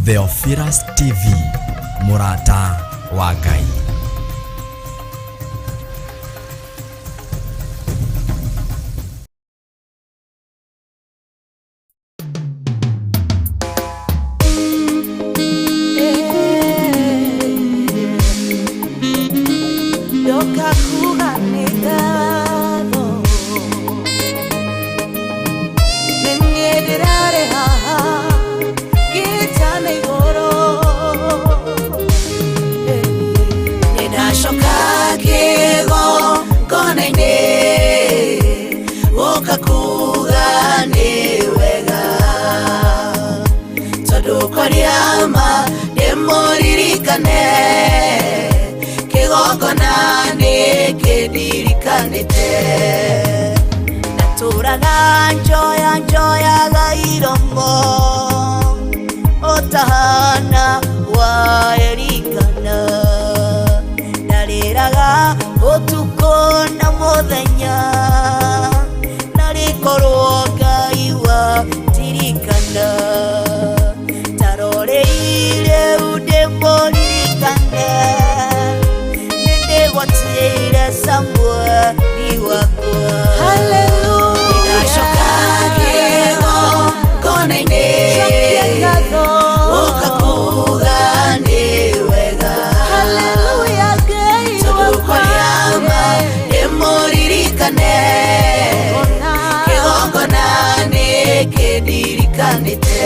Theophilus TV, mũrata wa Ngai. Ndoka kuga nĩ ngatho nĩ niĩ ndĩrarĩ haha ngĩtana igũrũ. Nĩndacoka kĩgongona-inĩ gũka kuga nĩ wega tondũ kwaria ma ndĩmũririkane kĩgongona nĩ kĩndirikanĩte. Ndatũraga njoya njoyaga iromo ũtahana wa Elikana, ndarĩraga ũtukũ na mũthenya narĩkorwo Ngai watirikana. Taroreire ndĩmũririkane nĩndĩgwatĩire Samueli wakwa. Nĩndacoka kĩgongona-inĩ gũka kuga nĩ wega tondũ kwaria ma ndĩmũririkane kĩgongona nĩ kĩndirikanĩte.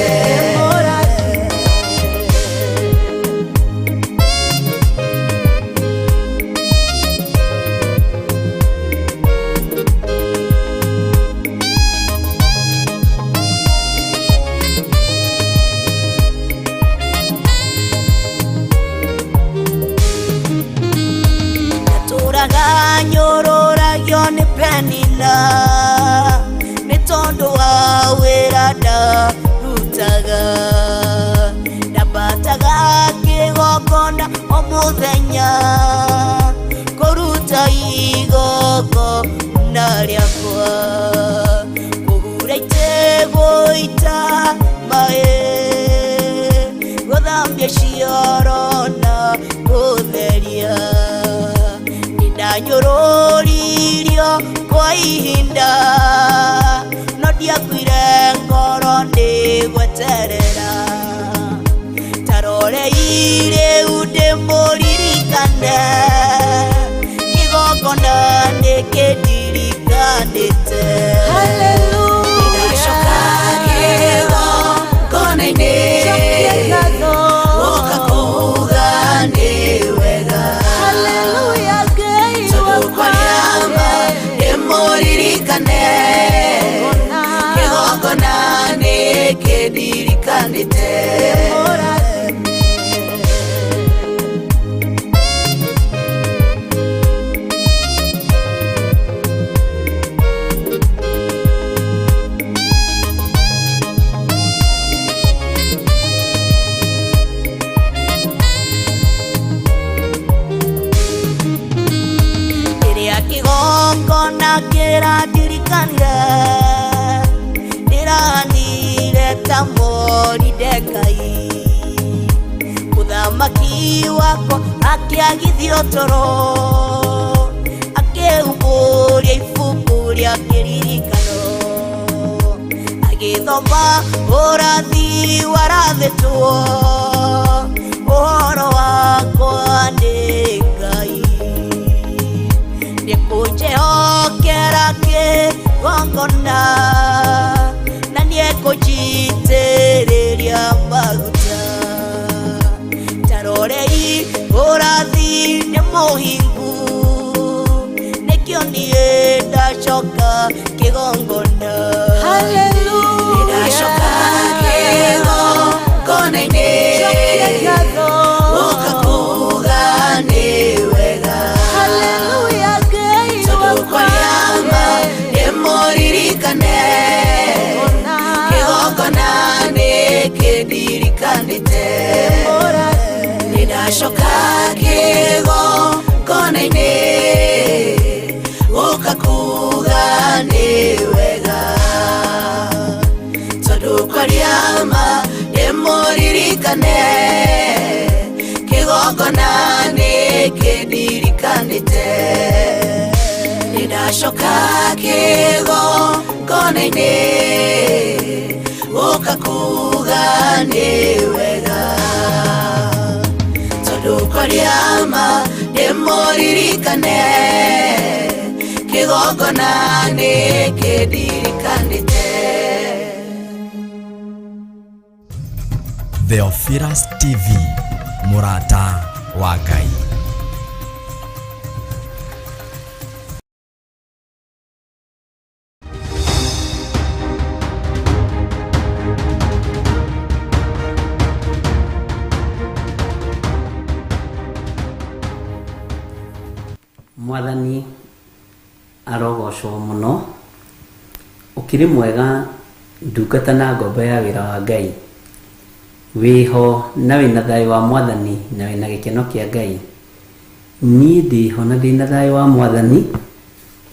Ndatũraga nyũrũragio nĩ Penina nĩ tondũ wa wĩra ndarutaga, ndambataga kĩgongona o mũthenya kũruta igongona rĩakwa, kũhura itĩ gũita maĩ, gũthambia cioro na gũtheria. Nĩndanyũrũririo kwa ihinda no ndiakuire ngoro nĩ gweterera. Taroreire ndĩmũririkane kĩgongona nĩ kĩndirikanĩte. Nĩndacoka kĩgongona-inĩ gũka kuga nĩ wega tondũ kwaria ma ndĩmũririkane kĩgongona nĩ kĩndirikanĩte. Rĩrĩa kĩgongona kĩrandirikanire ndĩranire ta Moridekai, mũthamaki wakwa akĩagithio toro akĩhumbũria ibuku rĩa kĩririkano agĩthoma ũrathi warathĩtwo ũhoro wakwa nĩ Ngai. Nĩkũnjĩhokera kĩgongona na nĩekũnjitĩrĩria maguta. Tarorei ũrathi nĩ mũhingu nĩkĩo niĩ ndacoka kĩgongona. Nĩndacoka kĩgongona-inĩ gũka kuga nĩ wega tondũ kwaria ma ndĩmũririkane kĩgongona nĩ kĩndirikanĩte. Nĩndacoka kĩgongona-inĩ gũka kuga nĩ wega tondũ kwaria ma ndĩmũririkane. Ndĩmũririkane kĩgongona nĩkĩndirikanĩte. Nĩndacoka kĩgongona-inĩ gũka kuga nĩ wega, tondũ kwaria ma ndĩmũririkane kĩgongona nĩkĩndirikanĩte. Theophilus TV, mũrata wa Ngai. Mwathani arogocwo mũno. Ũkĩrĩ mwega ndungata na ngombo ya wĩra wa Ngai. Wĩho na wĩna thayũ wa Mwathani na wĩna gĩkeno kĩa Ngai. Niĩ ndĩho na ndĩna thayũ wa Mwathani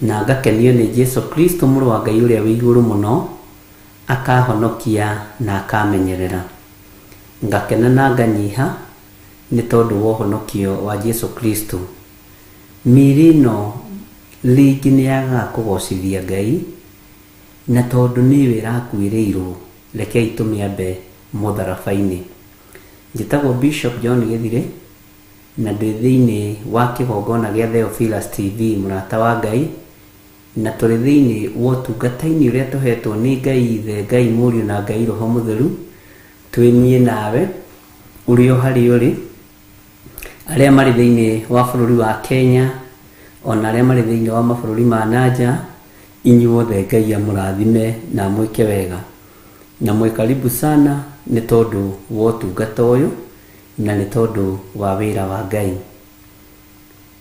na ngakenio nĩ Jesu Kristo mũrũ wa Ngai ũrĩa wĩ igũrũ mũno, akahonokia na akamenyerera. Ngakena na nganyiha nĩ tondũ wa ũhonokio wa Jesu Kristo. Mĩĩrĩ ĩno rĩngĩ nĩ yagaga kũgocithia Ngai, na tondũ nĩyo ĩrakuĩrĩirwo, rekei tũmĩambe mũtharaba-inĩ. Njĩtagwo Bishop John Gĩthirĩ na ndĩ thĩinĩ wa kĩgongona gĩa Theophilus TV mũrata wa Ngai, na tũrĩ thĩinĩ wa ũtungata-inĩ ũrĩa tũhetwo nĩ Ngai Ithe, Ngai Mũriũ na Ngai Roho Mũtheru. Twĩ niĩ nawe ũrĩ o harĩa ũrĩ, arĩa marĩ thĩinĩ wa bũrũri wa Kenya ona arĩa marĩ thĩinĩ wa mabũrũri ma nanja, inyuothe Ngai amũrathime na amwĩke wega. Na mwĩ karibu sana nĩ tondũ wa ũtungata ũyũ na nĩ tondũ wa wĩra wa Ngai.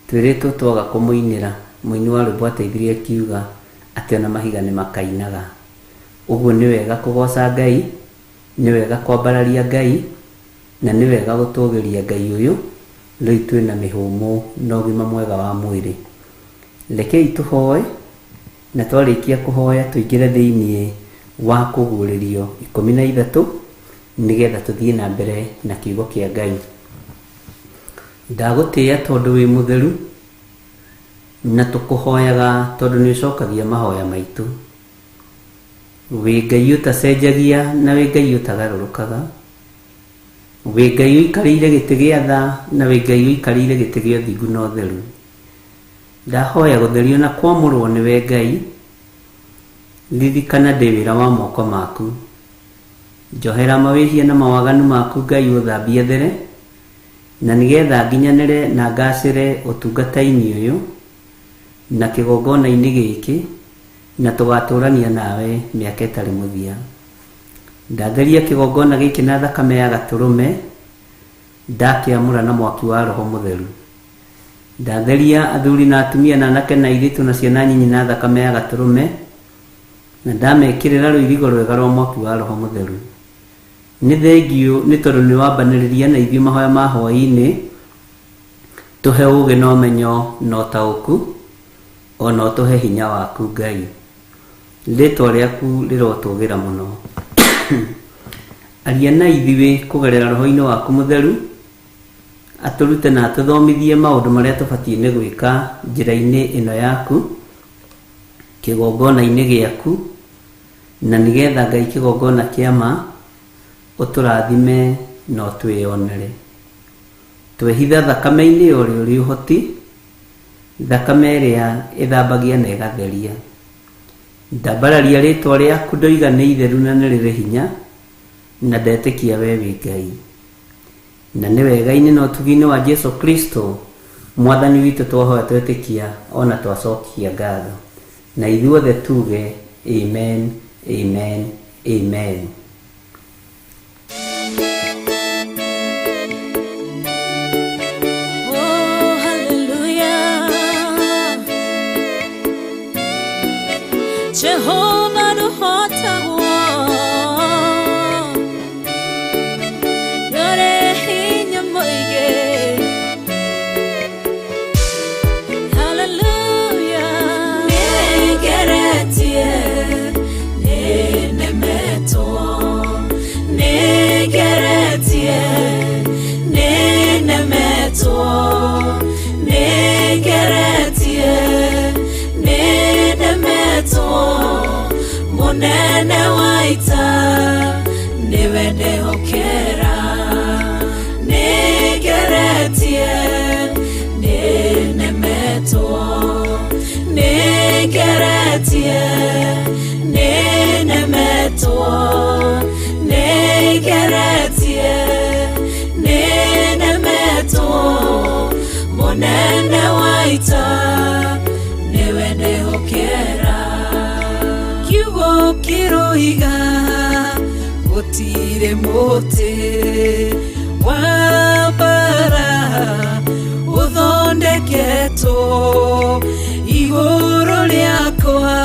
Twĩrĩtwo twaga kũmũinĩra, mũini wa rwĩmbo ateithirie akiuga atĩ ona mahiga nĩ makainaga. Ũguo nĩ wega kũgoca Ngai, nĩ wega kwambararia Ngai, na nĩ wega gũtũgĩria Ngai ũyũ rĩu twĩna mĩhũmũ na ũgima mwega wa mwĩrĩ. Rekei tũhoe, na twarĩkia kũhoya tũingĩre thĩinĩ wa kũguũrĩrio 13 nĩgetha tũthiĩ na mbere na kiugo kĩa Ngai. Ndagũtĩĩa tondũ wĩ mũtheru, na tũkũhoyaga tondũ nĩ ũcokagia mahoya maitũ. Wĩ Ngai ũtacenjagia na wĩ Ngai ũtagarũrũkaga. Wĩ Ngai ũikarĩire gĩtĩ gĩa tha na wĩ Ngai ũikarĩire gĩtĩ gĩa ũthingu na ũtheru. Ndahoya gũtherio na kwamũrwo nĩwe Ngai. Ririkana ndĩ wĩra wa moko maku. Njohera mawĩhia na mawaganu maku Ngai ũthambie there, na nĩgetha nginyanĩre na ngacĩre ũtungata-inĩ ũyũ na kĩgongona-inĩ gĩkĩ, na tũgatũrania nawe mĩaka ĩtarĩ mũthia. Ndatheria kĩgongona gĩkĩ na thakame ya gatũrũme, ndakĩamũra na mwaki wa Roho Mũtheru. Ndatheria athuri na atumia na anake na airĩtu na ciana nyinyi na thakame ya gatũrũme, na ndamekĩrĩra rũirigo rwega rwa mwaki wa Roho Mũtheru. Nĩ thengiũ nĩ tondũ nĩ wambanĩrĩria na ithuĩ mahoya ma hwaĩ-inĩ, tũhe ũũgĩ na ũmenyo na ũtaũku, ona ũtũhe hinya waku Ngai. Rĩtwa rĩaku rĩrotũgĩra mũno. Aria na ithuĩ kũgerera roho-inĩ waku mũtheru, atũrute na atũthomithie maũndũ marĩa tũbatiĩ nĩ gwĩka njĩra-inĩ ĩno yaku, kĩgongona-inĩ gĩaku, na nĩgetha Ngai kĩgongona kĩa ma ũtũrathime na ũtwĩyonere. Twehitha thakame-inĩ ya ũrĩa ũrĩ ũhoti, thakame ĩrĩa ĩthambagia na ĩgatheria. Ndambararia rĩtwa rĩaku ndoiga nĩ itheru na nĩ rĩrĩ hinya, na ndetĩkia we wĩ Ngai. Na nĩ wega-inĩ na ũtugi-inĩ wa Jesu Kristo Mwathani witũ twahoya twetĩkia ona twacokia ngatho. Na ithuothe tuge amen, amen, amen. Oh, hallelujah. Jehovah ndũhotagwo, ndũrĩ hinya mũingĩ. Hallelujah. Nĩngeretie, nĩnemetwo, nĩngeretie, ita nĩwe ndehokera nĩngeretie nĩnemetwo nĩngeretie nĩnemetwo nĩngeretie nĩnemetwo mũnene wa ita nĩwe ndehokera kiugo kĩroiga gũtirĩ mũtĩ wa mbara ũthondeketwo igũrũ rĩakwa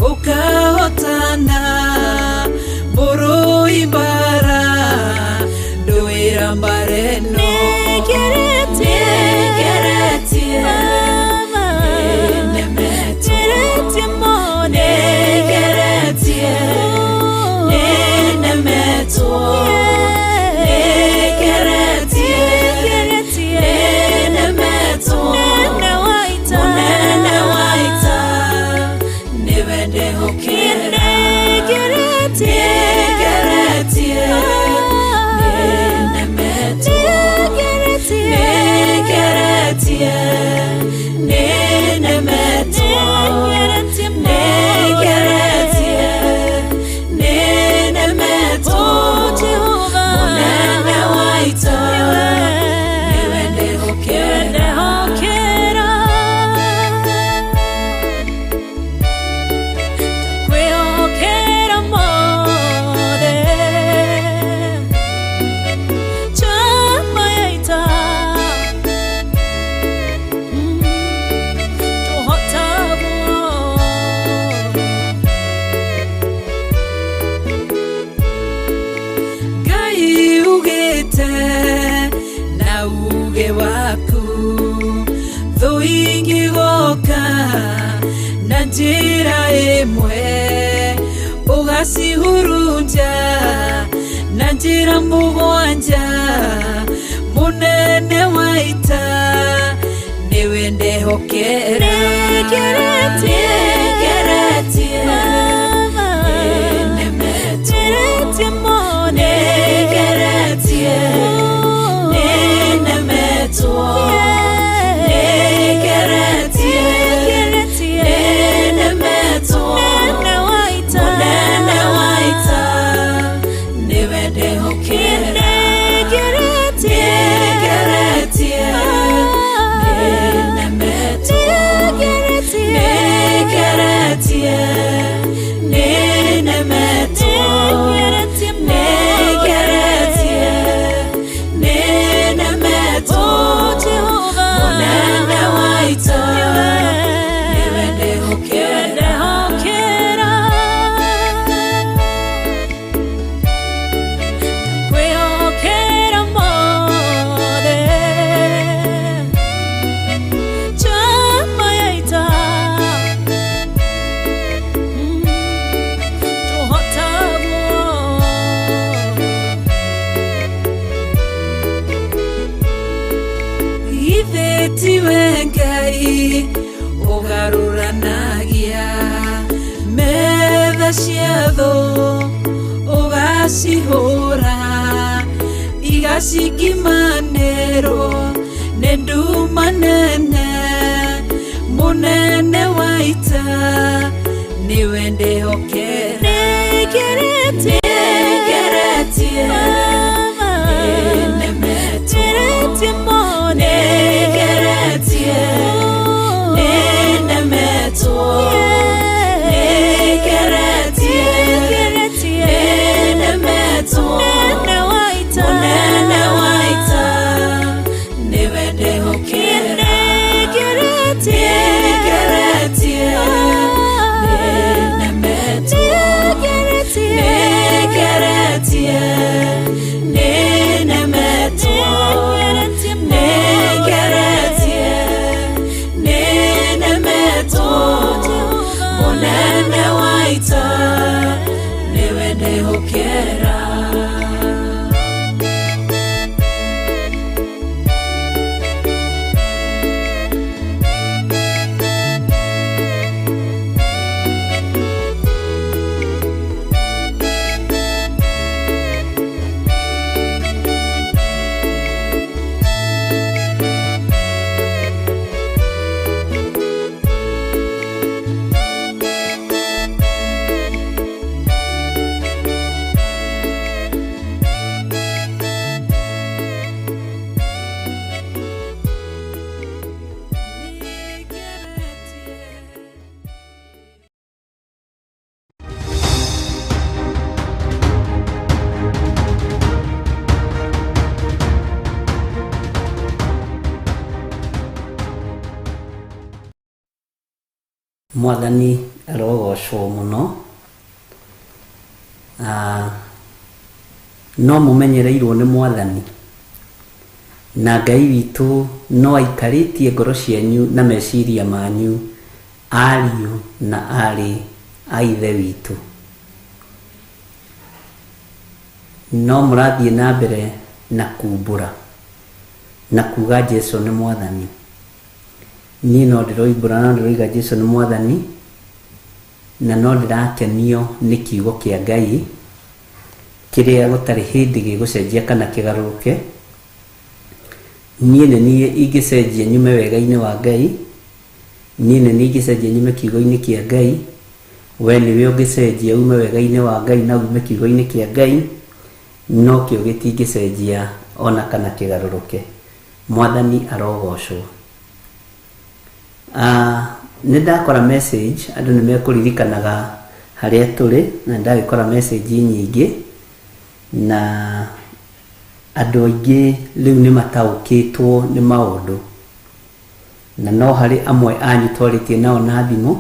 ũkahotana mũrũi mbara ndũĩra mbara ĩno nĩngeretie nĩnemetwo nĩngeretie nĩnemetwo nĩngeretie nĩnemetwo mũnene wa ita nĩwe ndehokera nĩngeretie nĩnemetwo nĩngeretie nĩnemetwo nĩngeretie nĩnemetwo mũnene wa ita nĩwe ndehokera. Ngai ugĩte na uge waku thũ ingĩgoka na njĩra ĩmwe ũgacihurunja na njĩra mũgwanja mũnene wa ita nĩwe ndehokera nĩngeretie nĩnemetwo nĩngeretie nĩnemetwo nĩngeretie nĩnemetwo mũnene wa ita nĩwe ndehokera nĩngeretie nĩnemetwo nĩngeretie nĩnemetwo nĩngeretie nĩnemetwo mũnene wa ita nĩwe ndehokera. Ithe tiwe Ngai ũgarũranagia metha cia thũ ũgacihũra igacikimanĩrwo nĩ nduma nene mũnene wa ita nĩwe ndehokera nĩngeretie nĩnemetwo nĩngeretie nĩnemetwo nĩngeretie nĩnemetwo mũnene wa ita nĩwe ndehokera nĩngeretie nĩnemetwo nĩngeretie nĩnemetwo nĩngeretie nĩnemetwo mũnene wa ita nĩwe ndehokera. Mwathani arogocwo mũno. Ah, no mũmenyereirwo nĩ Mwathani, na Ngai witũ no aikarĩtie ngoro cianyu na meciria manyu, ariũ na aarĩ a Ithe witũ. No mũrathiĩ na mbere na kumbũra na kuga Jesu nĩ Mwathani. Niĩ no ndĩroimbũra no ndĩroiga Jesu nĩ Mwathani, na no ndĩrakenio nĩ kiugo kĩa Ngai kĩrĩa gũtarĩ hĩndĩ gĩgũcenjia kana kĩgarũrũke. Niĩ nĩ niĩ ingĩcenjia nyume wega-inĩ wa Ngai, niĩ nĩ niĩ ingĩcenjia nyume kiugo-inĩ kĩa Ngai, we nĩwe ũngĩcenjia ume wega-inĩ wa Ngai na ume kiugo-inĩ kĩa Ngai, no kĩo gĩtingĩcenjia ona kana kĩgarũrũke. Mwathani arogocwo. Ah, nĩ ndakora message andũ nĩ mekũririkanaga harĩa tũrĩ na nĩ ndagĩkora message nyingĩ na andũ aingĩ rĩu nĩ mataũkĩtwo nĩ maũndũ na no harĩ amwe anyu twarĩtie nao na thimũ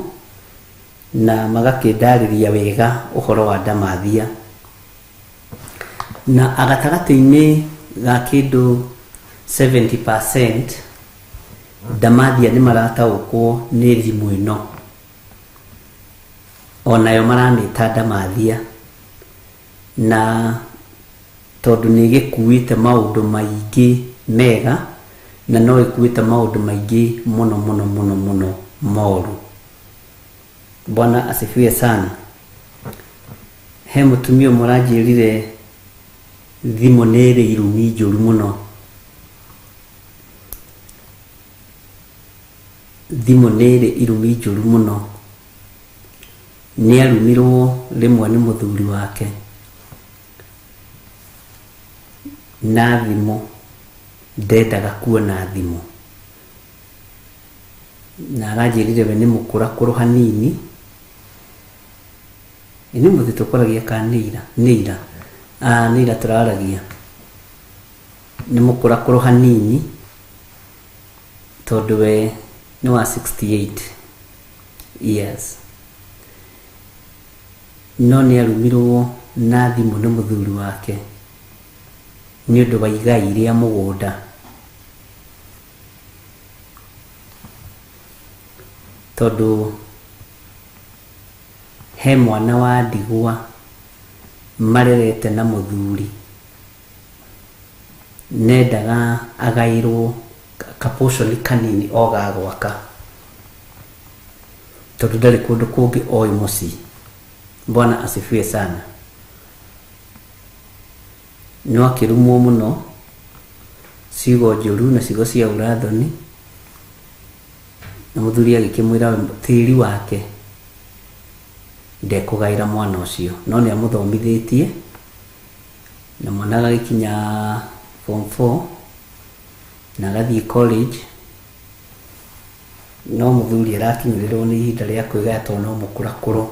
na magakĩndarĩria wega ũhoro wa ndamathia na gatagatĩ-inĩ ga kĩndũ 70% ndamathia nĩ marataũkwo nĩ thimũ ĩno onayo maramĩta ndamathia na tondũ nĩ ĩgĩkuĩte maũndũ maingĩ mega na no ĩkuĩte maũndũ maingĩ mũno mũno mũno mũno moru. Bwana asifiwe sana. He mũtumia ũmwe ũranjĩrire thimũ nĩ ĩrĩ irumi njũru mũno. Thimũ nĩ ĩrĩ irumi njũru mũno. Nĩ arumirwo rĩmwe nĩ mũthuri wake na thimũ, ndendaga kuona thimũ. Na aranjĩrire we nĩ mũkũrakũrũ hanini. Ĩ nĩ ũmũthĩ tũkwaragia kana nĩ ira? Nĩ ira. Ah, nĩ ira tũraragia. Nĩ mũkũrakũrũ hanini tondũ we nĩ wa 68 years. No nĩ arumirwo na thimũ nĩ mũthuri wake nĩ ũndũ wa igai rĩa mũgũnda. Tondũ he mwana wa ndigwa marerete na mũthuri nendaga agaĩrwo ka portion kanini o ga gwaka tondũ ndarĩ kũndũ kũngĩ oĩ mũciĩ. Bwana asifiwe sana. No akĩrumwo mũno ciugo njũru na ciugo cia ũrathoni na mũthuri agĩkĩmwĩra tĩri wake ndekũgaĩra mwana ũcio no nĩ amũthomithĩtie na mwana agagĩkinya form 4 na agathiĩ college no mũthuri arakinyĩrĩrwo nĩ ihinda rĩa kwĩgaya tondũ no mũkũrakũrũ.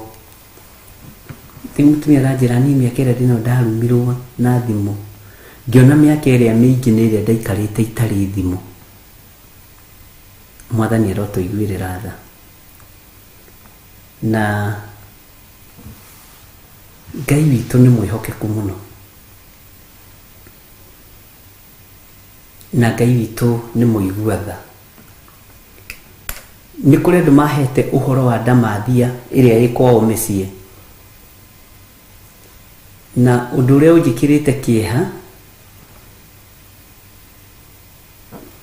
Rĩu mũtumia aranjĩra niĩ mĩaka ĩrĩa ndĩnayo ndarumirwo na thimũ ngĩona mĩaka ĩrĩa mĩingĩ nĩ ĩrĩa ndaikarĩte itarĩ thimũ. Mwathani arotũiguĩrĩra tha. Na Ngai witũ nĩ mwĩhokeku mũno. Na Ngai witũ nĩ mũigua tha. Nĩ kũrĩ andũ mahete ũhoro wa ndamathia ĩrĩa ĩ kwao mĩciĩ. Na ũndũ ũrĩa ũnjĩkĩrĩte kĩeha,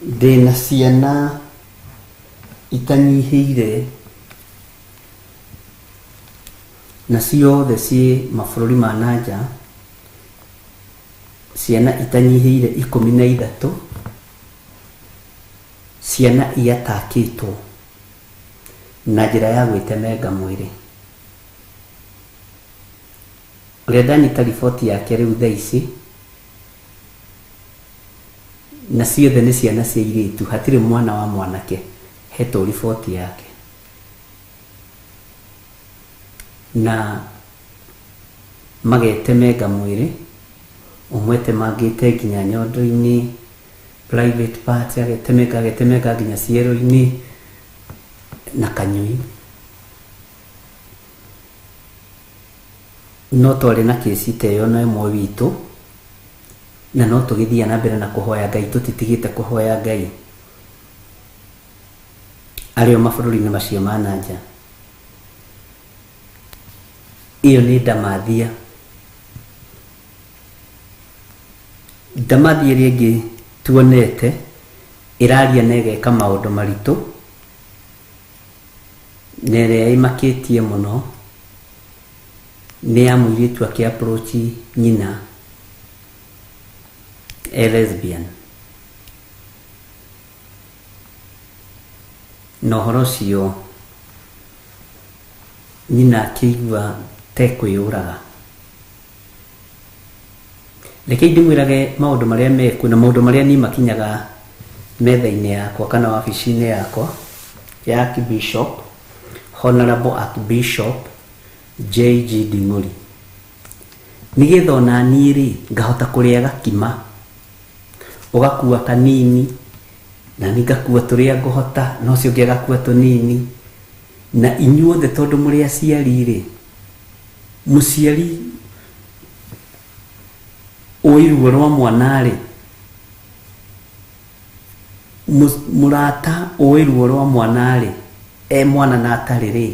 ndĩna ciana itanyihĩire na ciothe ciĩ mabũrũri ma na nja, ciana itanyihĩire 13, ciana iatakĩtwo na njĩra ya gwĩtemenga mwĩrĩ. Ũrĩa ndanyita riboti yake rĩu thaa ici, na ciothe nĩ ciana cia airĩtu, hatirĩ mwana wa mwanake hetwo riboti yake. Na magetemenga mwĩrĩ, ũmwe etemangĩte nginya nyondo-inĩ, private part, agetemenga agetemenga nginya ciero-inĩ na kanyũi. No twarĩ na kĩci ta ĩyo na ĩmwe witũ, na no tũgĩthiaga na mbere na kũhoya Ngai, tũtitigĩte kũhoya Ngai arĩ o mabũrũri-inĩ macio ma na nja. Ĩyo nĩ ndamathia. Ndamathia ĩrĩa ĩngĩ tuonete ĩraria na ĩgeka maũndũ maritũ, na ĩrĩa ĩmakĩtie mũno nĩ ya mũirĩtu akĩ approach nyina e lesbian. Na ũhoro ũcio nyina akĩigua ta ekwĩyũraga. Rekei ndĩmwĩrage maũndũ marĩa mekuo na maũndũ marĩa niĩ makinyaga metha-inĩ yakwa kana wabici-inĩ yakwa ya Archbishop, Honorable Archbishop JG Nding'ũri. Nĩgetha ona niĩ rĩ, ngahota kũrĩa gakima, ũgakua kanini, na niĩ ngakua tũrĩa ngũhota, na ũcio ũngĩ agakua tũnini. Na inyuothe tondũ mũrĩ aciari rĩ, mũciari ũĩ ruo rwa mwana-rĩ, mũrata ũĩ ruo rwa mwana-rĩ, e mwana na atarĩ-rĩ,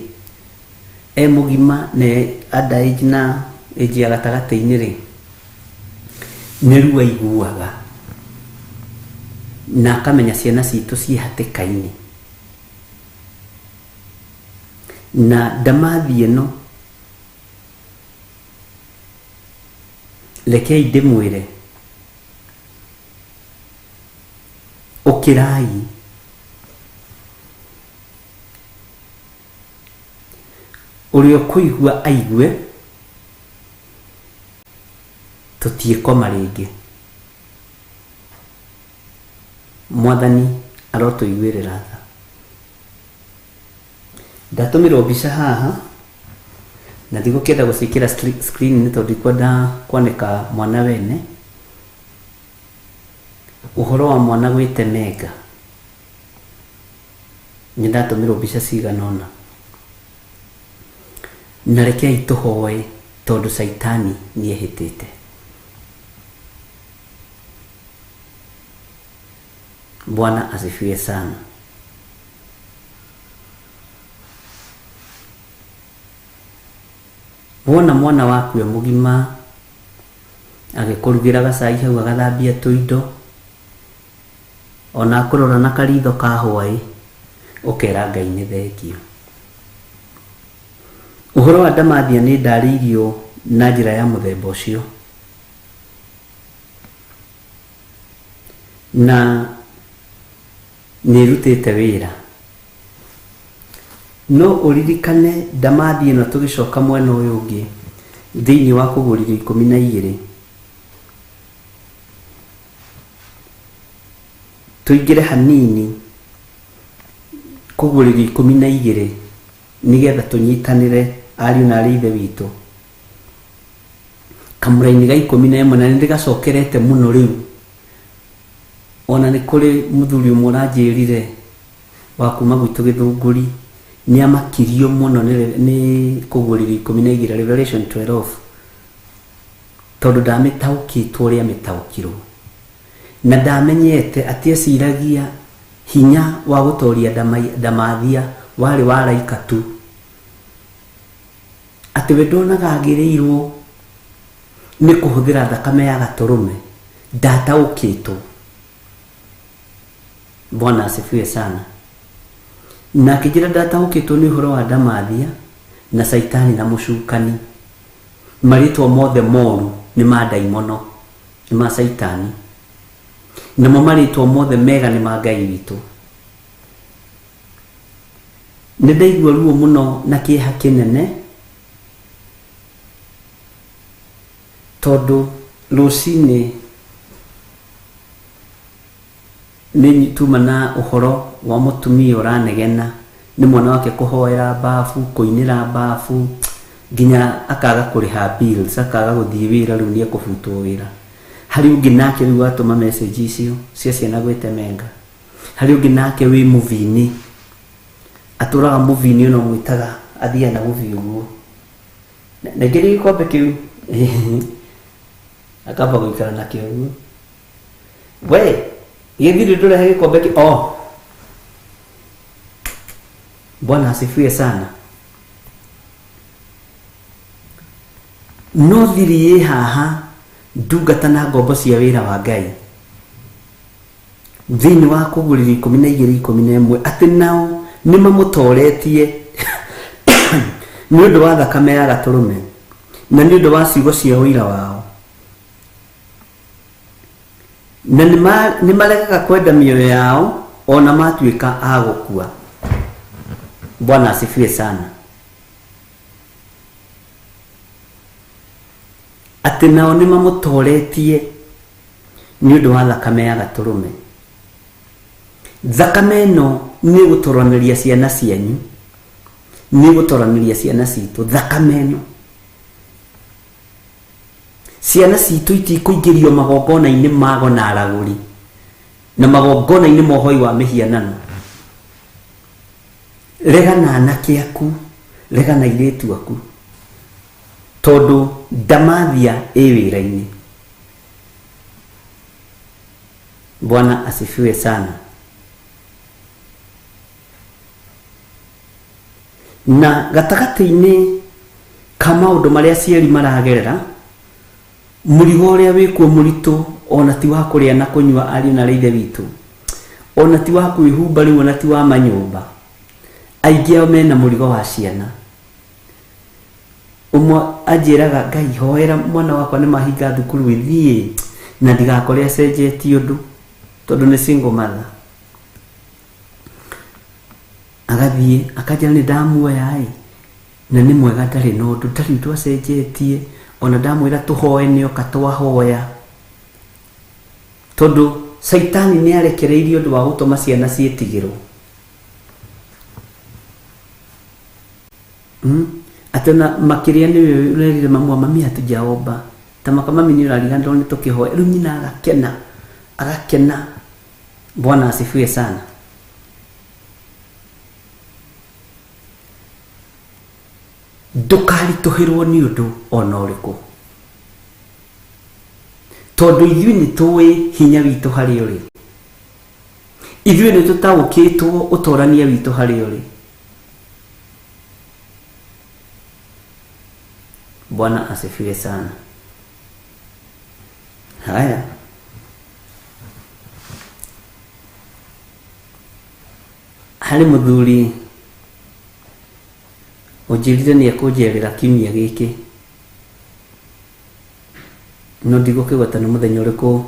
e mũgima na e under age na age ya gatagatĩ-inĩ rĩ, nĩ ruo aiguaga na akamenya ciana citũ ciĩ hatĩka-inĩ. Na ndamathi ĩno rekei ndĩmwĩre, ũkĩrai. Ũrĩa ũkũigua aigue, tũtiĩkoma rĩngĩ. Mwathani arotũiguĩrĩra tha. Ndatũmĩrwo mbica haha na ndigũkĩenda gũciĩkĩra screen nĩ tondũ ndikwenda kwanĩka mwana wene. Ũhoro wa mwana gwĩtemenga, nĩ ndatũmĩrwo mbica cigana ũna. Na rekei tũhoe tondũ caitani nĩ ehĩtĩte. Bwana asifiwe sana. Wona mwana waku e mũgima agĩkũrugĩra gacai hau agathambia tũindo ona akũrora na karitho ka hwaĩ ũkera Ngai nĩ thengiũ. Ũhoro wa ndamathia nĩ ndarĩirio na njĩra ya mũthemba ũcio. Na nĩ ĩrutĩte wĩra. No ũririkane ndamathi ĩno tũgĩcoka mwena ũyũ ũngĩ thĩinĩ wa kũgũrithio 12. Tũingĩre hanini kũguũrĩrio 12 nĩgetha tũnyitanĩre ariũ na arĩ ithe witũ. Kamũraini ga 11 na nĩ ndĩgacokerete mũno rĩu. Ona nĩ kũrĩ mũthuri ũmwe ũranjĩrire wa kuma gwitũ Gĩthũngũri nĩ amakirio mũno nĩ kũguũrĩrio 12 Revelation 12 tondũ ndamĩtaũkĩtwo ũrĩa amĩtaũkirwo na ndamenyete atĩ eciragia hinya wa gũtoria ndamathia warĩ wa araika tu, atĩ we ndonaga agĩrĩirwo nĩ kũhũthĩra thakame ya gatũrũme ndataũkĩtwo. Bwana asifiwe sana. Na akĩnjĩra ndataũkĩtwo nĩ ũhoro wa ndamathia na caitani na mũcukani. Marĩtwa mothe moru nĩ ma ndaimono, nĩ ma caitani. Namo marĩtwa mothe mega nĩ ma Ngai witũ. Nĩ ndaigua ruo mũno na kĩeha kĩnene tondũ rũcinĩ nĩ tuma na ũhoro wa mũtumia ũranegena nĩ mwana wake kũhoera mbabu, kũinĩra mbabu, nginya akaga kũrĩha bills, akaga gũthiĩ wĩra, rĩu nĩ ekũbutwo wĩra. Harĩ ũngĩ nake rĩu watũma message icio cia ciana gwĩtemenga. Harĩ ũngĩ nake wĩ mũvi-inĩ, atũraga mũvi-inĩ ona ũmwĩtaga athiaga na mũvi ũguo. Nengeri gĩkombe kĩu. Akamba gũikara nakĩo ũguo. We gĩthiri ndũrehe gĩkombe kĩu. Oh, Bwana asifiwe sana. No thiri ĩ haha, ndungata na ngombo cia wĩra wa Ngai, thĩinĩ wa Kũguũrĩrio 12:11, atĩ nao nĩ mamũtoretie nĩ ũndũ wa thakame ya gatũrũme na nĩ ũndũ wa ciugo cia ũira wao, na nĩ maregaga kwenda mĩoyo yao ona matuĩka a gũkua. Bwana asifiwe sana. Atĩ nao nĩ mamũtoretie nĩ ũndũ wa thakame ya gatũrũme. Thakame ĩno nĩ gũtoranĩria ciana cianyu, nĩ gũtoranĩria ciana citũ. Thakame ĩno, ciana citũ itikũingĩrio magongona-inĩ mago na aragũri na magongona-inĩ ma ũhoi wa mĩhianano. Regana anake aku, regana airĩtu aku, tondũ ndamathia ĩ wĩra-inĩ. Bwana asifiwe sana. Na gatagatĩ-inĩ ka maũndũ marĩa aciari maragerera, mũrigo ũrĩa wĩkuo mũritũ ona ti wa kũrĩa na kũnyua, ariũ na ithe witũ, ona ti wa kwĩhumba rĩu, ona ti wa manyũmba. Aingĩ ao mena mũrigo wa ciana. Ũmwe anjĩraga, Ngai hoera mwana wakwa nĩ mahinga thukuru ĩthiĩ na ndigakore acenjetie ũndũ, tondũ nĩ single mother. Agathiĩ akanjĩra nĩ ndamuoya ĩ, na nĩ mwega, ndarĩ na ũndũ, ndarĩ ũndũ acenjetie, ona ndamwĩra tũhoe nĩoka twahoya. Tondũ caitani nĩ arekereirie ũndũ wa gũtũma ciana ciĩtigĩrwo. Atĩ ona makĩria nĩwe ũrerire mamu wa mami hatujaomba, ta maka mami nĩ ũrariganĩrwo nĩ tũkĩhoya. Rĩu nyina agakena, agakena. Bwana asifiwe sana. Ndũkaritũhĩrwo nĩ ũndũ ona ũrĩkũ, tondũ ithuĩ nĩ tũĩ hinya witũ harĩa ũrĩ, ithuĩ nĩ tũtaũkĩtwo ũtorania witũ harĩa ũrĩ. Bwana asifiwe sana. Haya, harĩ mũthuri ũnjĩrire nĩ ekũnjerera kiumia gĩkĩ, no ndigũkĩgweta nĩ mũthenya ũrĩkũ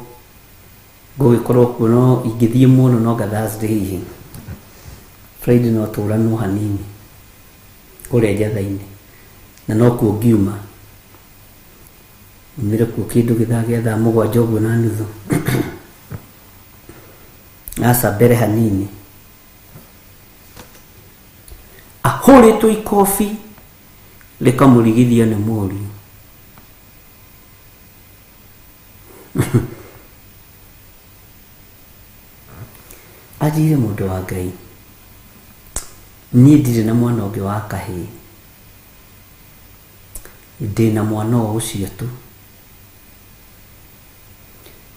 ngũgĩkorwo kuo, no ingĩthiĩ mũno no nga Thursday, hihi Friday no tũranwo hanini kũrĩa njatha-inĩ, na no kuo ngiuma umĩre kuo kĩndũ gĩthaa gĩa thaa 7 ũguo na nuthu, aca mbere hanini. Ahũrĩtwo ikobi rĩkamũrigithia nĩ mũriũ. Anjĩire, mũndũ wa Ngai, niĩ ndirĩ na mwana ũngĩ wa kahĩĩ, ndĩna mwana o ũcio tu,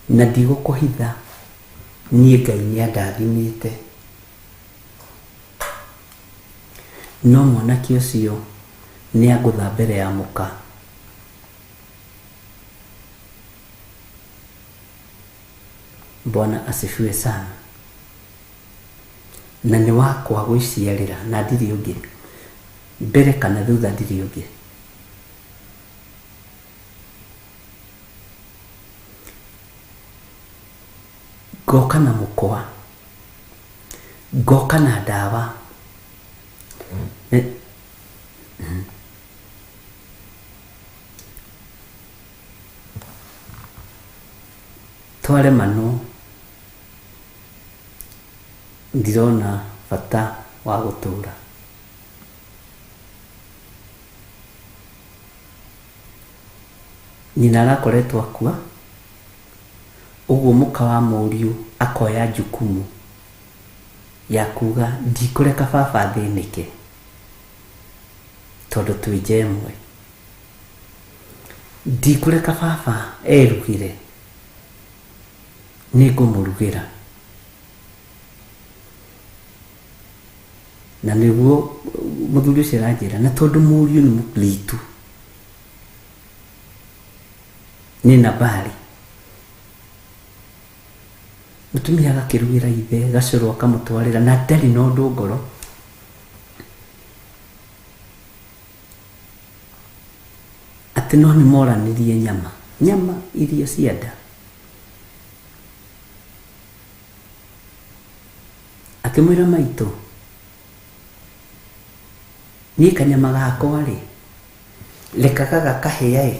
na ndigũkũhitha, niĩ Ngai nĩ andathimĩte, no mwanake ũcio nĩ angũtha mbere ya mũka. Bwana asifiwe sana. Na nĩ wakwa gwĩciarĩra, na ndirĩ ũngĩ mbere kana thutha, ndirĩ ũngĩ. Ngoka na mũkwa, ngoka na ndawa. Twaremanwo, ndirona bata wa gũtũra. Nyina arakoretwo akua ũguo, mũka wa mũriũ akoya jukumu ya kuga ndikũreka baba athĩnĩke tondũ twĩ nja ĩmwe. Ndikũreka baba erugĩre, nĩ ngũmũrugĩra. Na nĩguo mũthuri ũcio aranjĩra, na tondũ mũriũ nĩ mũritu nĩ nambari, mũtumia agakĩrugĩra ithe gacũrũ akamũtwarĩra, na ndarĩ na ũndũ ngoro. Atĩ no nĩ moranirie nyama, nyama irio cia nda. Akĩmwĩra maitũ, niĩ kanyama gakwa rĩ, rekaga gakahĩa ĩ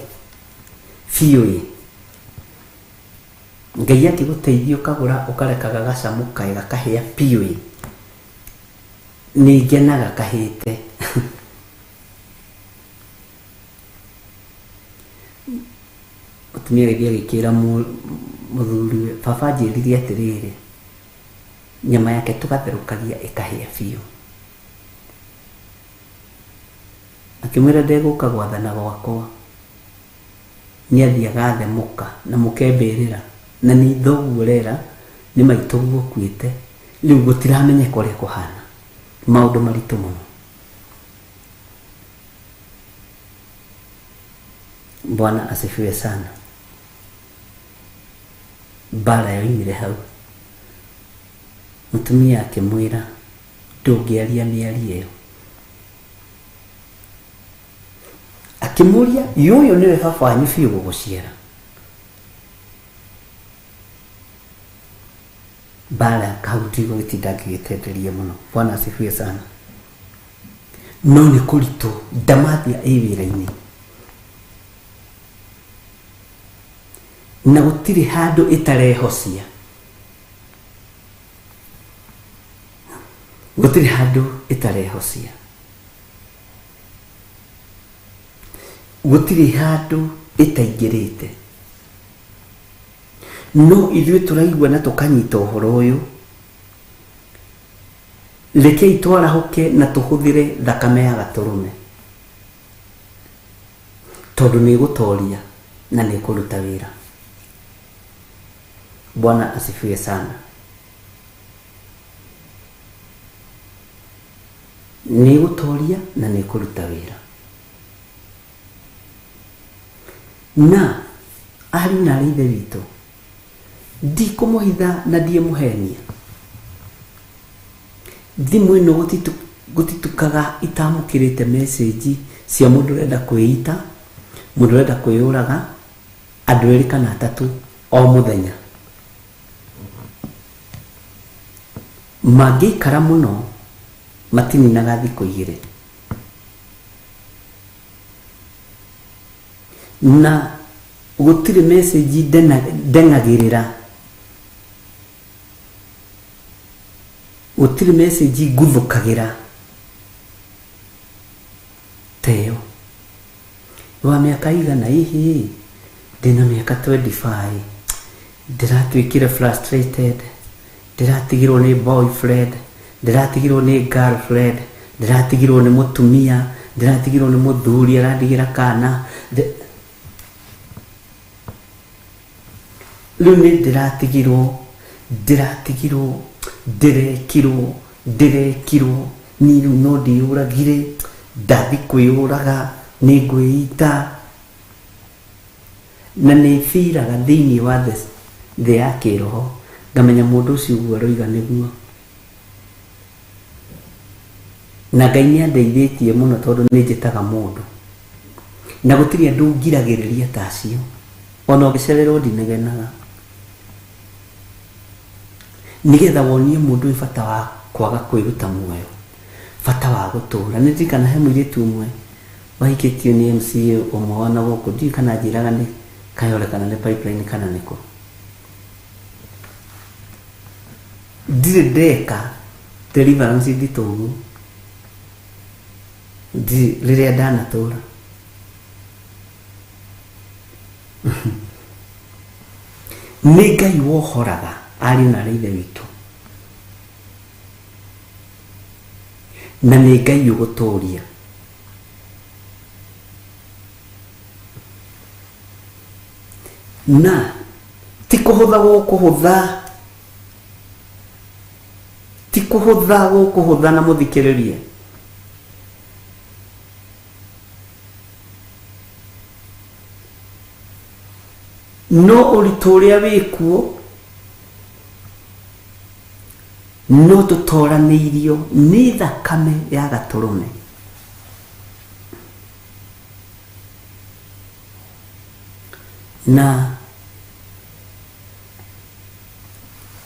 biũ ĩ, Ngai akĩgũteithia ũkagũra ũkareka gagacamũka ĩ gakahĩa biũ ĩ, nĩ ngenaga kahĩte. Mũtumia agĩthiĩ agĩkĩra mũthuriwe, baba anjĩrire atĩrĩrĩ, nyama yake tũgatherũkagia ĩkahĩa biũ. Akĩmwĩra ndegũka gwathana gwakwa, nĩ athiĩ agathe mũka na mũkembĩrĩra, na nĩ thoguo ũrera, nĩ maitũguo ũkuĩte, rĩu gũtiramenyeka ũrĩa kũhana. Maũndũ maritũ mũno. Bwana asifiwe sana. Mbara yoimire hau. Mũtumia akĩmwĩra ndũngĩaria mĩario ĩyo. Akĩmũria ũyũ nĩwe baba wanyu biũ gũgũciara. Mbara hau ndigũgĩtinda ngĩgĩtenderia mũno. Bwana asifiwe sana. No nĩ kũritũ ndamathia ĩ wĩra-inĩ, na gũtirĩ handũ ĩtarehocia, gũtirĩ handũ ĩtarehocia, gũtirĩ handũ ĩtaingĩrĩte. No ithuĩ tũraigua na tũkanyita ũhoro ũyũ, rekei twarahũke na tũhũthĩre thakame ya gatũrũme, tondũ nĩ ĩgũtoria na nĩ ĩkũruta wĩra. Bwana asifiwe sana. Nĩ ĩgũtoria na nĩ ĩkũruta wĩra. Na ariũ na arĩ ithe witũ, ndikũmũhitha na ndiĩmũhenia, thimũ ĩno gũtitukaga itamũkĩrĩte message cia mũndũ ũrenda kwĩita, mũndũ ũrenda kwĩyũraga, andũ erĩ kana atatũ o mũthenya. Mangĩikara mũno matininaga thikũ igĩrĩ. Na gũtirĩ message ndeng'agĩrĩra, gũtirĩ message nguthũkagĩra ta ĩyo. Wa mĩaka igana hihi ndĩna mĩaka 25, ndĩratuĩkire frustrated, ndĩratigirwo nĩ boyfriend, ndĩratigirwo nĩ girlfriend, ndĩratigirwo nĩ mũtumia, ndĩratigirwo nĩ mũthuri arandigĩra kana. Rĩu nĩ ndĩratigirwo, ndĩratigirwo, ndĩrekirwo, ndĩrekirwo, niĩ rĩu no ndĩyũragire, ndathi kwĩyũraga, nĩ ngwĩita. Na nĩ biraga thĩinĩ wa thĩ ya kĩroho, ngamenya mũndũ ũcio ũguo aroiga nĩguo. Na Ngai nĩ andeithĩtie mũno tondũ nĩ njĩtaga mũndũ. Na gũtirĩ andũ ngiragĩrĩria ta acio. Ona ũgĩcererwo ndinegenaga. Nĩgetha wonie mũndũ ũyũ bata wa kwaga kwĩruta muoyo, bata wa gũtũra. Nĩ ndirikana he mũirĩtu ũmwe wahikĩtio nĩ MCA ũmwe wa na gũkũ, ndiũĩ kana anjĩraga nĩ Kayole kana nĩ Pipeline kana nĩkũ. Ndirĩ ndeka deliverance nditũ ũguo, ndirĩ rĩrĩa ndanatũra. Nĩ Ngai wohoraga ariũ na arĩ ithe witũ, na nĩ Ngai ũgũtũria. Na ti kũhũtha gũkũhũtha, ti kũhũtha gũkũhũtha na mũthikĩrĩrie. No ũritũ ũrĩa wĩkuo no tũtoranĩirio nĩ thakame ya gatũrũme. Na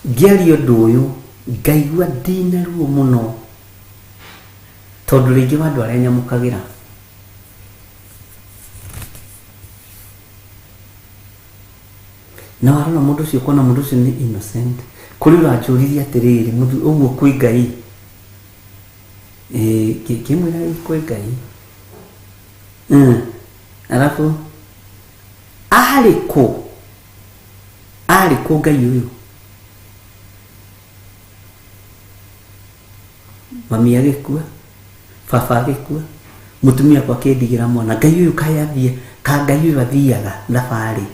ngĩaria ũndũ ũyũ ngaigua ndĩna ruo mũno, tondũ rĩngĩ wa andũ arĩa nyamũkagĩra. Na warora mũndũ ũcio ũkona mũndũ ũcio nĩ innocent. Kũrĩ ũranjũririe atĩrĩrĩ, ũguo kwĩ Ngai? Ĩĩ, ngĩmwĩra ĩĩ kwĩ Ngai. Alafu arĩ kũ? Arĩ kũ Ngai ũyũ? Mami agĩkua, baba agĩkua, mũtumia akwa akĩndigĩra mwana. Ngai ũyũ kaĩ athiĩ, ka Ngai ũyũ athiaga thabarĩ,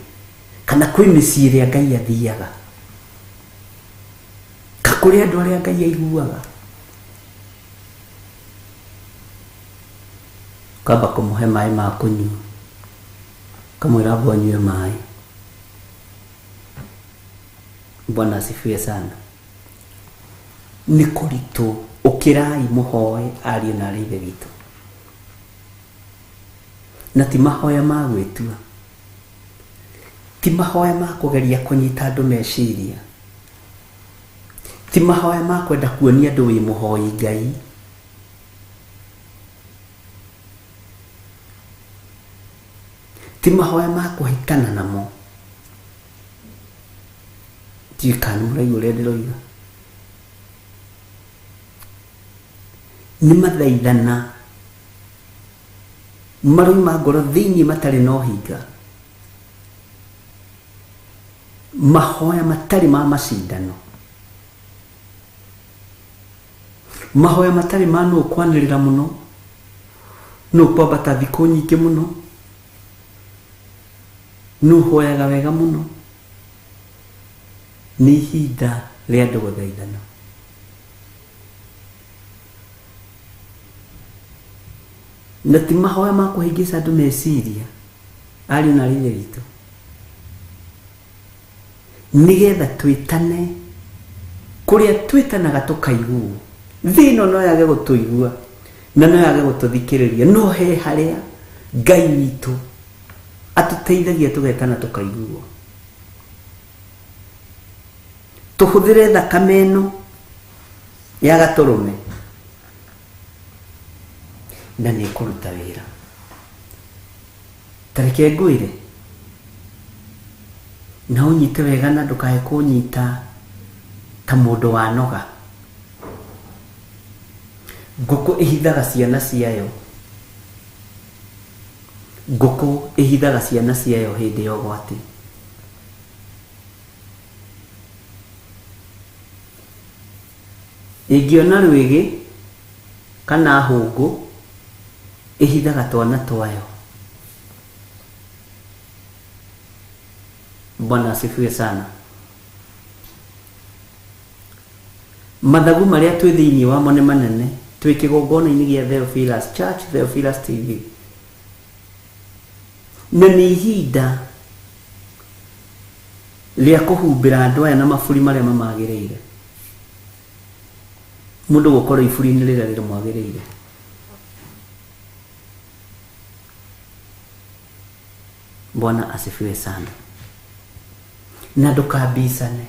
kana kwĩ mĩciĩ ĩrĩa Ngai athiaga, ka kũrĩ andũ arĩa Ngai aiguaga. Ũkamba kũmũhe maĩ ma kũnyua, ũkamwĩra amba ũnyue maĩ. Bwana asifiwe sana. Nĩ kũritũ, ũkĩrai mũhoe ariũ na arĩ ithe witũ. Na ti mahoya ma gwĩtua, ti mahoya ma kũgeria kũnyita andũ meciria, ti mahoya ma kwenda kuonia andũ wĩ mũhoi Ngai. Ti mahoya ma kũhĩtana namo. Ndiũĩ kana nĩ mũraigua ũrĩa ndĩroiga. Nĩ mathaithana maroima ngoro thĩinĩ matarĩ na ũhinga, mahoya matarĩ ma macindano, mahoya matarĩ ma nũ kwanĩrĩra mũno, nũ kwambata thikũ nyingĩ mũno, nũ hoyaga wega mũno. Nĩ ihinda rĩa andũ gũthaithana. Na ti mahoya ma kũhĩngĩca andũ meciria, ariũ na aarĩ a Ithe witũ, nĩgetha twĩtane kũrĩa twĩtanaga tũkaiguo. Thĩ ĩno no yage gũtũigua na no yage gũtũthikĩrĩria, no he harĩa Ngai witũ atũteithagia tũgetana tũkaiguo. Tũhũthĩre thakame ĩno ya gatũrũme na nĩ ĩkũruta wĩra. Ta reke ngwĩre na ũnyite wega na ndũkae kũnyita ta mũndũ wanoga. Ngũkũ ĩhithaga ciana ciayo, ngũkũ ĩhithaga ciana ciayo hĩndĩ ya ũgwati. Ĩngĩona rwĩgĩ kana hũngũ, ĩhithaga twana twayo. Bwana asifiwe sana. Mathagu marĩa twĩ thĩinĩ wamo nĩ manene. Twĩ kĩgongona-inĩ gĩa Theophilus Church, Theophilus TV. Na nĩ ihinda rĩa kũhumbĩra andũ aya na maburi marĩa mamagĩrĩire. Mũndũ gũkorwo iburi-inĩ rĩrĩa rĩmwagĩrĩire. Bwana asifiwe sana. Na ndũkambicane.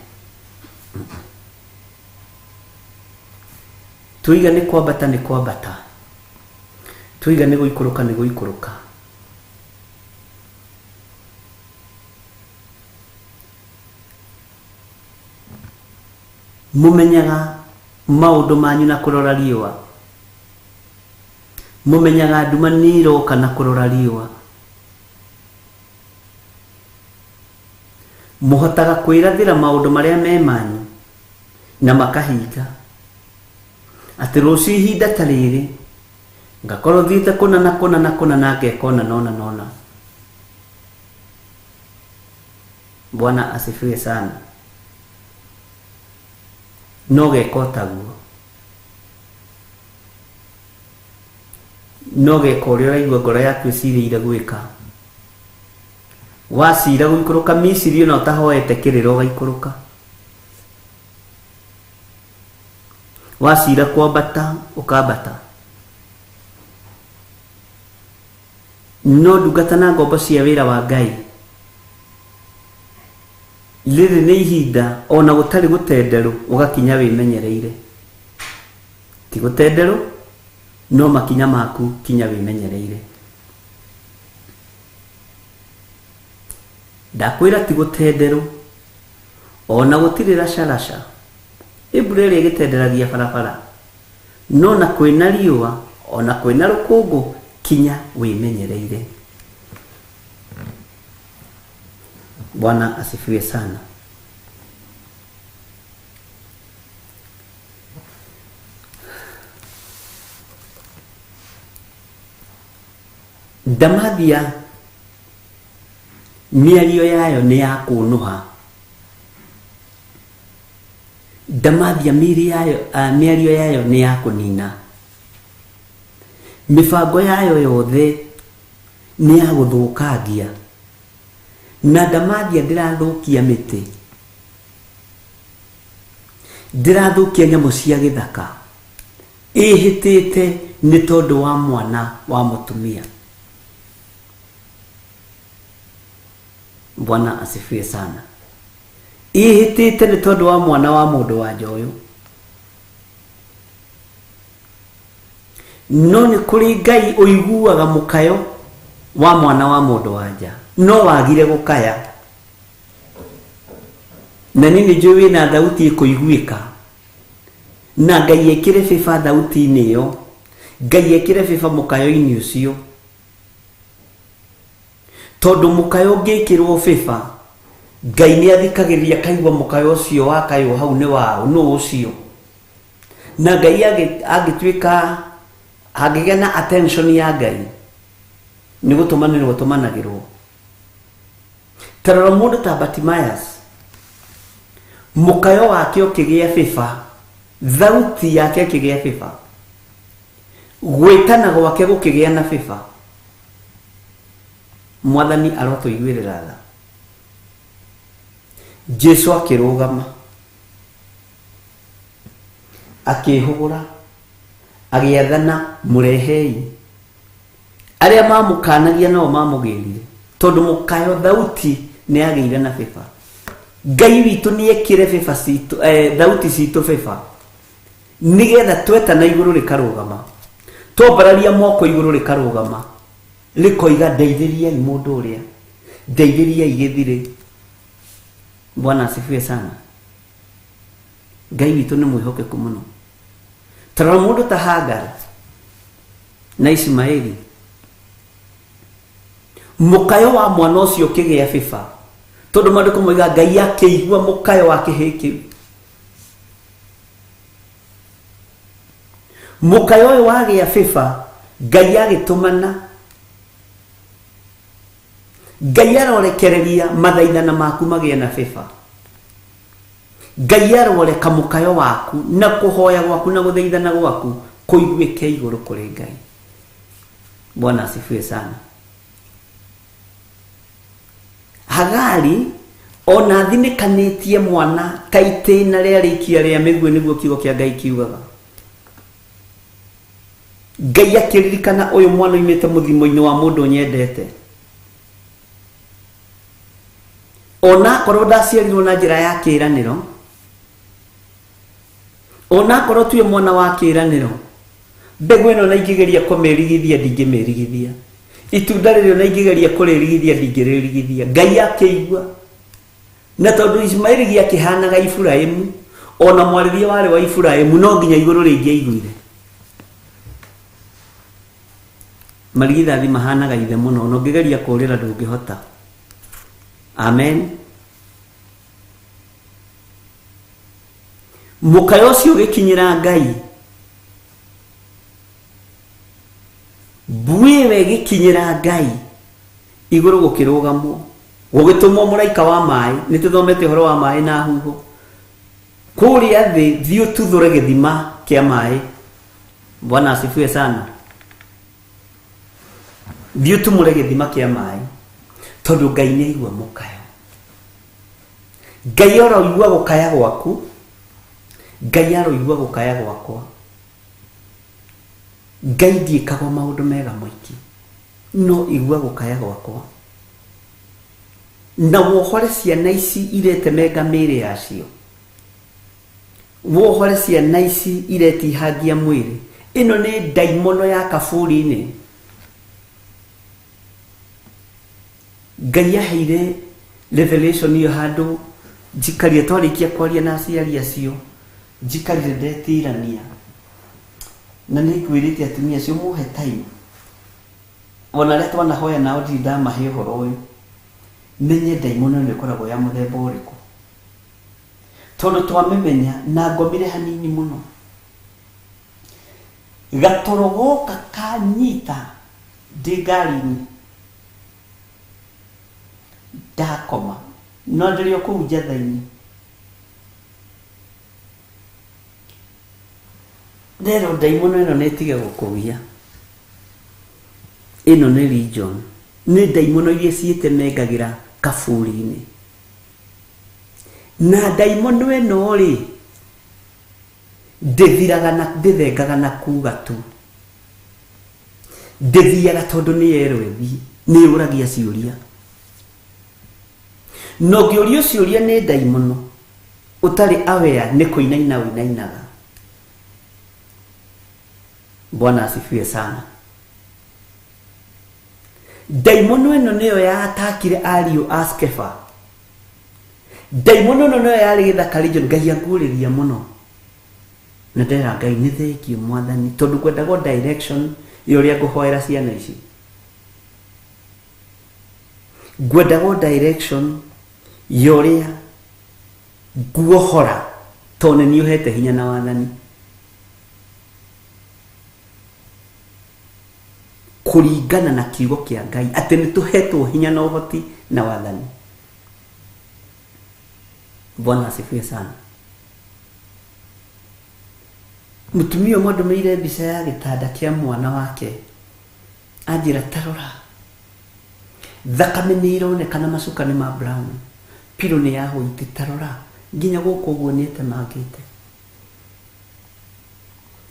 Tuiga nĩ kwambata nĩ kwambata, tuiga nĩ gũikũrũka nĩ gũikũrũka. Mũmenyaga maũndũ manyu na kũrora riũa, mũmenyaga nduma nĩ ĩroka na kũrora riũa. Mũhotaga kwĩrathĩra maũndũ marĩa me manyu na makahinga, atĩ rũciũ ihinda ta rĩrĩ ngakorwo thiĩte kũna na kũna na kũna na ngeka ũna na ũna na ũna. Bwana asifiwe sana. No geka taguo, no geka ũrĩa ũraigua ngoro yaku ĩcirĩire gwĩka. Wacira gũikũrũka Misiri ona ũtahoete kĩrĩra ũgaikũrũka. Wacira kwambata ũkambata. No ndungata na ngombo cia wĩra wa Ngai, rĩrĩ nĩ ihinda ona gũtarĩ gũtenderũ ũgakinya wĩmenyereire. Ti gũtenderũ, no makinya maku kinya wĩmenyereire. Ndakwĩra ti gũtenderũ ona gũtirĩ racaraca. Ĩ mbura ĩrĩa ĩgĩtenderagia barabara, no na kwĩna riũa ona kwĩna rũkũngũ, kinya wĩmenyereire. Bwana asifiwe sana. Ndamathia mĩario yayo nĩ ya kũnũha. Ndamathia mĩĩrĩ yayo, mĩario yayo nĩ ya kũnina. Mĩbango yayo yothe nĩ ya gũthũkangia. Na ndamathia ndĩrathũkia mĩtĩ, ndĩrathũkia nyamũ cia gĩthaka, ĩhĩtĩte nĩ tondũ wa mwana wa mũtumia. Bwana asifiwe sana. Ĩhĩtĩte nĩ tondũ wa mwana wa mũndũ wa nja ũyũ. No nĩ kũrĩ Ngai ũiguaga mũkayo wa mwana wa mũndũ wa nja, no wagire gũkaya. Na niĩ nĩ njũĩ wĩna thauti ĩkũiguĩka, na Ngai ekĩre bĩba thauti-inĩ ĩyo, Ngai ekĩre bĩba mũkayo-inĩ ũcio. Tondũ mũkayo ũngĩkĩrwo bĩba, Ngai nĩ athikagĩrĩria akaigua mũkayo ũcio wakaywo hau nĩ waũ, nũ ũcio. Na Ngai angĩtuĩka angĩgĩa na attention ya Ngai, nĩ gũtũmanĩrwo tũmanagĩrwo. Ta rora mũndũ ta Bartimaeus, mũkayo wake ũkĩgĩa bĩba, thauti yake ĩkĩgĩa bĩba, gwĩtana gwake gũkĩgĩa na bĩba. Mwathani arotũiguĩrĩra tha. Jesu akĩrũgama, akĩhũgũra, agĩathana mũrehei. Arĩa mamũkanagia nao mamũgĩrire, tondũ mũkayo thauti nĩ yagĩire na bĩba. Ngai witũ nĩ ekĩre bĩba citũ, thauti citũ bĩba, nĩgetha twetana igũrũ rĩkarũgama, twambararia moko igũrũ rĩkarũgama, rĩkoiga ndeithĩriai mũndũ ũrĩa, ndeithĩriai gĩthirĩ. Bwana asifiwe sana. Ngai witũ nĩ mwĩhokeku mũno. Ta rora mũndũ ta Hagar na Ismaeli, mũkayo wa mwana ũcio ũkĩgĩa bĩba, tondũ maandĩko moiga Ngai akĩigua mũkayo wa kĩhĩĩ kĩu. Mũkayo ũyũ wagĩa bĩba, Ngai agĩtũmana. Ngai arorekereria mathaithana maku magĩe na bĩba. Ngai aroreka mũkayo waku na kũhoya gwaku na gũthaithana gwaku kũiguĩke igũrũ kũrĩ Ngai. Bwana asifiwe sana. Hagari ona athinĩkanĩtie mwana ta itĩna rĩa rĩkia rĩa mĩguĩ, nĩguo kiugo kĩa Ngai kiugaga. Ngai akĩririkana ũyũ mwana oimĩte mũthimo-inĩ wa mũndũ nyendete. Ona akorwo ndaciarirwo na njĩra ya kĩĩranĩro, ona akorwo tuĩ mwana wa kĩĩranĩro, mbegũ ĩno na ingĩgeria kũmĩrigithia ndingĩmĩrigithia, itunda rĩrĩ ona ingĩgeria kũrĩrigithia ndingĩrĩrigithia. Ngai akĩigua. Na tondũ Ismaili gĩakĩhanaga Iburahĩmu, ona mwarĩrie warĩ wa Iburahĩmu, no nginya igũrũ rĩngĩaiguire. Marigithathi mahanaga ithe mũno, ona ũngĩgeria kũrĩra ndũngĩhota. Amen. Mũkayo ũcio ũgĩkinyĩra Ngai, mbuĩ ĩyo ĩgĩkinyĩra Ngai, igũrũ gũkĩrũgamwo. Gũgĩtũmwo mũraika wa maĩ, nĩ tũthomete ũhoro wa maĩ na huho. Kũrĩa thĩ thiĩ ũtuthũre gĩthima kĩa maĩ. Bwana asifiwe sana. Thiĩ ũtumũre gĩthima kĩa maĩ, tondũ Ngai nĩ aigua mũkayo. Ngai aroigua gũkaya gwaku, Ngai aroigua gũkaya gwakwa. Ngai ndiĩkagwo maũndũ mega moiki, no igua gũkaya gwakwa. Na wohore ciana ici iretemenga mĩĩrĩ yacio. Wohore ciana ici iretihangia mwĩrĩ. Ĩno nĩ ndaimono ya kaburi-inĩ. Ngai aheire revelation ĩyo handũ njikarire twarĩkia kwaria na aciari acio njikarire ndetirania na nĩ ngwĩrĩte atumia acio muhe time ona arĩa twanahoya nao ndirĩ ndamahe ũhoro ũyũ menye ndaimono ĩno ĩkoragwo ya mũthemba ũrĩkũ tondũ twamĩmenya na ngomire hanini mũno gatoro goka kanyita ndĩ ngari-inĩ ndakoma no ndĩrĩ o kũu njatha-inĩ rero ndaimono ĩno nĩ ĩtige gũkũgia ĩno nĩ region nĩ ndaimono iria ciĩtemengagĩra kaburi-inĩ na ndaimono ĩno rĩ ndĩthiraga na ndĩthengaga na kuga tu ndĩthiaga tondũ nĩ yerwo ĩthiĩ nĩ yũragia ciũria na ũngĩũrio ciũria nĩ ndaimono ũtarĩ aware nĩ kũinaina ũinainaga. Bwana asifiwe sana. Ndaimono ĩno nĩyo yatakire ariũ a Skefa. Ndaimono ĩno nĩyo yarĩ gĩthaka region. Ngai anguũrĩria mũno na ndera Ngai nĩ thengiũ mwathani tondũ ngwendagwo direction ya ũrĩa ngũhoera ciana ici, ngwendagwo direction ya ũrĩa nguohora tondũ nĩ niĩ ũhete hinya na wathani kũringana na kiugo kĩa Ngai atĩ nĩ tũhetwo hinya na ũhoti na wathani. Bwana asifiwe sana. Mũtumia ũmwe andũmĩire mbica ya gĩtanda kĩa mwana wake anjĩra tarora thakame nĩ ĩronekana macuka nĩ ma brown pilo nĩ ya white tarora nginya gũkũ ũguo nĩ ĩtemangĩte.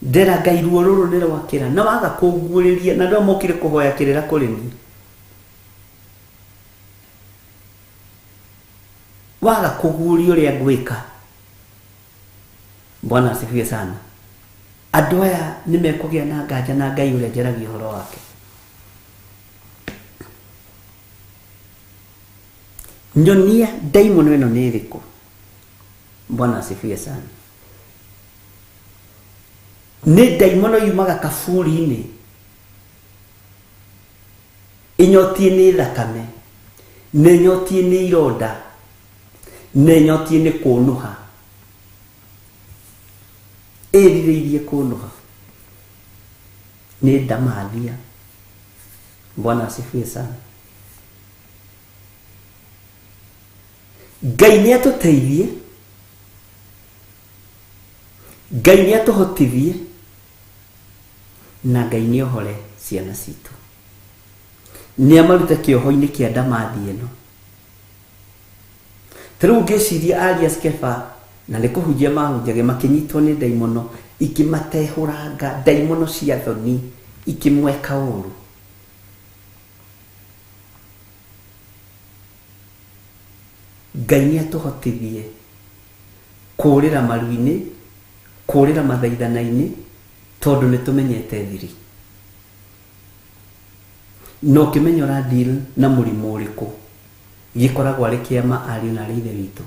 Ndera Ngai ruo rũrũ nĩ rwakĩra na waga kũnguũrĩria na andũ aya mokire kũhoya kĩrĩra kũrĩ niĩ waga kũguũria ũrĩa ngwĩka. Bwana asifiwe sana. Andũ aya nĩ mekũgĩa na nganja na Ngai ũrĩa njaragia ũhoro wake. Nyonia ndaimono ĩno nĩ ĩrĩkũ. Bwana asifiwe sana. Nĩ ndaimono yumaga kaburi-inĩ ĩnyotie nĩ thakame na ĩnyotie nĩ ironda na ĩnyotie nĩ kũnũha ĩrirĩirie kũnũha nĩ ndamathia. Bwana asifiwe sana. Ngai nĩ atũteithie, Ngai nĩ atũhotithie na Ngai nĩ ohore ciana citũ, nĩ amarute kĩoho-inĩ kĩa ndamathi ĩno. Ta rĩu ũngĩciria aria Skefa na nĩ kũhunjia mahunjagia makĩnyitwo nĩ ndaimono ikĩmatehũranga, ndaimono cia thoni ikĩmweka ũru. Ngai nĩ atũhotithie kũũrĩra maru-inĩ, kũũrĩra mathaithana-inĩ, tondũ nĩ tũmenyete thiri. Na ũkĩmenya ũra deal na mũrimũ ũrĩkũ, gĩkoragwo arĩ kĩama ariũ na arĩ ithe witũ.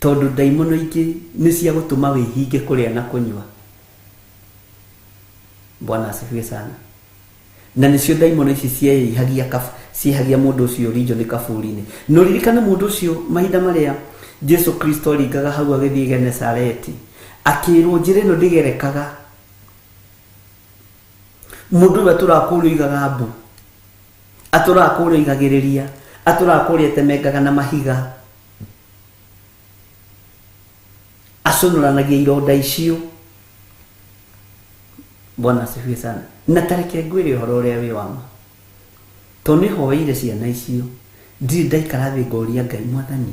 Tondũ ndaimono ingĩ nĩ cia gũtũma wĩhinge kũrĩa na kũnyua. Bwana asifiwe sana. Na nĩcio ndaimono ici ciĩhagia ciĩhagia mũndũ ũcio rinjo nĩ kaburi-inĩ. Na ũririkane mũndũ ũcio mahinda marĩa Jesu Kristo aringaga hau agĩthiĩ Genesareti, akĩrwo njĩra ĩno ndĩgerekaga. Mũndũ ũyũ atũraga kũrĩa oigaga mbu. Atũraga kũrĩa oigagĩrĩria, atũraga kũrĩa etemengaga na mahiga, acũnũranagia ironda icio. Bwana asifiwe sana. Na tareke ngwĩre ũhoro ũrĩa wĩ wa ma, tondũ nĩ hoeire ciana icio, ndirĩ ndaikara thĩ ngoria Ngai, Mwathani,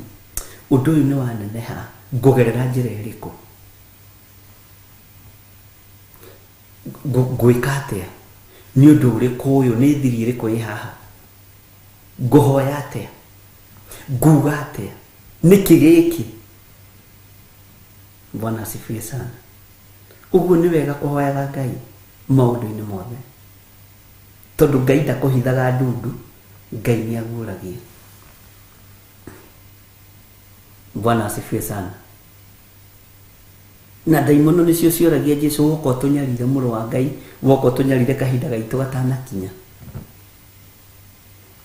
ũndũ ũyũ nĩ waneneha, ngũgerera njĩra ĩrĩkũ, ngwĩka atĩa, nĩ ũndũ ũrĩkũ ũyũ, nĩ thiri ĩrĩkũ ĩ haha, ngũhoya atĩa, nguga atĩa, nĩkĩ gĩkĩ. Bwana asifiwe sana. Ũguo nĩ wega kũhoyaga Ngai maũndũ-inĩ mothe, tondũ Ngai ndakũhithaga ndundu, Ngai nĩ aguũragia. Bwana asifiwe sana. Na ndaimono nĩcio cioragia Jesu, woka ũtũnyarire mũrũ wa Ngai, woka ũtũnyarire kahinda gaitũ gatanakinya.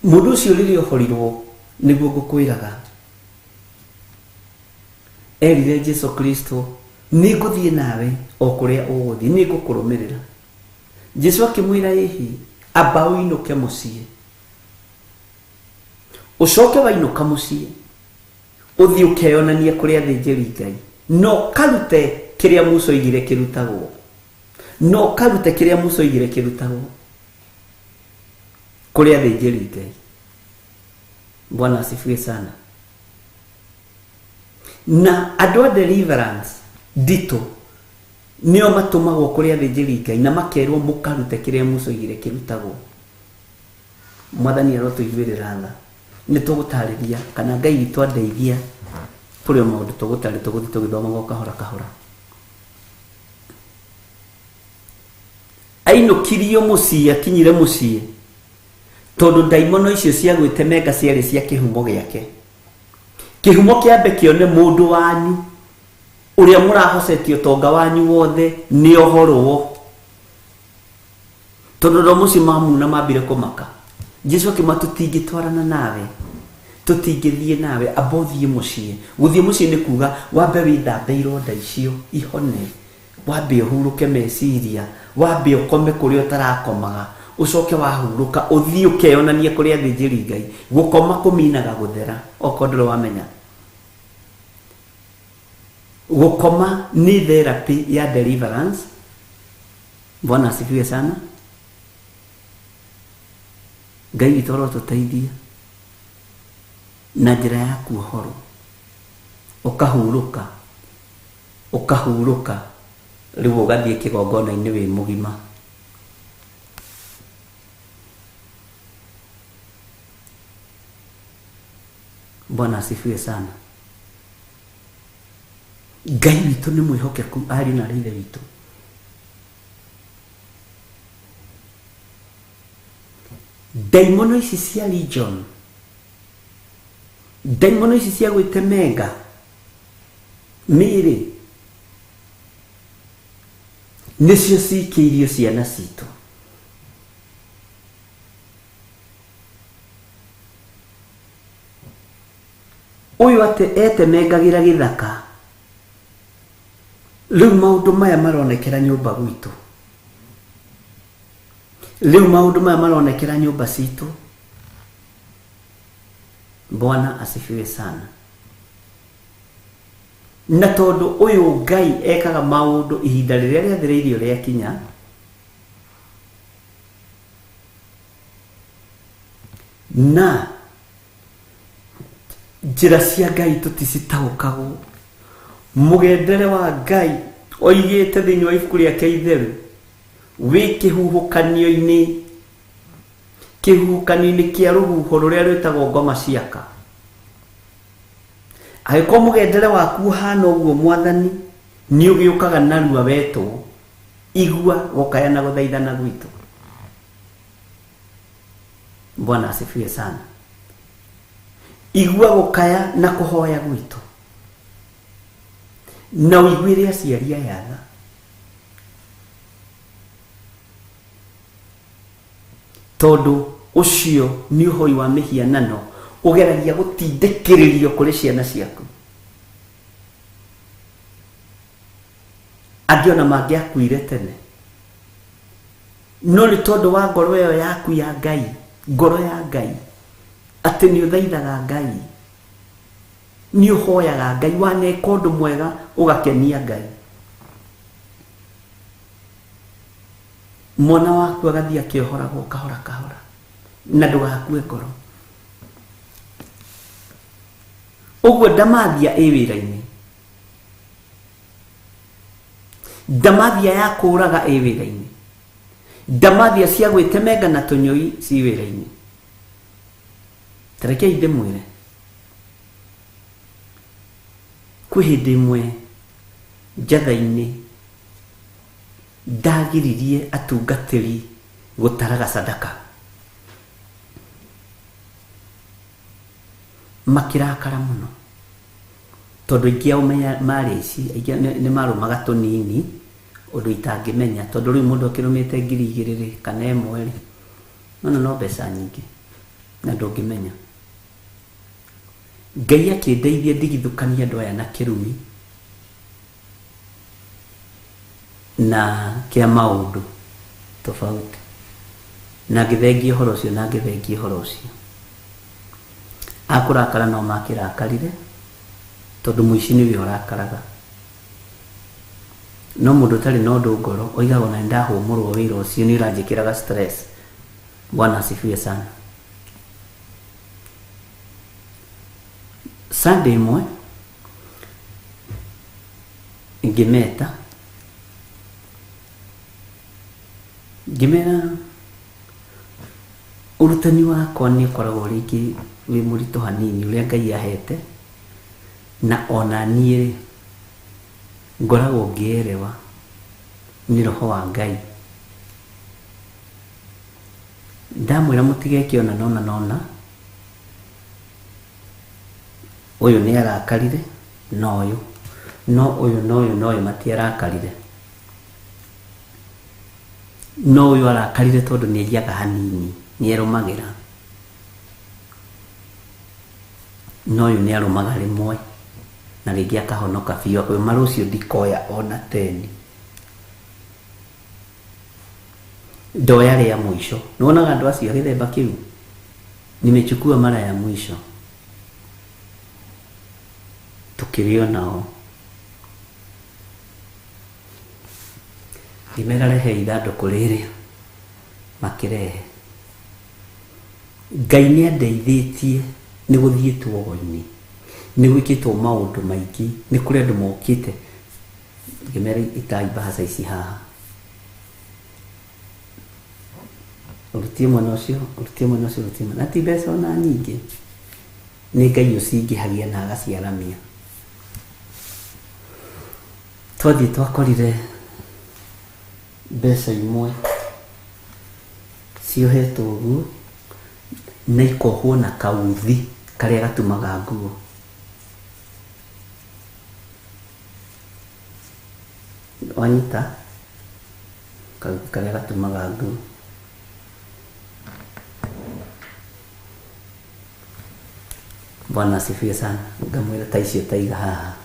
Mũndũ ũcio rĩrĩa ohorirwo, nĩguo ngũkwĩraga, erire Jesu Kristo, nĩ ngũthiĩ nawe o kũrĩa ũgũthiĩ, nĩ ngũkũrũmĩrĩra. Jesu akĩmwĩra, ĩhi, amba ũinũke mũciĩ, ũcoke wainũka mũciĩ ũthiĩ ũkeyonanie kũrĩ athĩnjĩri Ngai, no karute kĩrĩa Musa oigire kĩrutagwo, no karute kĩrĩa Musa oigire kĩrutagwo kũrĩ athĩnjĩri Ngai. Bwana asifiwe sana. Na andũ a deliverance nditũ nĩo matũmagwo kũrĩ athĩnjĩri Ngai na makerwo mũkarute kĩrĩa Musa oigire kĩrutagwo. Mwathani arotũiguĩrĩra tha. Nĩ tũgũtarĩria kana Ngai witũ andeithia kũrĩ o maũndũ tũgũtarĩria, tũgũthiĩ tũgĩthomaga o kahora kahora. Ainũkirio mũciĩ, akinyire mũciĩ, tondũ ndaimono icio cia gwĩtemenga ciarĩ cia kĩhumo gĩake. Kĩhumo kĩambe kĩone mũndũ wanyu ũrĩa mũrahocetie ũtonga wanyu wothe nĩ ohorwo, tondũ ndo mũciĩ mamuna mambire kũmaka. Jesu akĩma, tũtingĩtwarana nawe, tũtingĩthiĩ nawe, amba ũthiĩ mũciĩ. Gũthiĩ mũciĩ nĩ kuga wambe wĩthambe ironda icio ihone, wambe ũhurũke meciria, wambe ũkome kũrĩa ũtarakomaga, ũcoke wahurũka ũthiĩ ũkeyonanie kũrĩ athĩnjĩri Ngai. Gũkoma kũminaga gũthera, okorwo ndũrĩ wamenya. Gũkoma nĩ therapy ya deliverance. Bwana asifiwe sana. Ngai witũ arotũteithia na njĩra ya kuohorwo, ũkahurũka, ũkahurũka, rĩu ũgathiĩ kĩgongona-inĩ wĩ mũgima. Bwana asifiwe sana. Ngai witũ nĩ mwĩhokeku, ariũ na aarĩ a Ithe witũ. Ndaimono ici cia legion, ndaimono ici cia gwĩtemenga mĩĩrĩ, nĩcio cikĩirio ciana citũ. Ũyũ atĩ etemengagĩra gĩthaka, rĩu maũndũ maya maronekera nyũmba gwitũ, rĩu maũndũ maya maronekera nyũmba citũ. Bwana asifiwe sana. Na tondũ ũyũ Ngai ekaga maũndũ ihinda rĩrĩa rĩathĩrĩirio rĩakinya, na njĩra cia Ngai tũticitaũkagwo. Mũgendere wa Ngai oigĩte thĩinĩ wa ibuku rĩake itheru, wĩ kĩhuhũkanio-inĩ, kĩhuhũkanio-inĩ kĩa rũhuho rũrĩa rwĩtagwo ngoma ciaka. Angĩkorwo mũgendere waku ũhana ũguo, Mwathani nĩ ũgĩũkaga narua wetwo, igua gũkaya na gũthaithana gwitũ. Bwana asifiwe sana. Igua gũkaya na kũhoya gwitũ, na ũiguĩre aciari aya tha. Tondũ ũcio nĩ ũhoi wa mĩhianano ũgeragia gũtindĩkĩrĩrio kũrĩ ciana ciaku. Angĩ ona mangĩakuire tene, no nĩ tondũ wa ngoro ĩyo yaku ya Ngai, Ngoro ya Ngai atĩ nĩ ũthaithaga Ngai, nĩ ũhoyaga Ngai, waneka ũndũ mwega ũgakenia Ngai. Mwana waku agathiĩ akĩohoragwo kahora kahora na ndũgakue ngoro. Ũguo ndamathia ĩ wĩra-inĩ, ndamathia ya kũraga ĩ wĩra-inĩ, ndamathia cia gwĩtemenga na tũnyũi ci wĩra-inĩ. Tarekei ndĩmwĩre, kwĩ hĩndĩ ĩmwe njatha-inĩ ndagiririe atungatĩri gũtaraga sadaka, makĩrakara mũno tondũ aingĩ ao marĩ aici, aingĩ nĩ marũmaga tũnini ũndũ itangĩmenya, tondũ rĩu mũndũ akĩrũmĩte 2000 rĩ kana 1 rĩ, no no mbeca nyingĩ na ndũngĩmenya. Ngai akĩndeithia ndigithũkania andũ aya na kĩrumi na kĩa maũndũ tofauti, na ngĩthengia ũhoro ũcio, na ngĩthengia ũhoro ũcio. Akũrakara no makĩrakarire, tondũ mũici nĩwe ũrakaraga. No mũndũ ũtarĩ na ũndũ ngoro oigaga ona nĩndahũmũrwo wĩra ũcio nĩ ũranjĩkĩraga stress. Bwana asifiwe sana. Sunday ĩmwe ngĩmeta ngĩmera ũrutani wakwa nĩ ũkoragwo rĩngĩ wĩ mũritũ hanini ũrĩa Ngai ahete, na ona niĩ rĩ ngoragwo ngĩerewa nĩ roho wa Ngai. Ndamwĩra mũtigeke ona nona nona, ũyũ nĩ arakarire na ũyũ, no ũyũ na ũyũ na ũyũ matiarakarire. No ũyũ arakarire tondũ nĩ aiyaga hanini, nĩ erũmagĩra. No ũyũ nĩ arũmaga rĩmwe na rĩngĩ akahonoka biũ, akoima rũciũ ndikoya ona 10. Ndoya rĩa mũico. Nĩwonaga andũ acio a gĩthemba kĩu? Nimechukua mara ya mwisho. Tũkĩrĩo nao. Ngĩmera rehe ithandũkũ rĩrĩ, makĩrehe. Ngai nĩ andeithĩtie nĩ gũthiĩtwo ogo-inĩ, nĩ gwĩkĩtwo maũndũ maingĩ, nĩ kũrĩ andũ mokĩte. Ngĩmera itai mbahaca ici haha, ũrutie mwena ũcio, ũrutie mwena ũcio, ũrutie mwena, na ti mbeca ona nyingĩ, nĩ Ngai ũcingĩhagia na agaciaramia. Twathiĩ twakorire mbeca imwe ciohetwo ũguo na ikohwo na kauthi karĩa gatumaga nguo. Wanyita kauthi karĩa gatumaga nguo. Bwana asifiwe sana. Ngamwĩra ta icio taiga haha.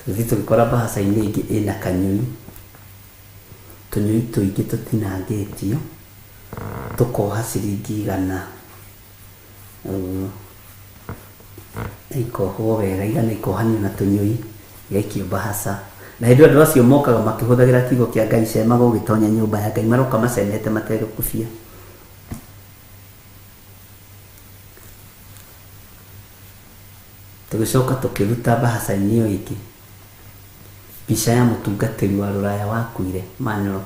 Tũgĩthiĩ tũgĩkora mbahaca-inĩ ĩngĩ ĩna kanyũi, tũnyũi tũingĩ tũtinangĩtio, tũkoha ciringi 100. Ũguo. Ikohwo wega, 100 ikohanio na tũnyũi, igaikio mbahaca. Na hĩndĩ ĩyo andũ acio mokaga makĩhũthagĩra kiugo kĩa Ngai, cemaga ũgĩtonya nyũmba ya Ngai, maroka macemete mategũkubia. Tũgĩcoka tũkĩruta mbahaca-inĩ ĩyo ĩngĩ mbica ya mũtungatĩri wa rũraya wakuire, Manlo,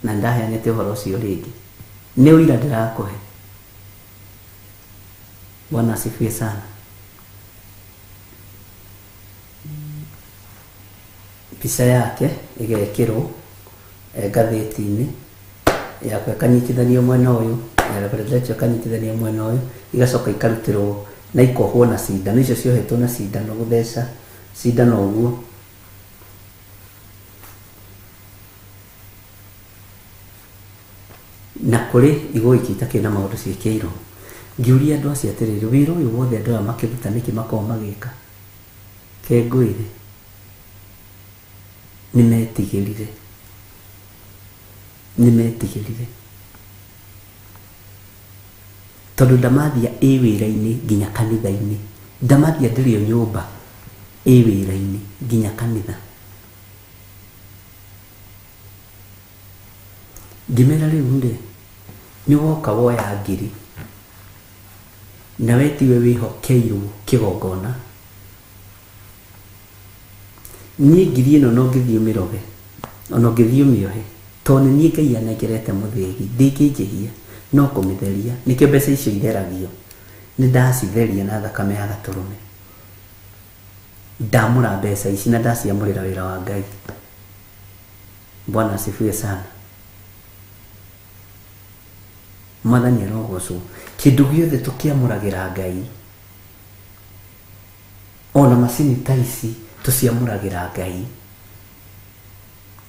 na nĩndaheanĩte ũhoro ũcio rĩngĩ. Nĩ ũira ndĩrakũhe. Bwana asifiwe sana. Mbica yake ĩgekĩrwo ngathĩti-inĩ, yakwa ĩkanyitithanio mwena ũyũ, ya Reverend Rachel ĩkanyitithanio mwena ũyũ, igacoka ikarutĩrwo na ikohwo na cindano, icio ciohetwo na cindano, gũtheca cindano ũguo. Na kũrĩ igũgĩikio itakĩrĩ na maũndũ ciĩkĩirwo. Ngĩũria andũ acio atĩrĩrĩ, wĩra ũyũ wothe andũ aya makĩruta nĩkĩ makoragwo magĩka? Ke ngwĩre, nĩ metigĩrire. Nĩ metigĩrire. Tondũ ndamathia ĩ wĩra-inĩ nginya kanitha-inĩ. Ndamathia ndĩrĩ o nyũmba ĩ wĩra-inĩ nginya kanitha. Ngĩmera rĩu rĩ, nĩ woka woya ngiri na we tiwe wĩhokeirwo kĩgongona. Niĩ ngiri ĩno no ngĩthiĩ ũmĩroge, ona ũngĩthiĩ ũmĩohe, tondũ nĩ niĩ Ngai anengerete mũthĩgi, ndingĩnjĩhia, no kũmĩtheria. Nĩkĩo mbeca icio itheragio. Nĩ ndacitheria na thakame ya gatũrũme. Ndamũra mbeca ici na ndaciamũrĩra wĩra wa Ngai. Bwana asifiwe sana. Mwathani arogocwo. Kĩndũ gĩothe tũkĩamũragĩra Ngai, ona macini ta ici tũciamũragĩra Ngai.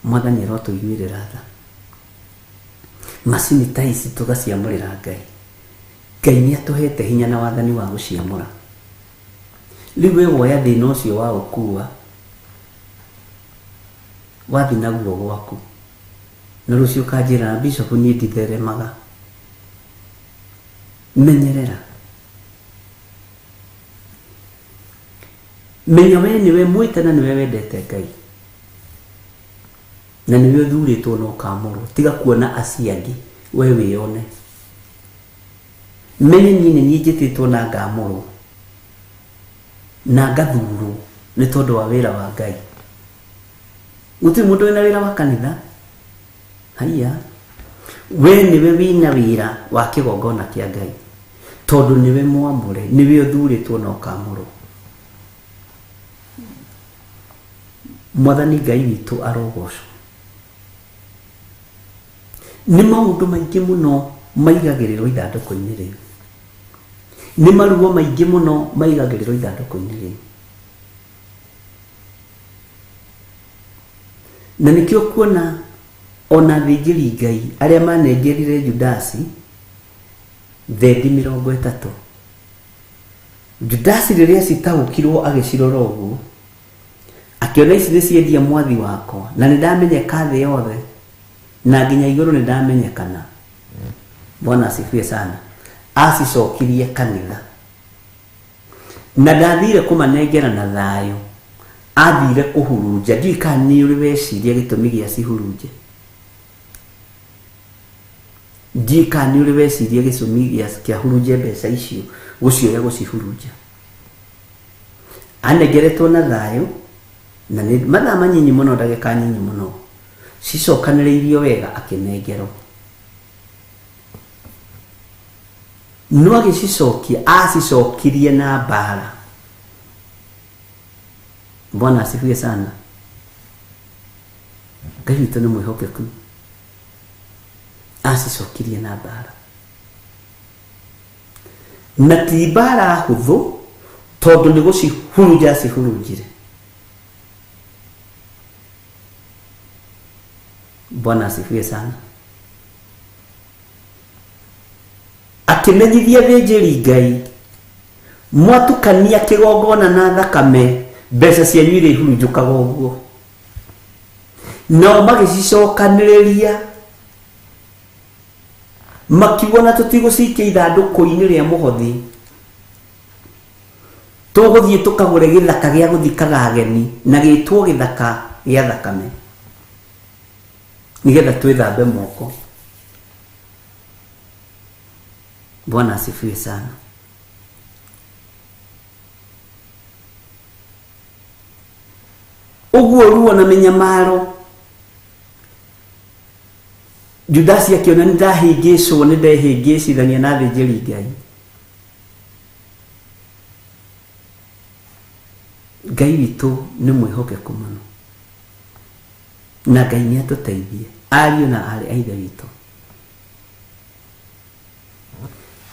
Mwathani arotũiguĩrĩra tha. Macini ta ici tũgaciamũrĩra Ngai. Ngai nĩ atũhete hinya na wathani wa gũciamũra. Rĩu we woya thĩna ũcio wa ũkua, wathiĩ naguo gwaku, na rũciũ ũkanjĩra na Bishop niĩ nditheremaga. Menyerera. Menya we nĩwe mwĩte na nĩwe wendete Ngai. Na nĩwe ũthurĩtwo na ũkamũrwo. Tiga kuona acio angĩ, we wĩyone. Menye niĩ nĩ niĩ njĩtĩtwo na ngamũrwo na ngathurwo nĩ tondũ wa wĩra wa Ngai. Gũtirĩ mũndũ wĩna wĩra wa kanitha. Haiya. We nĩwe wĩna wĩra wa kĩgongona kĩa Ngai. Tondũ nĩwe mwamũre, nĩwe ũthurĩtwo na ũkamũrwo. Mwathani Ngai witũ arogocwo. Nĩ maũndũ maingĩ mũno maigagĩrĩrwo ithandũkũ-inĩ rĩu. Nĩ maruo maingĩ mũno maigagĩrĩrwo ithandũkũ-inĩ rĩu. Na nĩkĩo kuona ona athĩnjĩri Ngai arĩa manengerire Judasi thendi 30. Judasi rĩrĩa acitaũkirwo agĩcirora ũguo, akĩona ici nĩ ciendia mwathi wakwa, na nĩ ndamenyeka thĩ yothe, na nginya igũrũ nĩ ndamenyekana. Bwana asifiwe sana. Acicokirie kanitha. Na ndathire kũmanengera na thayũ, athire kũhurunja. Ndiũĩ kana nĩ ũrĩ weciria gĩtũmi gĩa cihurunje. Ndiũĩ kana nĩ ũrĩ weciria gĩtũmi kĩa hurunje mbeca icio, gũcioya gũcihurunja. Anengeretwo na thayũ, na nĩ mathaa manyinyi mũno, ndagĩka nyinyi mũno, cicokanĩrĩirio wega akĩnengerwo. No agĩcicokia, acicokirie na mbara. Bwana asifiwe sana. Ngai witũ nĩ mwĩhokeku. Acicokirie na mbara. Na ti mbara hũthũ, tondũ nĩ gũcihurunja acihurunjire. Bwana asifiwe sana. Akĩmenyithia athĩnjĩri Ngai, mwatukania kĩgongona na thakame, mbeca cianyu irĩhurunjũkaga ũguo. Nao magĩcicokanĩrĩria, makiuga na tũtigũcikia ithandũkũ-inĩ rĩa mũhothi, tũgũthiĩ tũkagũre gĩthaka gĩa gũthikaga ageni, na gĩtwo gĩthaka gĩa thakame, nĩgetha twĩthambe moko. Bwana asifiwe sana. Ũguo ruo na mĩnyamaro, Judasi akĩona nĩ ndahĩngĩcwo, nĩ ndehĩngĩcithania na athĩnjĩri Ngai. Ngai witũ nĩ mwĩhokeku mũno, na Ngai nĩ atũteithie, ariũ na aarĩ a Ithe witũ.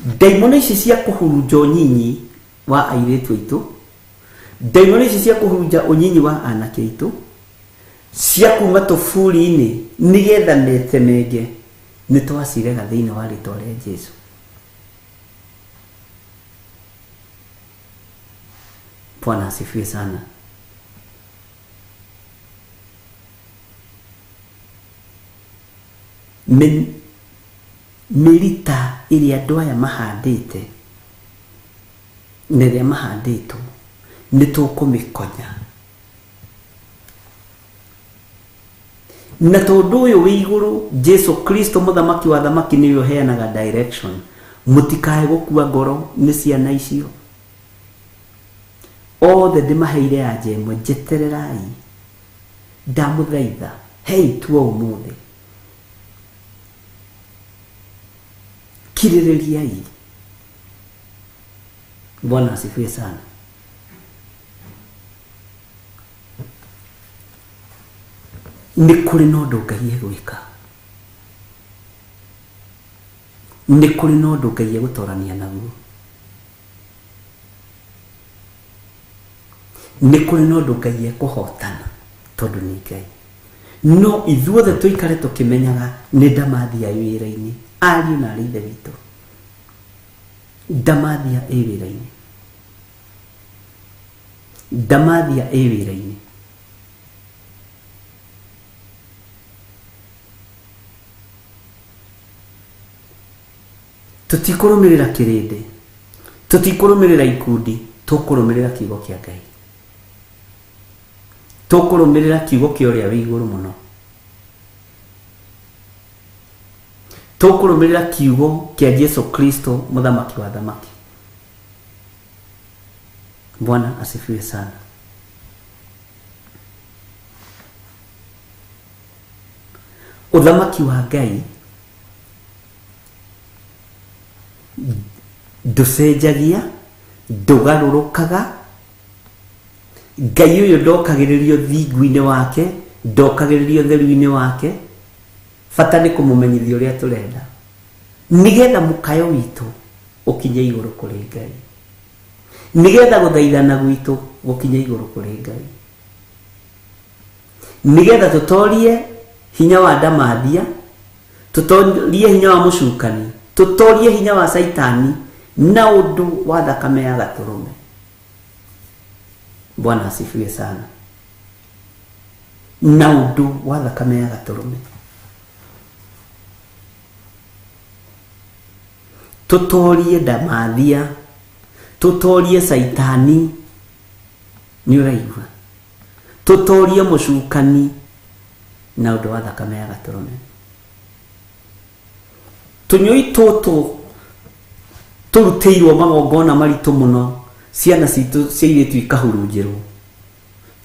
Ndaimono ici cia kũhurunja ũnyinyi wa airĩtu aitũ, ndaimono ici cia kũhurunja ũnyinyi wa anake aitũ, cia kuma tũburi-inĩ nĩgetha metemenge, nĩ twacirega thĩinĩ wa rĩtwa rĩa Jesu. Bwana asifiwe sana. Mĩrita ĩrĩa andũ aya mahandĩte na ĩrĩa mahandĩtwo nĩ tũkũmĩkonya. Na tondũ ũyũ wĩ igũrũ Jesu Kristo mũthamaki wa thamaki nĩwe ũheanaga direction, mũtikae gũkua ngoro nĩ ciana icio othe ndĩmaheire anja ĩmwe. Njetererai, ndamũthaitha, hei itua ũmũthĩ, kirĩrĩriai. Bwana asifiwe sana. Nĩ kũrĩ na ũndũ Ngai egwĩka, nĩ kũrĩ na ũndũ Ngai egũtorania naguo, nĩ kũrĩ na ũndũ Ngai ekũhotana tondũ nĩ Ngai. No ithuothe tũikare tũkĩmenyaga nĩ ndamathia ĩ wĩra-inĩ, ariũ na arĩ ithe witũ, ndamathia ĩ wĩra-inĩ, ndamathia ĩ wĩra-inĩ. Tũtikũrũmĩrĩra kĩrĩndĩ, tũtikũrũmĩrĩra ikundi, tũkũrũmĩrĩra kiugo kĩa Ngai, tũkũrũmĩrĩra kiugo kĩa ũrĩa wĩ igũrũ mũno, tũkũrũmĩrĩra kiugo kĩa Jesu Kristo mũthamaki wa thamaki. Bwana asifiwe sana. Ũthamaki wa Ngai ndũcenjagia, ndũgarũrũkaga. Ngai ũyũ ndokagĩrĩrio thingu-inĩ wake, ndokagĩrĩrio theru-inĩ wake. Bata nĩ kũmũmenyithia ũrĩa tũrenda, nĩgetha mũkayo witũ ũkinye igũrũ kũrĩ Ngai, nĩgetha gũthaithana gwitũ gũkinye igũrũ kũrĩ Ngai, nĩgetha tũtorie hinya wa ndamathia, tũtorie hinya wa mũcukani, tũtorie hinya wa Saitani na ũndũ wa thakame ya gatũrũme. Bwana asifiwe sana. Na ũndũ wa thakame ya gatũrũme tũtorie ndamathia, tũtorie Saitani, nĩ ũraigua, tũtorie mũcukani na ũndũ wa thakame ya gatũrũme. Tũnyũi tũtũ tũrutĩirwo magongona maritũ mũno, ciana citũ cia airĩtu ikahurunjĩrwo.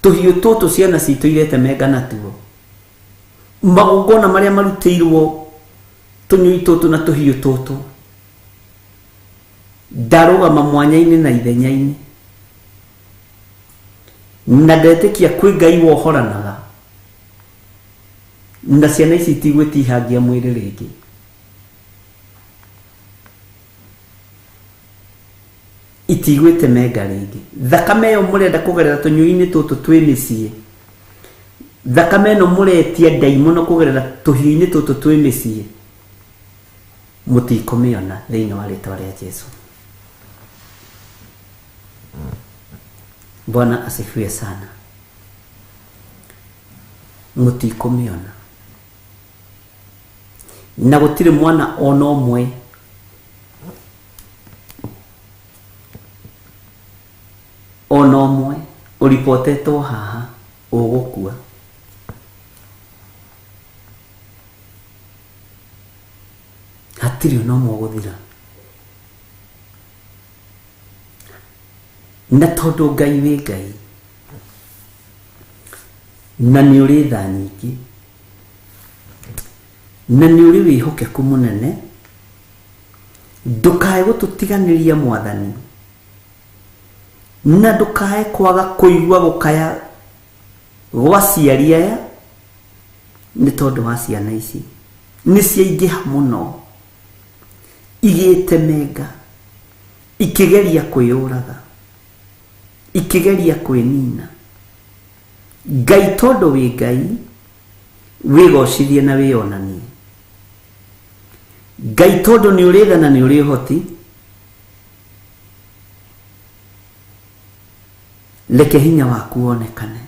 Tũhiũ tũtũ ciana citũ iretemenga natuo, magongona marĩa marutĩirwo tũnyũi tũtũ na tũhiũ tũtũ, ndarũgama mwanya-inĩ na ithenya-inĩ na ndetĩkia kwĩ Ngai wohoranaga, na ciana ici itigwĩtihangia mwĩrĩ rĩngĩ. Itigwĩtemenga rĩngĩ. Thakame ĩyo mũrenda kũgerera tũnyũi-inĩ tũtũ twĩ mĩciĩ, thakame ĩno mũretia ndaimono kũgerera tũhiũ-inĩ tũtũ twĩ mĩciĩ, mũtikũmĩona thĩinĩ wa rĩtwa rĩa Jesu. Bwana asifiwe sana. Mũtikũmĩona, na gũtirĩ mwana ona ũmwe ona ũmwe ũribotetwo haha ũgũkua. Hatirĩ ona ũmwe ũgũthira. Na tondũ Ngai wĩ Ngai na nĩ ũrĩ tha nyingĩ na nĩ ũrĩ wĩhokeku mũnene, ndũkae gũtũtiganĩria Mwathani, na ndũkae kwaga kũigua gũkaya gwa aciari aya nĩ tondũ wa ciana ici nĩ ciaingĩha mũno, igĩtemenga, ikĩgeria kwĩyũraga, ikĩgeria kwĩnina. Ngai tondũ wĩ Ngai, wĩgocithie na wĩyonanie. Ngai tondũ nĩ ũrĩ tha na nĩ ũrĩ ũhoti, reke hinya waku wonekane.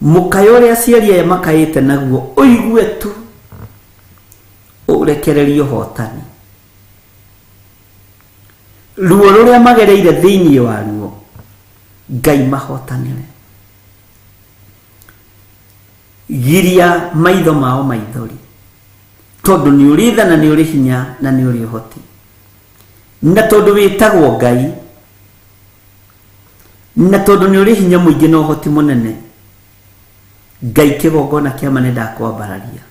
Mũkayo ũrĩa aciari aya makaĩte naguo ũigue tu. Ũrekererie ũhotani. Ruo rũrĩa magereire thĩinĩ waruo, Ngai mahotanĩre. Giria maitho mao maithori, tondũ nĩ ũrĩ tha na nĩ ũrĩ hinya na nĩ ũrĩ ũhoti, na tondũ wĩtagwo Ngai, na tondũ nĩ ũrĩ hinya mũingĩ na ũhoti mũnene. Ngai kĩgongona kĩa ma nĩ ndakwambararia.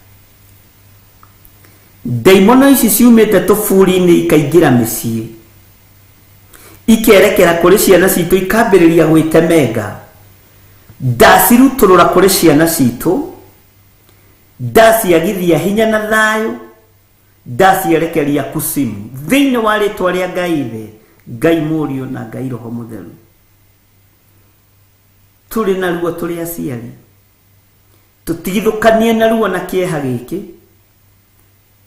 Ndaimono ici ciumĩte tũburi-inĩ ikaingĩra mĩciĩ, ikerekera kũrĩ ciana citũ, ikambĩrĩria gwĩtemenga. Ndacirutũrũra kũrĩ ciana citũ, ndaciagithia hinya na thayũ, ndacierekeria kusimu thĩinĩ wa rĩtwa rĩa Ngai Ithe, Ngai Mũriũ na Ngai Roho Mũtheru. Tũrĩ na ruo tũrĩ aciari, tũtigithũkanie na ruo na kĩeha gĩkĩ,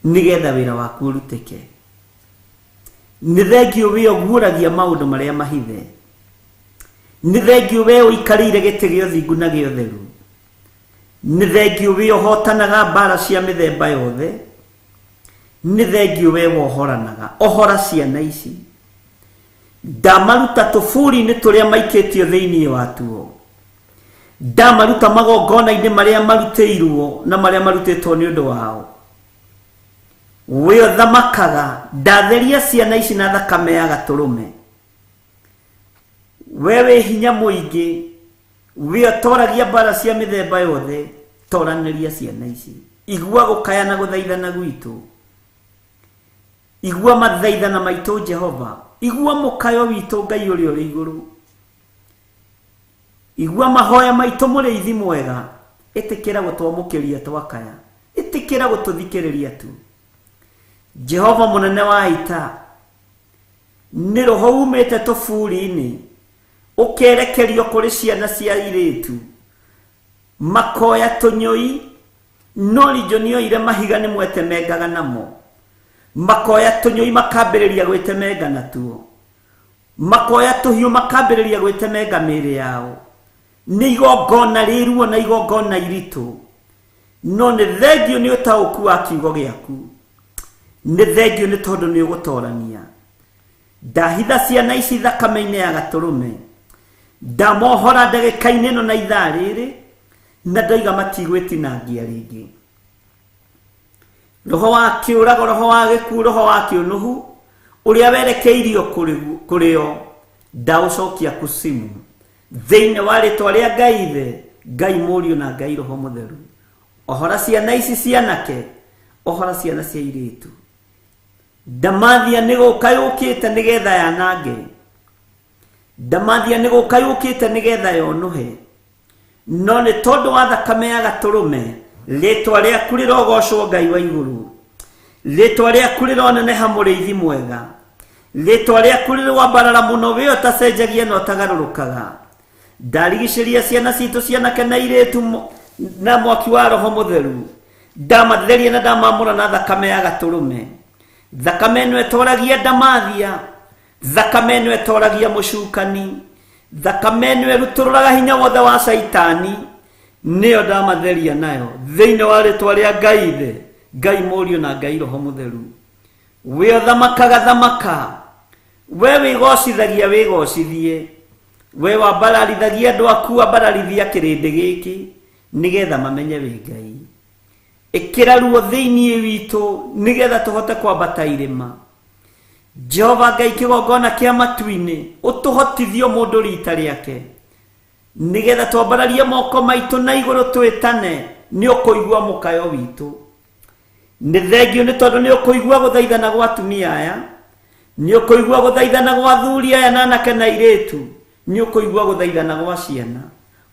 nĩgetha wĩra waku ũrutĩke. Nĩ thengiũ wee ũguũragia maũndũ marĩa mahithe. Nĩ thengiũ wee ũikarĩire gĩtĩ gĩa ũthingu na gĩa ũtheru. Nĩ thengiũ wee ũhotanaga mbaara cia mĩthemba yothe. Nĩ thengiũ wee wohoranaga. Ohora ciana ici. Ndamaruta tũburi-inĩ tũrĩa maikĩtio thĩinĩ watuo. Ndamaruta magongona-inĩ marĩa marutĩirwo na marĩa marutĩtwo nĩ ũndũ wao. We ũthamakaga, ndatheria ciana ici na thakame ya gatũrũme. We wĩ hinya mũingĩ, we ũtoragia mbara cia mĩthemba yothe, toranĩria ciana ici. Igua gũkaya na gũthaithana gwitũ. Igua mathaithana maitũ Jehova. Igua mũkayo witũ Ngai ũrĩa ũrĩ igũrũ. Igua mahoya maitũ mũrĩithi mwega. Ĩtĩkĩra gũtwamũkĩria twakaya. Ĩtĩkĩra gũtũthikĩrĩria tu. Jehova mũnene wa ita, nĩ roho umĩte tũburi-inĩ ũkerekerio kũrĩ ciana cia airĩtu, makoya tũnyũi, no rinjo nĩoire mahiga nĩ mwetemengaga namo, makoya tũnyũi makambĩrĩria gwĩtemenga natuo, makoya tũhiũ makambĩrĩria gwĩtemenga mĩĩrĩ yao. Nĩ igongona rĩ ruo na igongona iritũ, no nĩ thengiũ nĩ ũtaũku wa kiugo gĩaku. Nĩ thengiũ nĩ tondũ nĩ ũgũtorania. Ndahitha ciana ici thakame-inĩ ya gatũrũme, ndamohora ndagĩka-inĩ ĩno na ithaa rĩrĩ, na ndoiga matigwĩtinangia rĩngĩ. Roho wa kĩũrago, roho wa gĩkuũ, roho wa kĩũnũhu ũrĩa werekeirio kũrĩ o, ndaũcokia kusimu thĩinĩ wa rĩtwa rĩa Ngai Ithe, Ngai Mũriũ na Ngai Roho Mũtheru. Ohora ciana ici cianake, ohora ciana cia airĩtu. Ndamathia nĩ gũka yũkĩte nĩgetha yanange. Ndamathia nĩ gũka yũkĩte nĩgetha yonũhe. No nĩ tondũ wa thakame ya gatũrũme, rĩtwa rĩaku rĩrogocwo Ngai wa igũrũ. Rĩtwa rĩaku rĩroneneha mũrĩithi mwega. Rĩtwa rĩaku rĩrwambarara mũno, we ũtacenjagia na ũtagarũrũkaga. Ndarigicĩria ciana citũ cianake na airĩtu na mwaki wa Roho Mũtheru. Ndamatheria na ndamamũra na thakame ya gatũrũme. Thakame ĩno ĩtoragia ndamathia. Thakame ĩno ĩtoragia mũcukani. Thakame ĩno ĩrutũrũraga hinya wothe wa Caitani. Nĩyo ndamatheria nayo thĩinĩ wa rĩtwa rĩa Ngai Ithe, Ngai Mũriũ na Ngai Roho Mũtheru. We ũthamakaga thamaka, we wĩgocithagia wĩgocithie, we wambararithagia andũ aku ambararithia kĩrĩndĩ gĩkĩ nĩgetha mamenye wĩ Ngai. Ĩkĩra ruo thĩinĩ witũ nĩgetha tũhote kwambata irĩma. Jehova Ngai kĩgongona kĩa matu-inĩ, ũtũhotithio mũndũ rita rĩake nĩgetha twambararie moko maitũ na igũrũ twĩtane, nĩ ũkũigua mũkayo witũ. Nĩ thengio nĩ tondũ nĩ ũkũigua gũthaithana gwa atumia aya, nĩ ũkũigua gũthaithana gwa athuri aya na anake na airĩtu, nĩ ũkũigua gũthaithana gwa ciana.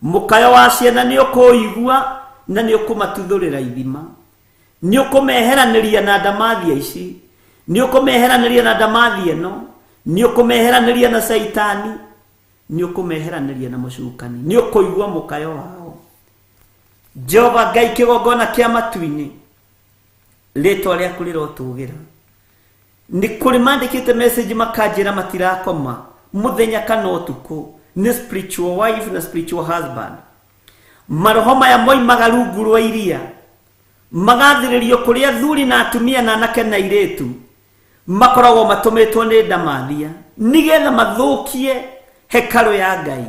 Mũkayo wa ciana nĩ ũkũigua na nĩ ũkũmatuthũrĩra ithima. Nĩ ũkũmeheranĩria na ndamathia ici, nĩ ũkũmeheranĩria na ndamathia ĩno, nĩ ũkũmeheranĩria na Caitani, nĩ ũkũmeheranĩria na mũcukani, nĩ ũkũigua mũkayo wao. Jehova Ngai kĩgongona kĩa matu-inĩ, rĩtwa rĩaku rĩrotũgĩra. Nĩ kũrĩ mandĩkĩte message makanjĩra matirakoma mũthenya kana ũtukũ, nĩ spiritual wife na spiritual husband. Maroho maya moimaga rungu rwa iria, Magathĩrĩrio kũrĩ athuri na atumia na anake na airĩtu makoragwo matũmĩtwo nĩ ndamathia nĩgetha mathũkie hekarũ ya Ngai.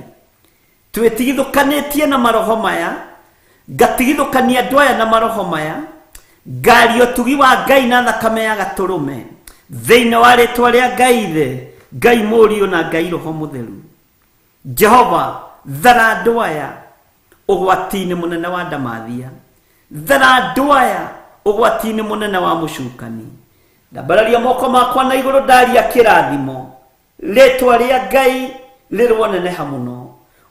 Twĩtigithũkanĩtie na maroho maya, ngatigithũkania andũ aya na maroho maya, ngaria ũtugi wa Ngai na thakame ya gatũrũme thĩinĩ wa rĩtwa rĩa Ngai Ithe, Ngai Mũriũ na Ngai Roho Mũtheru. Jehova, thara andũ aya ũgwati-inĩ mũnene wa ndamathia, thara andũ aya ũgwati-inĩ mũnene wa mũcukani. Ndambararia moko makwa na igũrũ ndaria kĩrathimo, rĩtwa rĩa Ngai rĩroneneha mũno,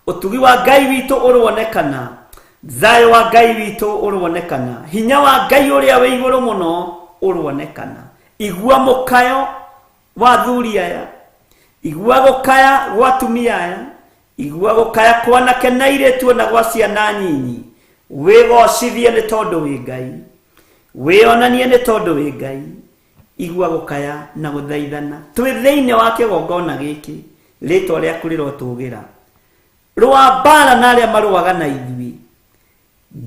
ũtugi wa Ngai witũ ũronekana, thayũ wa Ngai witũ ũronekana, hinya wa Ngai ũrĩa wĩ igũrũ mũno ũronekana. Igua mũkayo wa athuri aya, igua gũkaya gwa atumia aya, igua gũkaya kwa anake na airĩtu ona gwa ciana nyinyi. Wĩgocithie nĩ tondũ wĩ Ngai, wĩonanie nĩ tondũ wĩ Ngai. Igua gũkaya na gũthaithana twĩ thĩinĩ wa kĩgongona gĩkĩ, rĩtwa rĩaku rĩrotũgĩra. Rũa mbara na arĩa marũaga na ithuĩ,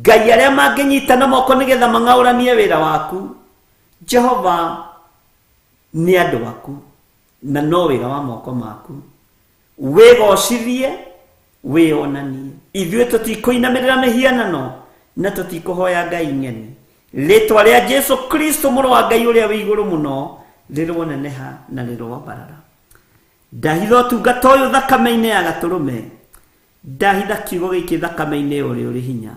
Ngai arĩa mangĩnyitana moko nĩgetha mang'aũranie wĩra waku. Jehova, nĩ andũ aku na no wĩra wa moko maku. Wĩgocithie, wĩonanie. Ithuĩ tũtikũinamĩrĩra mĩhianano na tũtikũhoya Ngai ng'eni. Rĩtwa rĩa Jesu Kristo mũrũ wa Ngai ũrĩa wĩ igũrũ mũno rĩroneneha na rĩroambarara. Ndahitha ũtungata ũyũ thakame-inĩ ya gatũrũme, ndahitha kiugo gĩkĩ thakame-inĩ ũrĩa ũrĩ hinya,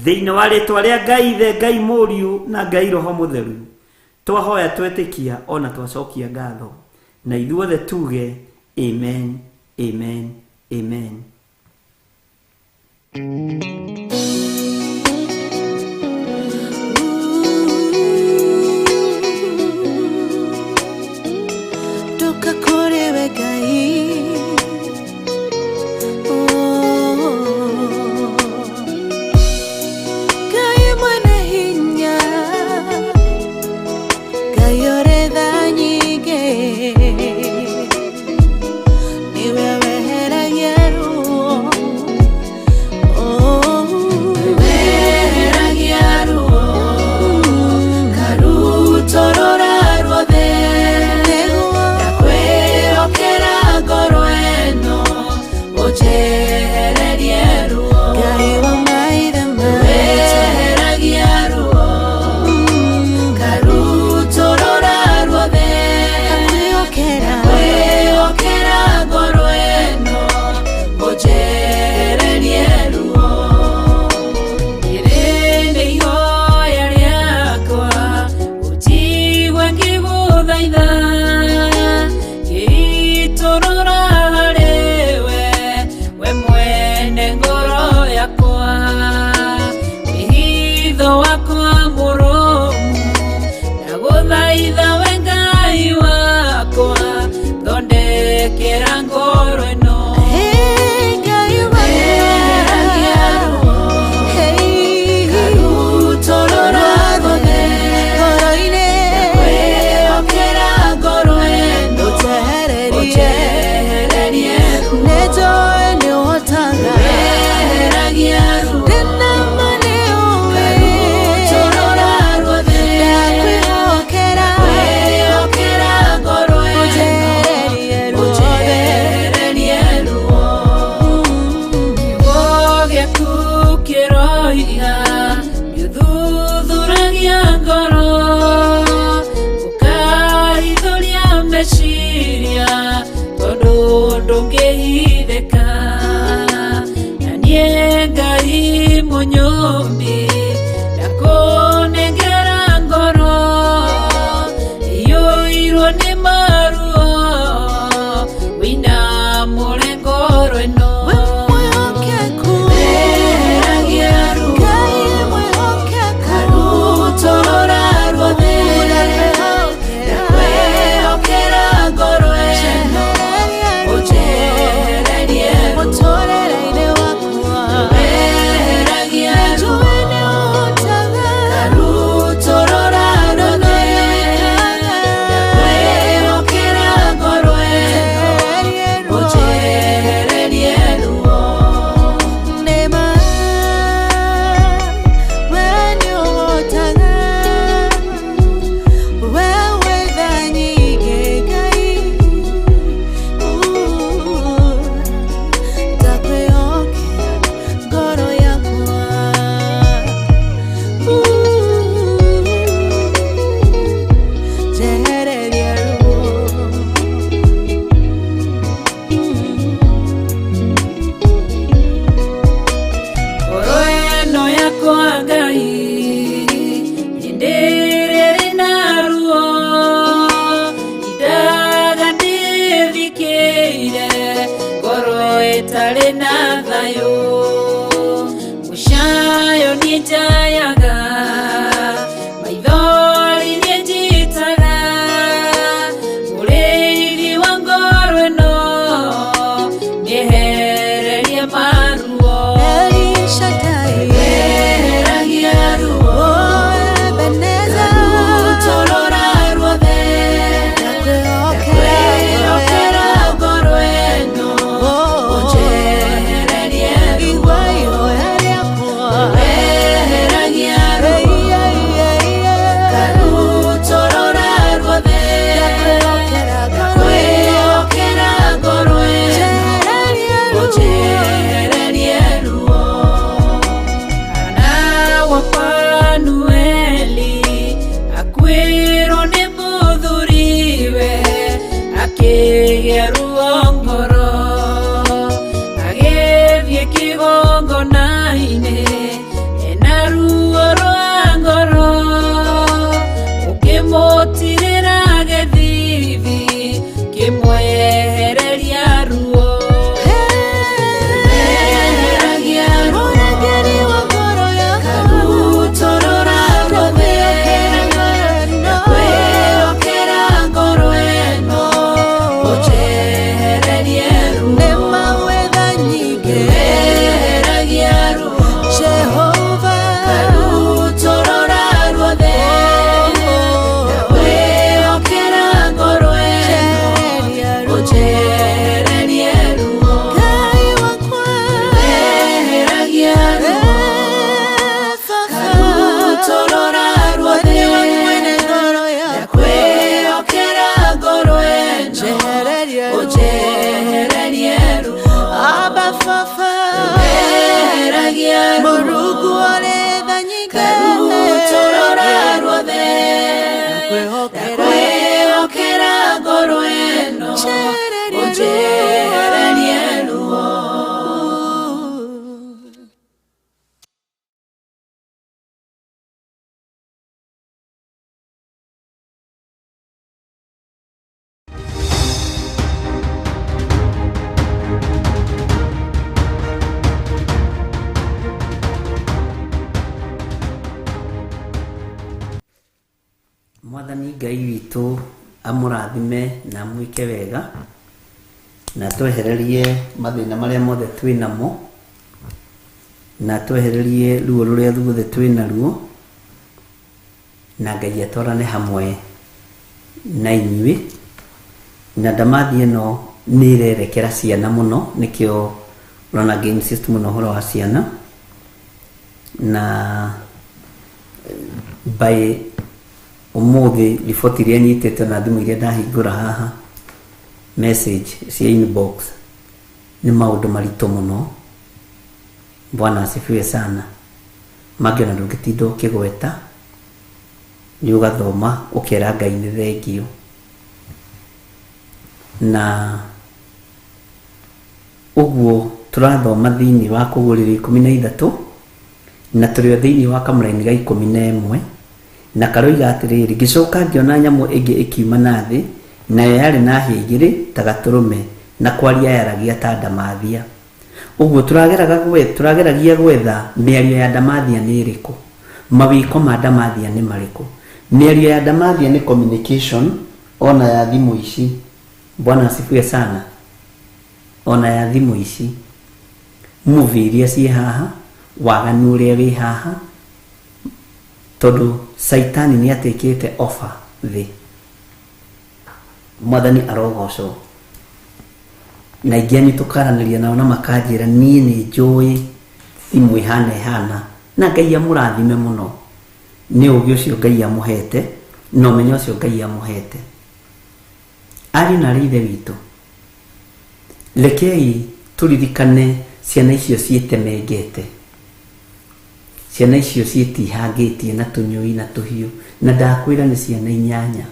thĩinĩ wa rĩtwa rĩa Ngai Ithe, Ngai Mũriũ na Ngai Roho Mũtheru. Twahoya twetĩkia ona twacokia ngatho, na ithuothe tuge amen, amen, amen. Ndoka kũrĩ we Ngai, oh, Ngai mwene hinya, Ngai ũrĩ tha nyingĩ, nĩwe weheragia ruo, oh, weheragia ruo, karutorora ruothe, ndakwĩhokera ngoro ĩno, ũnjehererie ruo. Ngai wa maithe maitũ, weheragia ruo, karutorora ruothe, ndakwĩhokera ngoro ĩno, ũnjehererie ruo. Rĩrĩ nĩ ihoya rĩakwa, ũnjigue ngĩgũthaitha, ngĩitũrũra harĩwe, we mwene ngoro yakwa. Wĩhitho wakwa mũrũmu, ndagũthaitha we Ngai wakwa, thondekera ngoro ĩno. Hey, Ngai Weheragia ruo, Hey, karutorora ruothe, ngoro-inĩ, ndakwĩhokera ngoro ĩno, ũnjehererie. ũnjehererie ruo. Nĩnjũĩ nĩũhotaga. Weheragia ruo, Ndĩna ma nĩũĩ. karutorora ruothe, Ndakwĩhokera. ndakwĩhokera ngoro ĩno, Ũnjehererie ruothe. ũnjehererie ruo. Kiugo gĩaku kĩroiga nĩũthuthuragia ngoro, ũkahithũria meciria, tondũ ndũngĩhithĩka. Na niĩ Ngai mũnyũmbi, ndakũnengera ngoro iyũirwo nĩ maruo, wĩinamũre ngoro ĩno. We mwĩhokeku. Weheragia ruo, Ngai mwĩhokeku. karutorora ruothe, ndakwĩhokera ngoro ĩno, ũnjehererie ruo. Mũtũũrĩre-inĩ wakwa. Weheragia ruo, Nĩnjũĩ nĩũhotaga. karutorora ruothe, ndakwĩhokera Ndĩna thayũ mũcayo niĩ njayaga maithori niĩ njitaga mũrĩithi wa ngoro ĩno nĩehererie maruo El Shaddai, weheragia ruo oh Ebenezer, Rũtorora ruothe ndakwĩhokera kwĩhokera ngoro ĩno Oh, ũnjehererie ruo igua ihoya rĩakwa. weheragia ruo Ei, ei, ei, ei. Karutorora ruothe Ndakwĩhokera ngoro ĩno. kwĩhokera ngoro ĩno Njehererie ruo. ũnjehererie ruo Hana wa Fanueli akuĩrwo nĩ mũthuriwe akĩgĩa ruo ngoro agĩthiĩ kĩgongona-inĩ ena ruo rwa ngoro ũkĩmũtirĩra gĩthithi kĩmwehereria ruo Weheragia ruo Mũrangĩri wa ngoro yakwa. Karutorora ruothe Ndakwĩhokera ngoro ĩno. Ndakwĩhokera ngoro ĩno ũnjehererie ruo Nĩ mawetha nyingĩ. Weheragia ruo Jehova. Karutorora ruothe Ndakwĩhokera ngoro ĩno Njehereria ruo. ũnjehererie ruo Ngai wakwa. Weheragia ruo Eh, Baba. Karutorora ruothe Nĩwe mwene ngoro yakwa. Ndakwĩhokera ngoro ĩno Njehereria ruo. ũnjehererie ruo Abba Baba. Weheragia ruo Mũrungu ũrĩ tha nyingĩ. Karutorora ruothe Ndakwĩhokera. Ndakwĩhokera ngoro ĩno Njehereria ruo. ũnjehererie ruo Mwathani Ngai witũ amũrathime na amwĩke wega na atwehererie mathĩna marĩa mothe twĩ namo na atwehererie ruo rũrĩa ruothe twĩ naruo na Ngai atwarane hamwe na inyuĩ na ndamathi ĩno nĩ ĩrerekera ciana mũno nĩkĩo ũrona ngĩ insist mũno ũhoro wa ciana na by ũmũthĩ riboti iria nyitĩte na thimũ iria ndahingũra haha message cia inbox nĩ maũndũ maritũ mũno bwana asifiwe sana mangĩ ona ndũngĩtinda ũkĩgweta nĩ ũgathoma ũkera Ngai nĩ thengio na ũguo tũrathoma thĩinĩ wa kũgũrĩra 13 na tũrĩ o thĩinĩ wa kamũraini ga 11 na karoiga atĩrĩrĩ ngĩcoka ngĩona nyamũ ĩngĩ ĩkiuma na thĩ nayo yarĩ na hĩa igĩrĩ ta gatũrũme na kwaria yaragia ta ndamathia ũguo tũrageragia gwetha mĩario ya ndamathia nĩ ĩrĩkũ mawĩko ma ndamathia nĩ marĩkũ mĩario ya ndamathia nĩ communication ona ya thimũ ici bwana asifiwe sana ona ya thimũ ici movie iria ciĩ haha waganu ũrĩa wĩ haha tondũ caitani nĩ atekĩte offer thĩ mwathani arogocwo na aingĩ anyu tũkaranĩria nao na makanjĩra niĩ nĩ njũĩ thimũ ĩhana ĩhana na Ngai amũrathime mũno nĩ ũgĩ ũcio Ngai amũhete na ũmenyo ũcio Ngai amũhete ariũ na arĩ ithe witũ rekei tũririkane ciana icio ciĩtemengete ciana icio ciĩtihangĩtie na tũnyũi na tũhiũ na ndakwĩra nĩ ciana inyanya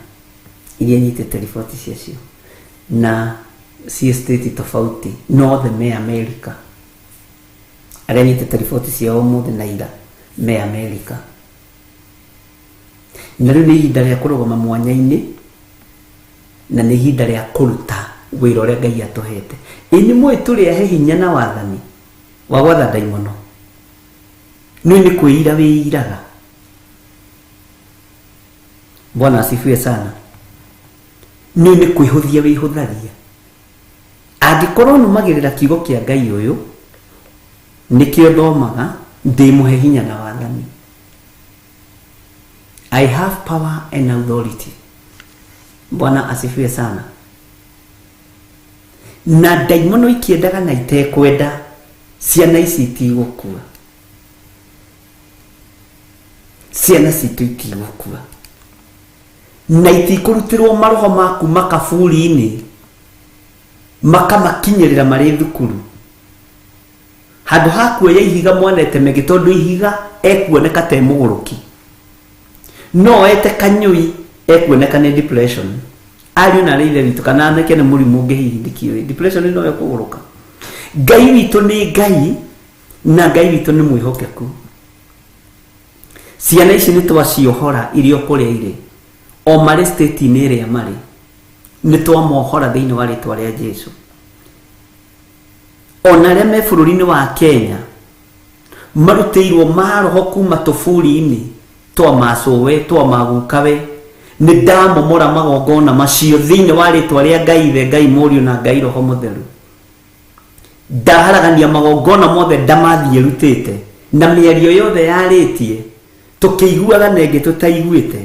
iria nyitĩte riboti ciacio na ciĩ state tofauti no othe me America arĩa nyitĩte riboti ciao ũmũthĩ na ira me America na rĩu nĩ ihinda rĩa kũrũgama mwanya-inĩ na nĩ ihinda rĩa kũruta Wĩra ũrĩa Ngai atũhete. Ĩ nĩ mũĩ tũrĩ ahe hinya na wathani wa gwatha ndaimono? Nĩ nĩ kwĩira wĩiraga. Bwana asifiwe sana. Nĩ nĩ kwĩhũthia wĩhũthagia. Angĩkorwo nũmagĩrĩra kiugo kĩa Ngai ũyũ, nĩkĩo thomaga, ndĩmũhe hinya na wathani. I have power and authority. Bwana asifiwe sana. Na ndaimono ikĩendaga na itekwenda, ciana ici itigũkua. Ciana citũ itigũkua. Na itikũrutĩrwo maroho maku makaburi-inĩ, makamakinyĩrĩra marĩ thukuru. Handũ ha kuoya ihiga mwana etemege, tondũ ihiga ekuoneka ta mũgũrũki. No ete kanyũi ekuoneka nĩ depression. Ariũ na arĩ ithe witũ kana anake nĩ mũrimũ ũngĩ hihi ndikĩũĩ. Depression no ĩkũgũrũka. Ngai witũ nĩ Ngai na Ngai witũ nĩ mwĩhokeku. Ciana ici nĩ twaciohora irĩ o kũrĩa irĩ, o marĩ state-inĩ ĩrĩa marĩ, nĩ twamohora thĩinĩ wa rĩtwa rĩa Jesu. Ona arĩa me bũrũri-inĩ wa Kenya marutĩirwo maroho kuma tũburi-inĩ twa macũwe twa magukawe, nĩ ndamomora magongona macio thĩinĩ wa rĩtwa rĩa Ngai Ithe, Ngai Mũriũ na Ngai Roho Mũtheru. Ndaharagania magongona mothe ndamathiĩ rutĩte na mĩario yothe yarĩtie tũkĩiguaga na ĩngĩ tũtaiguĩte.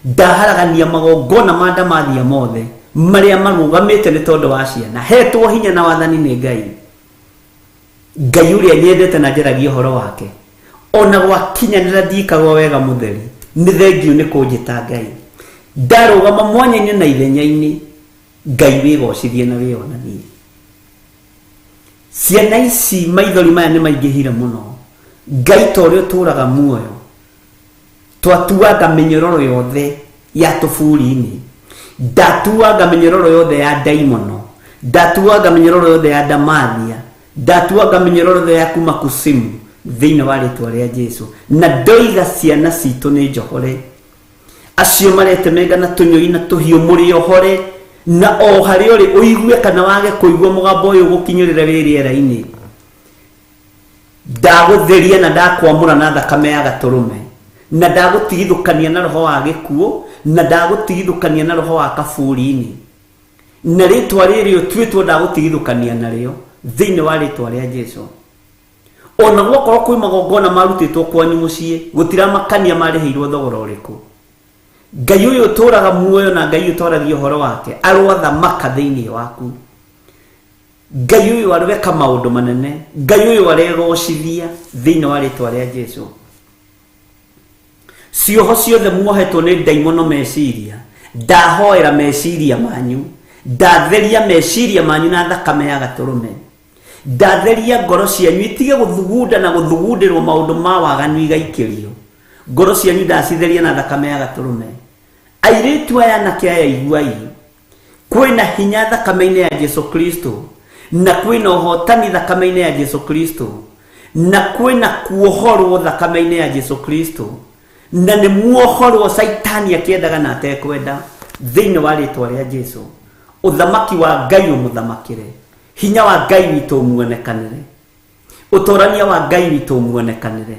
Ndaharagania magongona ma ndamathia mothe marĩa marũgamĩte nĩ tondũ wa ciana. Hetwo hinya na wathani nĩ Ngai. Ngai ũrĩa nyendete na njaragia ũhoro wake, ona gwakinyanĩra ndiĩkagwo wega mũtheri, nĩ thengiũ nĩ kũnjĩta Ngai. Ndarũgama mwanya-inĩ na ithenya-inĩ, Ngai wĩgocithie na wĩonanie. Ciana ici maithori maya nĩ maingĩhire mũno. Ngai ta ũrĩa ũtũraga muoyo, twatuanga mĩnyororo yothe ya tũburi-inĩ, ndatuanga mĩnyororo yothe ya ndaimono, ndatuanga mĩnyororo yothe ya ndamathia, ndatuanga mĩnyororo yothe ya kuma kusimu thĩinĩ wa rĩtwa rĩa Jesu. Na ndoiga ciana citũ nĩ njohore, acio maretemenga na tũnyũi na tũhiũ mũrĩ ohore, na o harĩa ũrĩ ũigue kana wage kũigua mũgambo ũyũ ũgũkinyĩrĩre wĩ rĩera-inĩ. Ndagũtheria na ndakwamũra na thakame ya gatũrũme, na ndagũtigithũkania na roho wa gĩkuũ, na ndagũtigithũkania na roho wa kaburi-inĩ, na rĩtwa rĩrĩ ũtuĩtwo ndagũtigithũkania narĩo thĩinĩ wa rĩtwa rĩa Jesu. Ona gwakorwo kwĩ magongona marutĩtwo kwanyu mũciĩ, gũtiramakania marĩhĩirwo thogora ũrĩkũ. Ngai ũyũ ũtũraga muoyo na Ngai ũtwaragia ũhoro wake arwathamaka thĩinĩ waku. Ngai ũyũ arweka maũndũ manene, Ngai ũyũ aregocithia thĩinĩ wa rĩtwa rĩa Jesu. Cioho ciothe muohetwo nĩ ndaimono meciria, ndahoera meciria manyu, ndatheria meciria manyu na thakame ya gatũrũme, ndatheria ngoro cianyu itige gũthugunda na gũthugundĩrwo maũndũ ma waganu igaikĩrio. Ngoro cianyu ndacitheria na thakame ya gatũrũme. Airĩtu aya anake aya iguai, kwĩna hinya thakame-inĩ ya Jesu Kristo, na kwĩna ũhotani thakame-inĩ ya Jesu Kristo, na kwĩna kuohorwo thakame-inĩ ya Jesu Kristo, na nĩ muohorwo Caitani akĩendaga na atekwenda thĩinĩ wa rĩtwa rĩa Jesu. Ũthamaki wa Ngai ũmũthamakĩre, hinya wa Ngai witũ ũmuonekanĩre, ũtorania wa Ngai witũ ũmuonekanĩre,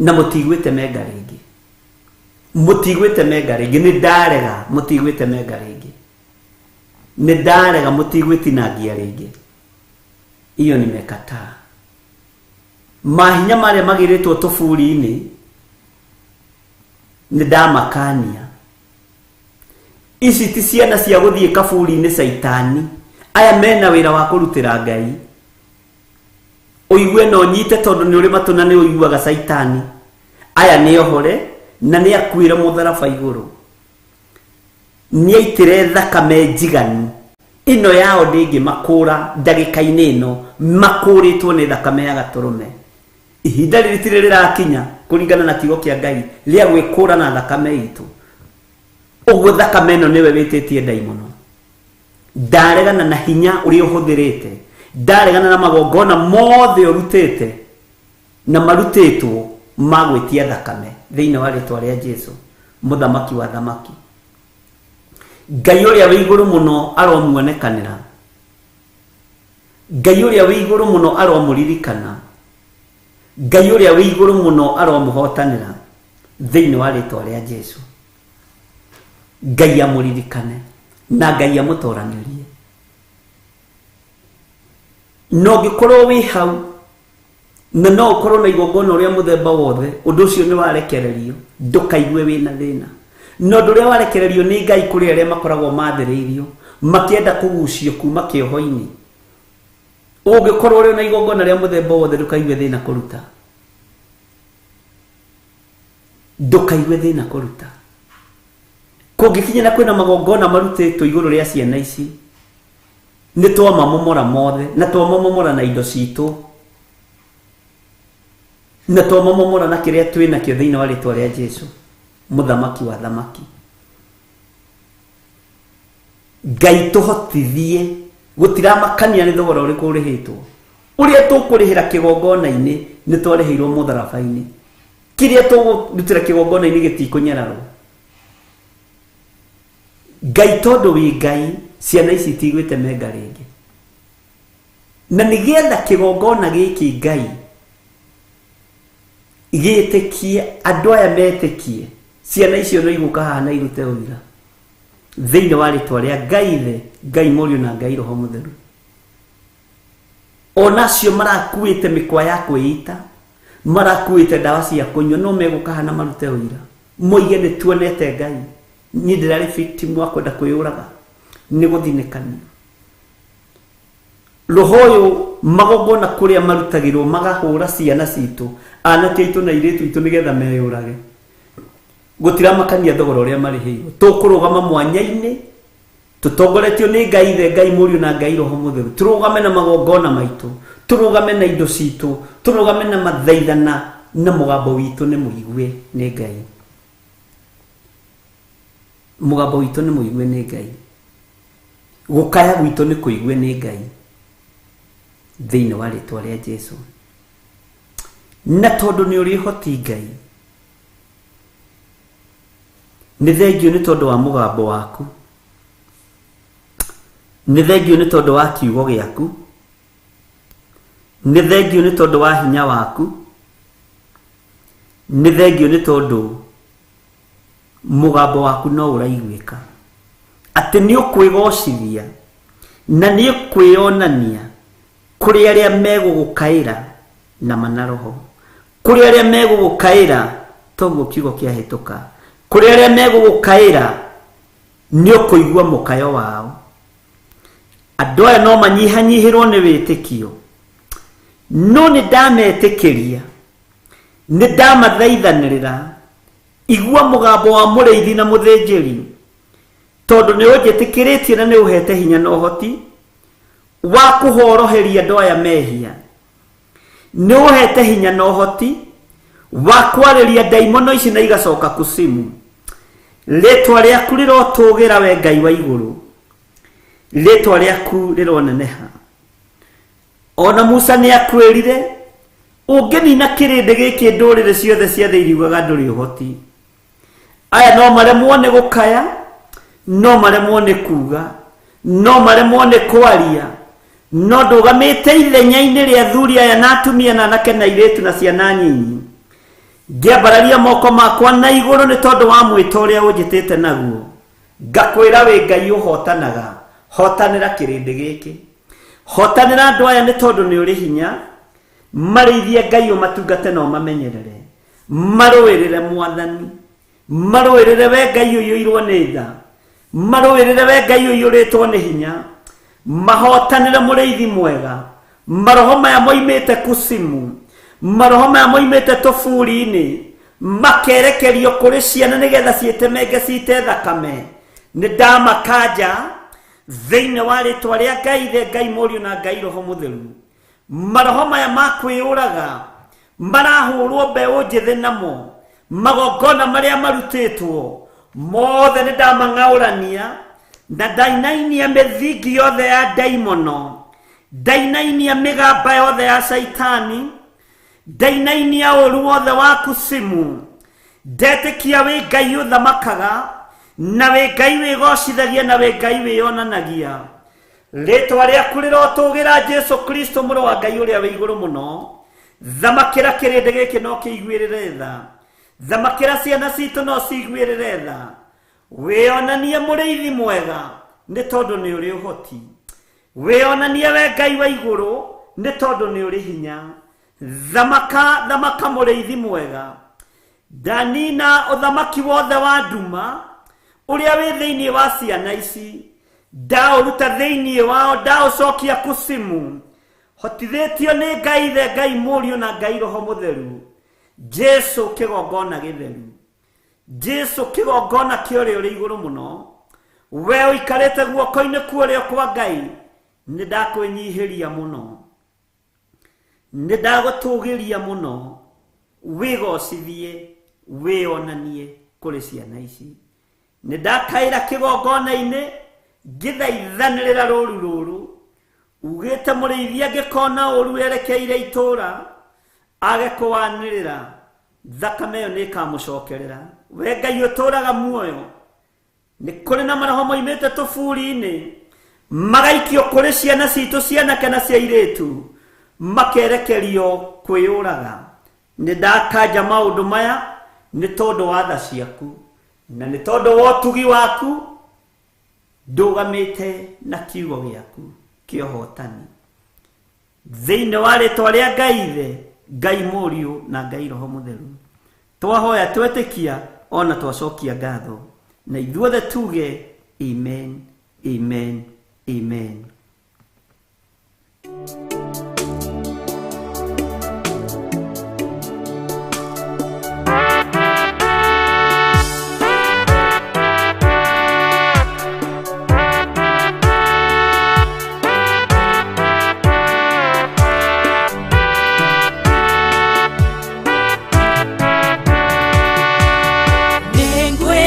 na mũtigwĩte menga rĩngĩ, mũtigwĩte menga rĩngĩ. Nĩ ndarega mũtigwĩte menga rĩngĩ, nĩ ndarega mũtigwĩtinangia rĩngĩ. Iyo nimekataa. Mahinya marĩa magĩrĩtwo tũburi-inĩ nĩ ndamakania. Ici ti ciana cia gũthiĩ kaburi-inĩ caitani. Aya mena wĩra wa kũrutĩra Ngai. Ũigue na ũnyite, tondũ nĩ ũrĩ matũ na nĩ ũiguaga caitani. Aya nĩ ohore na nĩ akuĩre mũtharaba igũrũ, nĩ aitĩre thakame njiganu. Ĩno yao ndĩngĩmakũra ndagĩka-inĩ ĩno, makũrĩtwo nĩ thakame ya gatũrũme. Ihinda rĩrĩ tirĩ rĩrakinya kũringana na kiugo kĩa Ngai rĩa gwĩkũra na thakame itũ. Ũguo thakame ĩno nĩwe wĩtĩtie ndaimono. Ndaregana na hinya ũrĩa ũhũthĩrĩte, ndaregana na magongona mothe ũrutĩte na marutĩtwo ma gwĩtia thakame thĩinĩ wa rĩtwa rĩa Jesu, mũthamaki wa thamaki. Ngai ũrĩa wĩ igũrũ mũno aromuonekanĩra. Ngai ũrĩa wĩ igũrũ mũno aromũririkana. Ngai ũrĩa wĩ igũrũ mũno aromũhotanĩra thĩinĩ wa rĩtwa rĩa Jesu. Ngai amũririkane na Ngai amũtoranĩrie. Na ũngĩkorwo wĩ hau na no ũkorwo na igongona ũrĩa mũthemba wothe, ũndũ ũcio nĩ warekererio, ndũkaigue wĩna thĩna. Na ũndũ ũrĩa warekererio nĩ Ngai kũrĩ arĩa makoragwo mathĩrĩirio makĩenda kũgucio kuma kĩoho-inĩ. Ũngĩkorwo ũrĩ na igongona rĩa mũthemba wothe, ndũkaigue thĩna kũruta. Ndũkaigue thĩna kũruta. Kũngĩkinya na kwĩna magongona marutĩtwo igũrũ rĩa ciana ici, nĩ twamamomora mothe, na twamamomora na indo citũ, na twamamomora na kĩrĩa twĩ nakĩo thĩinĩ wa rĩtwa rĩa Jesu, mũthamaki wa thamaki. Ngai tũhotithie, gũtiramakania nĩ thogora ũrĩkũ ũrĩhĩtwo. Ũrĩa tũkũrĩhĩra kĩgongona-inĩ nĩ twarĩhĩirwo mũtharaba-inĩ. Kĩrĩa tũgũrutĩra kĩgongona-inĩ gĩtikũnyararwo. Ngai tondũ wĩ Ngai, ciana ici itigwĩte menga rĩngĩ. Na nĩgetha kĩgongona gĩkĩ Ngai gĩtĩkie, andũ aya metĩkie, ciana icio no igũka haha na irute ũira thĩinĩ wa rĩtwa rĩa Ngai Ithe, Ngai Mũriũ na Ngai Roho Mũtheru. Onacio marakuĩte mĩkwa ya kwĩita, marakuĩte ndawa cia kũnyua, no megũka haha na marute ũira moige nĩ tuonete Ngai. Niĩ ndĩrarĩ victim wa kwenda kwĩyũraga nĩ gũthinĩkania. Roho ũyũ magongona kũrĩa marutagĩrwo magahũra ciana citũ, anake aitũ na airĩtu aitũ nĩgetha meyũrage. Gũtiramakania thogora ũrĩa marĩhĩirwo. Tũkũrũgama mwanya-inĩ tũtongoretio nĩ Ngai Ithe, Ngai Mũriũ na Ngai Roho Mũtheru. Tũrũgame na magongona maitũ, tũrũgame na indo citũ, tũrũgame na mathaithana, na mũgambo witũ nĩ mũigue nĩ Ngai. Mũgambo witũ nĩ mũigue nĩ Ngai. Gũkaya gwitũ nĩ kũigue nĩ Ngai thĩinĩ wa rĩtwa rĩa Jesu. Na tondũ nĩ ũrĩ ũhoti Ngai, nĩ thengio nĩ tondũ wa mũgambo waku, nĩ thengio nĩ tondũ wa kiugo gĩaku, nĩ thengio nĩ tondũ wa hinya waku, nĩ thengio nĩ tondũ mũgambo waku no ũraiguĩka, atĩ nĩ ũkwĩgocithia na nĩ ũkwĩonania kũrĩ arĩa megũgũkaĩra na mana roho, kũrĩ arĩa megũgũkaĩra toguo kiugo kĩahĩtũka, kũrĩ arĩa megũgũkaĩra nĩ ũkũigua mũkayo wao. Andũ aya no manyihanyihĩrwo nĩ wĩtĩkio, no nĩ ndametĩkĩria, nĩ ndamathaithanĩrĩra. Igua mũgambo wa mũrĩithi na mũthĩnjĩri, tondũ nĩ ũnjĩtĩkĩrĩtie na nĩ ũhete hinya na ũhoti wa kũhoroheria andũ aya mehia. Nĩ ũhete hinya na ũhoti wa kwarĩria ndaimono ici na igacoka kusimu. Rĩtwa rĩaku rĩrotũgĩra we Ngai wa igũrũ, rĩtwa rĩaku rĩroneneha. Ona Musa nĩ akwĩrire, ũngĩnina kĩrĩndĩ gĩkĩ ndũrĩrĩ ciothe cia thĩ iriugaga ndũrĩ ũhoti. Aya no maremwo nĩ gũkaya, no maremwo nĩ kuga, no maremwo nĩ kwaria, no ndũgamĩte ithenya-inĩ rĩa athuri aya na atumia na anake na airĩtu na ciana nyinyi, ngĩambararia moko makwa na igũrũ nĩ tondũ wa mwĩto ũrĩa ũnjĩtĩte naguo, ngakwĩra wĩ Ngai ũhotanaga, hotanĩra kĩrĩndĩ gĩkĩ, hotanĩra andũ aya nĩ tondũ nĩ ũrĩ hinya, marĩithie Ngai ũmatungate na ũmamenyerere, marũĩrĩre Mwathani, marũĩrĩre we Ngai ũiyũirwo nĩ tha, marũĩrĩre we Ngai ũiyũrĩtwo nĩ hinya, mahotanĩre mũrĩithi mwega. Maroho maya moimĩte kusimu, maroho maya moimĩte tũburi-inĩ, makerekerio kũrĩ ciana nĩgetha ciĩtemenge cite thakame. Nĩ ndamakanja thĩinĩ wa rĩtwa rĩa Ngai Ithe, Ngai Mũriũ na Ngai Roho Mũtheru. Maroho maya ma kwĩyũraga marahũrwo mbeũ njĩthĩ namo, magongona marĩa marutĩtwo mothe nĩ ndamang'aũrania na ndainainia mĩthingi yothe ya ndaimono, ndainainia mĩgamba yothe ya caitani, ndainainia ũru wothe wa kusimu. Ndetĩkia wĩ Ngai ũthamakaga, Na wĩ Ngai wĩgocithagia na wĩ Ngai wĩyonanagia. Rĩtwa rĩaku rĩrotũgĩra Jesu Kristo mũrũ wa Ngai ũrĩa wĩ igũrũ mũno. Thamakĩra kĩrĩndĩ gĩkĩ no kĩiguĩrĩre tha. Thamakĩra ciana citũ no ciguĩrĩre tha. Wĩonanie mũrĩithi mwega nĩ tondũ nĩ ũrĩ ũhoti. Wĩonanie we Ngai wa igũrũ nĩ tondũ nĩ ũrĩ hinya. Thamaka thamaka mũrĩithi mwega. Ndanina ũthamaki wothe wa nduma ũrĩa wĩ thĩinĩ wa ciana ici. Ndaũruta thĩinĩ wao, ndaũcokia kusimu. Hotithĩtio nĩ Ngai Ithe, Ngai Mũriũ na Ngai Roho Mũtheru. Jesu kĩgongona gĩtheru. Jesu kĩgongona kĩa ũrĩa ũrĩ igũrũ mũno. We ũikarĩte guoko-inĩ kwa ũrĩo kwa Ngai, nĩ ndakwĩnyihĩria mũno. Nĩ ndagũtũgĩria mũno. Wĩgocithie, wĩonanie kũrĩ ciana ici. Nĩ ndakaĩra kĩgongona-inĩ, ngĩthaithanĩrĩra rũru rũrũ. Ugĩte mũrĩithi angĩkona ũru erekeire itũra, age kũwanĩrĩra, thakame ĩyo nĩ ĩkamũcokerera. We Ngai ũtũraga muoyo, nĩ kũrĩ na maroho moimĩte tũburi-inĩ, magaikio kũrĩ ciana citũ cianake na cia airĩtu, makerekerio kwĩyũraga. Nĩ ndakanja maũndũ maya nĩ tondũ wa tha ciaku na nĩ tondũ wa ũtugi waku, ndũgamĩte na kiugo gĩaku kĩa ũhotani. Thĩinĩ wa rĩtwa rĩa Ngai Ithe, Ngai Mũriũ na Ngai Roho Mũtheru, twahoya twetĩkia ona twacokia ngatho, na ithuothe tuge amen, amen, amen.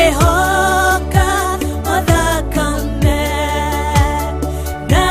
Nĩngwĩhoka o thakame na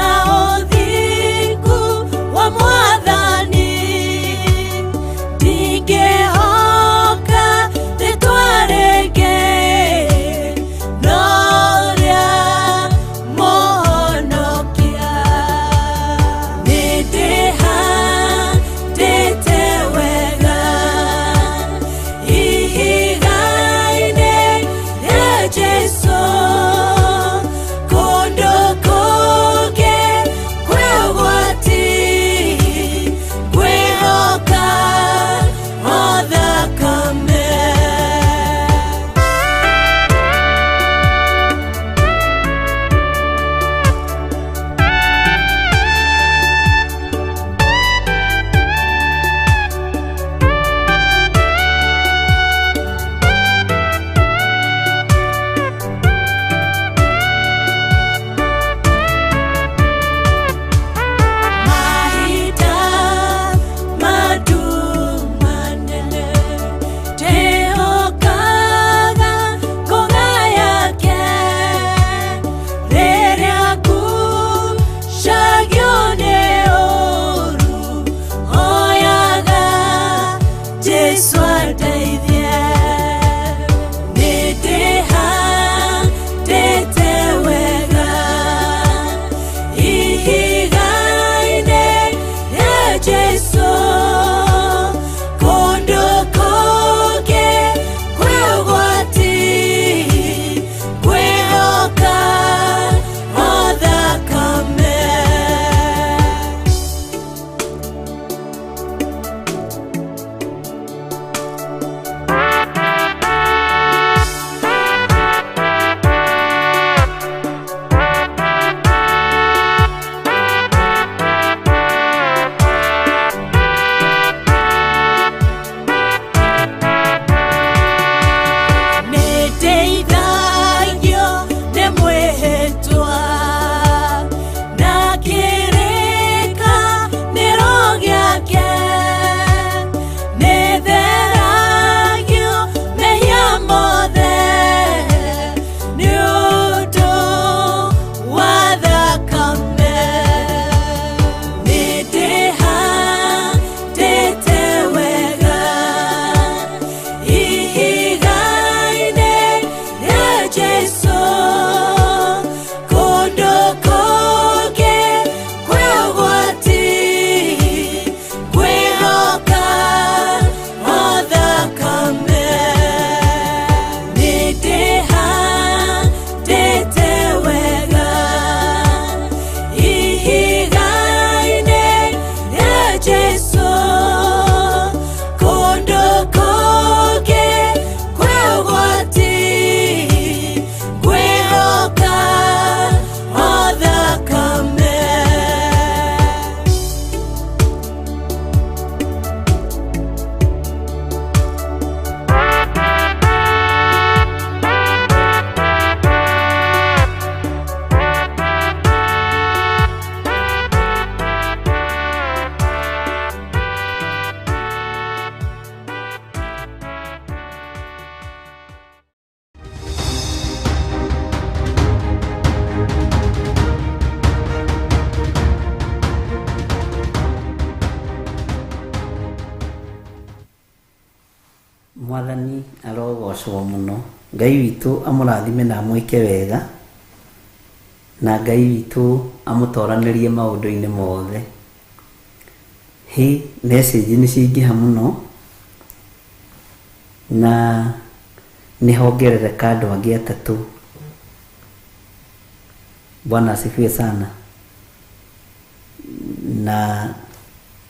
Arogocwo mũno. Ngai witũ amũrathime na amwĩke wega, na Ngai witũ amũtoranĩrie maũndũ-inĩ mothe. Hĩ, message nĩ ciaingĩha mũno, na nĩ hongerereka andũ angĩ atatũ. Bwana asifiwe sana. Na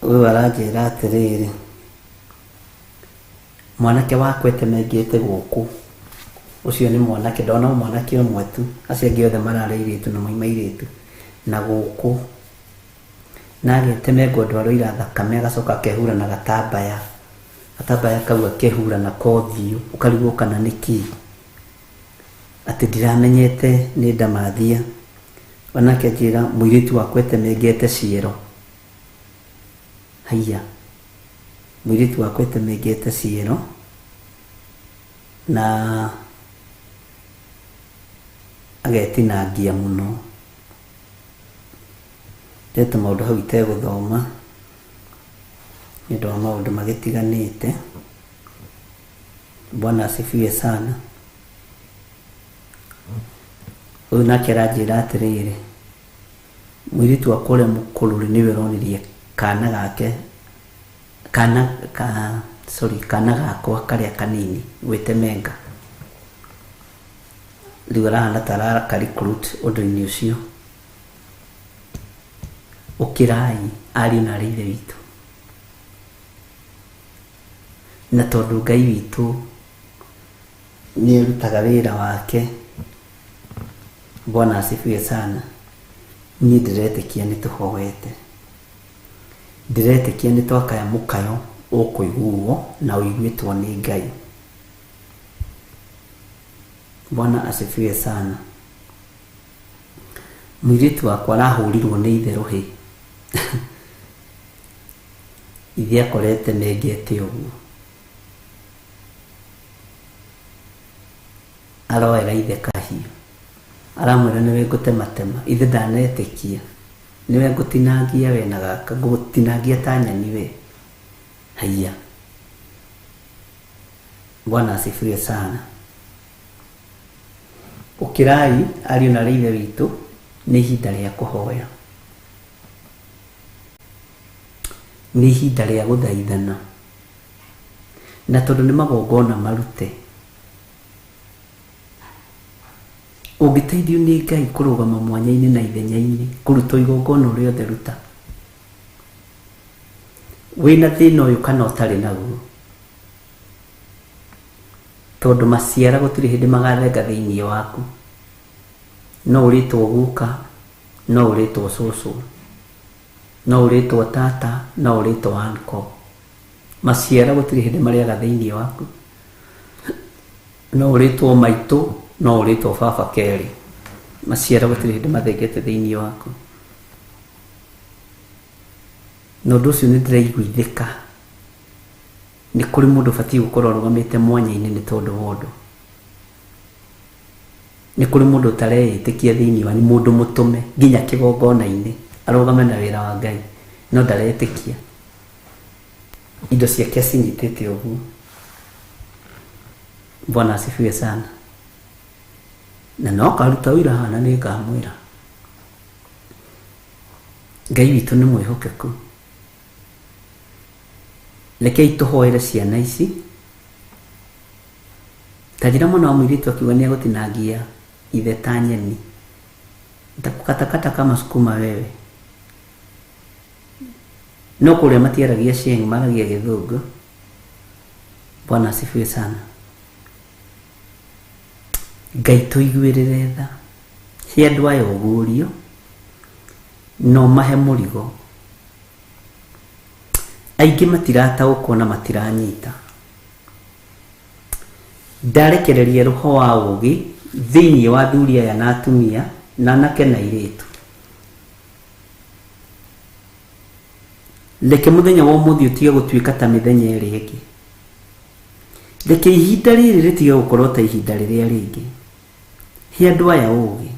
ũyũ aranjĩra atĩrĩrĩ, mwanake wakwa etemengete gũkũ. Ũcio nĩ mwanake, ndona mwanake ũmwe tu, acio angĩ othe mararĩ airĩtu na mauma airĩtu. Na gũkũ na agetemengwo ndwaro ira thakame, agacoka akehura na gatambaya, gatambaya kau akehura nako ũthiũ, ũkarigwo kana nĩ kĩĩ, atĩ ndiramenyete nĩ ndamathia. Onake anjĩra mũirĩtu wakwa etemengete ciero. Haiya, mũirĩtu wakwa etemengete ciero na agetinangia mũno. Ndete maũndũ hau itegũthoma nĩ ũndũ wa maũndũ magĩtiganĩte. Bwana asifiwe sana. Ũyũ nake aranjĩra atĩrĩrĩ, mũirĩtu wakwa ũrĩa mũkũrũ rĩ, nĩwe ũronirie kana gake, kana ka, sorry, kana gakwa karĩa kanini gwĩtemenga. Rĩu arahana ta araka recruit ũndũ-inĩ ũcio. Ũkĩrai ariũ na arĩ ithe witũ, na tondũ Ngai witũ nĩ arutaga wĩra wake. Bwana asifiwe sana. Niĩ ndĩretĩkia nĩ tũhoete, ndĩretĩkia nĩ twakaya mũkayo ũkũiguo na ũiguĩtwo nĩ Ngai. Bwana asifiwe sana. Mũirĩtu wakwa arahũrirwo nĩ ithe rũhĩ. Ithe akorete mengete ũguo, aroera ithe kahiũ, aramwĩra nĩwe ngũtematema. Ithe ndanetĩkia, nĩwe ngũtinangia we na gaka, ngũgũtinangia ta nyeni we. Haiya, Bwana asifiwe sana. Ũkĩrai ariũ na arĩ ithe witũ, nĩ ihinda rĩa kũhoya, nĩ ihinda rĩa gũthaithana, na tondũ nĩ magongona marute. Ũngĩteithio nĩ Ngai kũrũgama mwanya-inĩ na ithenya-inĩ, kũruta igongona rĩothe ruta, wĩna thĩna ũyũ kana ũtarĩ naguo, tondũ maciara gũtirĩ hĩndĩ magathenga thĩinĩ waku. No ũrĩtwo guka, no ũrĩtwo cũcũ, no ũrĩtwo tata, no ũrĩtwo uncle. Maciara gũtirĩ hĩndĩ marĩaga thĩinĩ waku. No ũrĩtwo maitũ, no ũrĩtwo baba kerĩ. Maciara gũtirĩ hĩndĩ mathengete thĩinĩ waku. Na ũndũ ũcio nĩ ndĩraiguithĩka, nĩ kũrĩ mũndũ ũbatiĩ gũkorwo arũgamĩte mwanya-inĩ nĩ tondũ wa ũndũ. Nĩ kũrĩ mũndũ ũtareĩtĩkia thĩinĩ wanyu, mũndũ mũtũme nginya kĩgongona-inĩ arũgame na wĩra wa Ngai, no ndaretĩkia. Indo ciake cinyitĩte ũguo. Bwana asifiwe sana. Na no karuta ũira haha nĩ ngamwĩra Ngai witũ nĩ mwĩhokeku. Rekei tũhoere ciana ici. Ta njĩra mwana wa mũirĩtu akiuga nĩ egũtinangia ithe ta nyeni, nitakukatakata kama sukuma wewe. No kũrĩa matiaragia Sheng, maragia Gĩthũngũ. Bwana asifiwe sana. Ngai tũiguĩrĩre tha, he andũ aya ũguũrio, no mahe mũrigo. Aingĩ matirataũkwo na matiranyita. Ndarekereria roho wa ũũgĩ thĩinĩ wa athuri aya na atumia, na anake na airĩtu. Reke mũthenya wa ũmũthĩ ũtige gũtuĩka ta mĩthenya ĩrĩa ĩngĩ. Reke ihinda rĩrĩ rĩtige gũkorwo ta ihinda rĩrĩa rĩngĩ. He andũ aya ũũgĩ,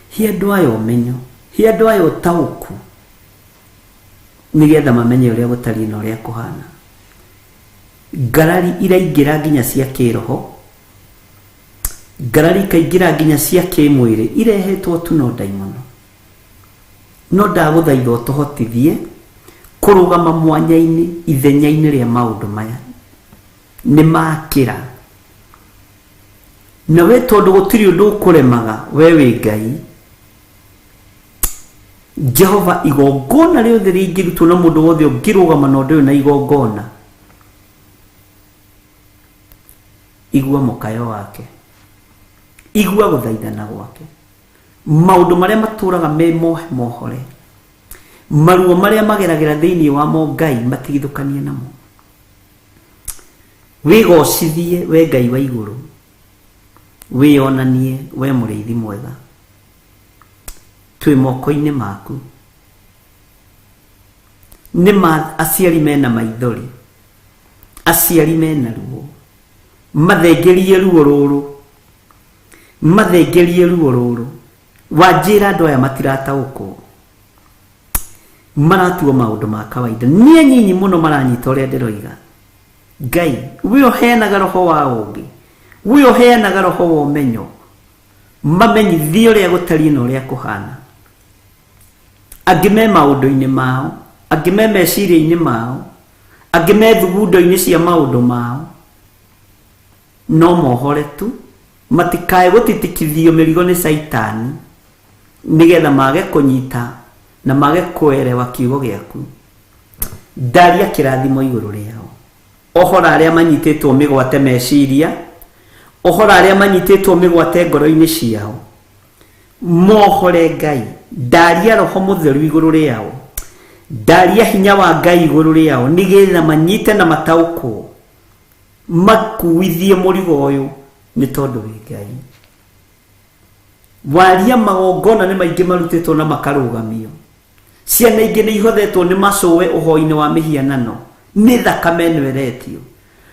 he andũ aya ũmenyo, he andũ aya ũtaũku, nĩgetha mamenye ũrĩa gũtariĩ na ũrĩa kũhana. Ngarari iraingĩra nginya cia kĩroho, ngarari ikaingĩra nginya cia kĩmwĩrĩ, irehetwo tu no ndaimono. No ndagũthaitha ũtũhotithie kũrũgama mwanya-inĩ ithenya-inĩ rĩa maũndũ maya nĩ makĩra. Na we tondũ gũtirĩ ũndũ ũkũremaga, we wĩ Ngai. Jehova, igongona rĩothe rĩngĩrutwo na mũndũ wothe ũngĩrũgama na ũndũ ũyũ na igongona, igua mũkayo wake, igua gũthaithana gwake, maũndũ marĩa matũraga me mohe mohore, maruo marĩa mageragĩra thĩinĩ wamo Ngai matigithũkanie namo. Wĩgocithie we Ngai wa igũrũ, wĩonanie we mũrĩithi mwega, twĩ moko-inĩ maku. Nĩ ma aciari mena maithori, aciari mena ruo, mathengerie ruo rũrũ, mathengerie ruo rũrũ. Wanjĩra andũ aya matirataũkwo, maratuo maũndũ ma kawaida, nĩ anyinyi mũno maranyita ũrĩa ndĩroiga. Ngai, we ũheanaga roho wa ũũgĩ, we ũheanaga roho wa ũmenyo, mamenyithie ũrĩa gũtariĩ na ũrĩa kũhana. Angĩ me maũndũ-inĩ mao, angĩ me meciria-inĩ mao, angĩ me thugundo-inĩ cia maũndũ mao, no mohore tu, matikae gũtitikithio mĩrigo nĩ Caitani, nĩgetha mage kũnyita na mage kũerewa kiugo gĩaku. Ndaria kĩrathimo igũrũ rĩao. Ohora arĩa manyitĩtwo mĩgwate meciria, ohora arĩa manyitĩtwo mĩgwate ngoro-inĩ ciao, mohore Ngai. Ndaria roho mũtheru igũrũ rĩao, ndaria hinya wa Ngai igũrũ rĩao, nĩgetha manyite na mataũkwo, makuithie mũrigo ũyũ nĩ tondũ wĩ Ngai. Waria magongona nĩ maingĩ marutĩtwo na makarũgamio, ciana ingĩ nĩ ihothetwo nĩ macũwe ũhoi-inĩ wa mĩhianano, nĩ thakame ĩno ĩretio.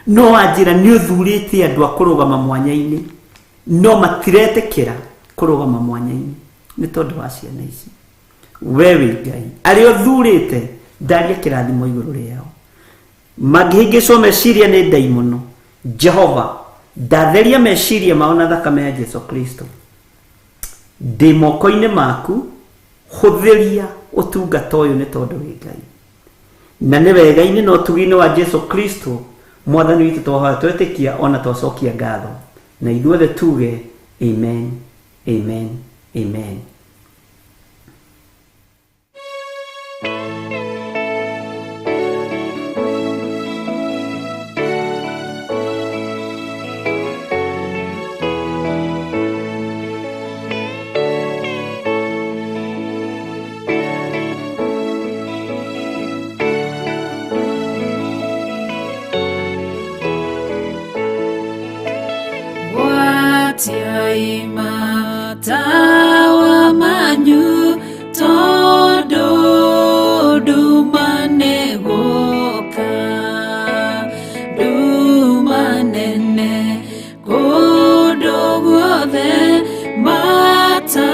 No wanjĩra nĩ ũthurĩte andũ a kũrũgama mwanya-inĩ, no matiretĩkĩra kũrũgama mwanya-inĩ nĩ tondũ wa ciana ici. We wĩ Ngai, arĩa ũthurĩte, ndaria kĩrathimo igũrũ rĩao. Mangĩhĩngĩcwo meciria nĩ ndaimono, Jehova, ndatheria meciria mao na thakame ya Jesu Kristo. Ndĩ moko-inĩ maku, hũthĩria ũtungata ũyũ nĩ tondũ wĩ Ngai. Na nĩ wega-inĩ na ũtugi-inĩ wa Jesu Kristo mwathani witũ twahoya twetĩkia ona twacokia ngatho, na ithuothe tuge amen, amen, amen. Gwatiai matawa manyu tondu nduma nĩ gũka, nduma nene kũndũ guothe, matawa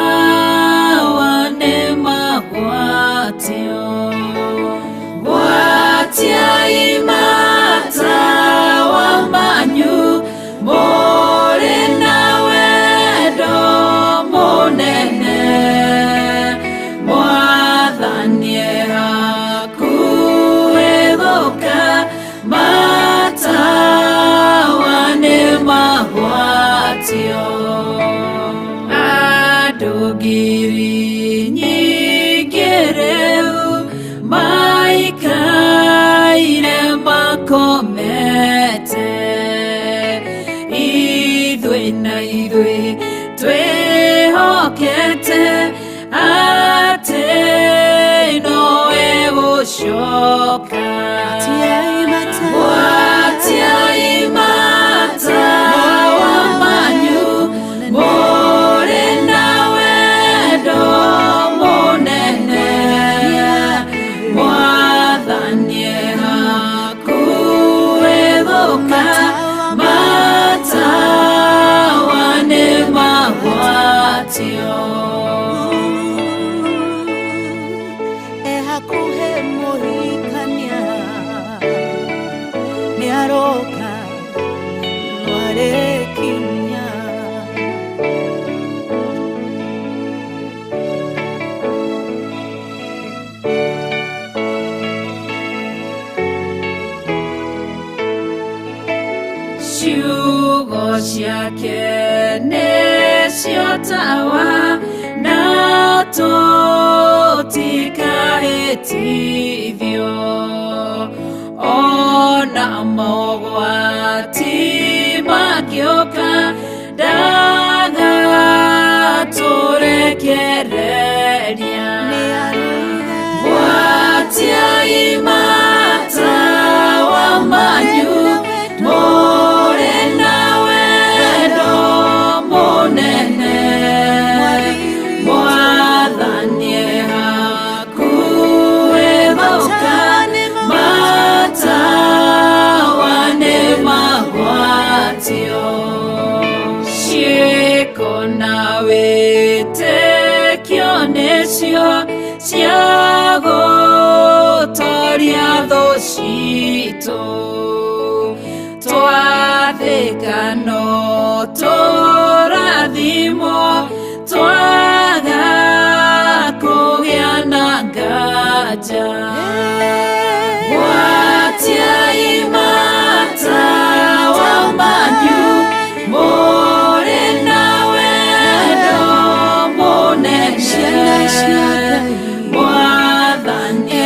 nĩ magwatio. Gwatiai matawa manyu mũrĩ na wendo mũnene, Mwathani e hakuhĩ gũka, matawa nĩ magwatio. Andũ ngiri nyingĩ rĩu maikaire makomete, ithuĩ na ithuĩ twĩhokete atĩ nowe gũcoka. Gwatiai matawa manyu mũrĩ na wendo mũnene, Mwathani e hakuhĩ gũka, matawa nĩ magwatio. Ehakuhe mũhikania. Ciake nĩcio tawa na tũtikahĩtithio ona mogwati mangĩũka ndagatũrekereria Gwatiai matawa manyu mũrĩ na wendo mũnene Mwathani hakuhĩ gũka matawa nĩ magwatio ciĩko na wĩtĩkio nĩcio cia gũtoria thũ citũ twathĩka no tũrathimwo twaga kũgĩa na nganja Gwatiai matawa manyu mũrĩ na wendo mũnene Mwathani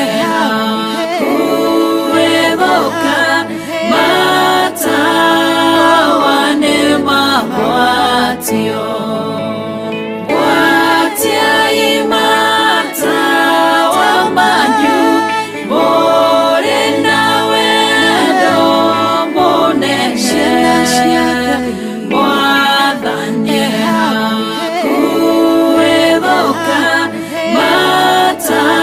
hakuhĩ gũka matawa nĩ magwatio Gwatiai matawa manyu mũrĩ na wendo mũnene Mwathani hakuhĩ gũka matawa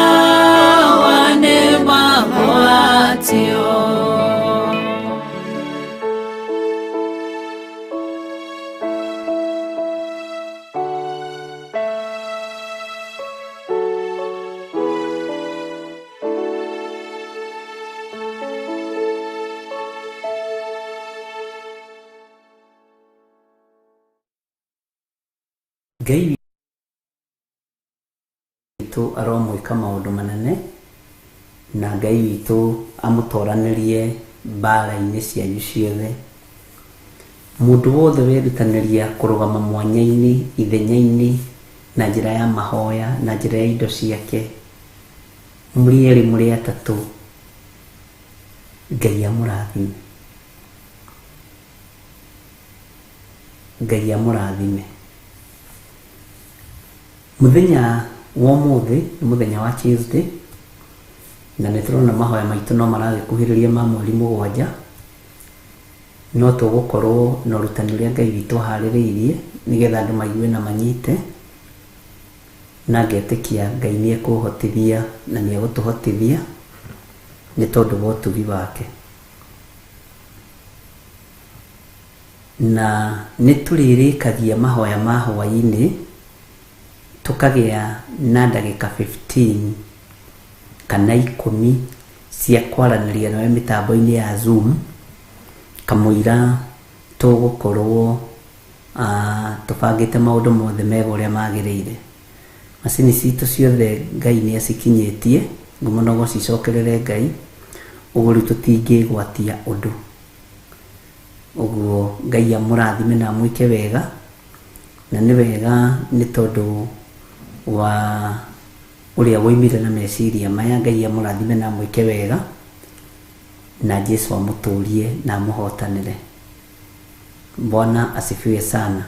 nĩ magwatio Ngai witũ aromwĩka maũndũ manene na Ngai witũ amũtoranĩrie mbara-inĩ cianyu ciothe. Mũndũ wothe werutanĩria kũrũgama mwanya-inĩ ithenya-inĩ na njĩra ya mahoya na njĩra ya indo ciake mũrĩ erĩ mũrĩ atatũ Ngai amũrathime. Ngai amũrathime. Mũthenya wa ũmũthĩ nĩ mũthenya wa Tuesday na nĩ tũrona mahoya maitũ no maragĩkuhĩrĩria ma mweri 7 no tũgũkorwo na ũrutani ũrĩa Ngai witũ aharĩrĩirie nĩgetha andũ maigue na manyite na ngetĩkia Ngai nĩ ekũhotithia na nĩ egũtũhotithia nĩ tondũ wa ũtugi wake. Na nĩ tũrĩrĩkagia mahoya ma hwaĩ-inĩ tũkagĩa na ndagĩka 15 kana 10 cia kwaranĩria nawe mĩtambo-inĩ ya Zoom kamũira tũgũkorwo tũbangĩte maũndũ mothe mega ũrĩa magĩrĩire. Macini citũ ciothe Ngai nĩ acikinyĩtie ngumo no cicokerere Ngai ũguo rĩu tũtingĩgwatia ũndũ. Ũguo Ngai amũrathime na amwĩke wega na nĩ wega nĩ tondũ wa ũrĩa woimire na meciria maya. Ngai amũrathime na amwĩke wega na Jesu amũtũrie na amũhotanĩre. Bwana asifiwe sana.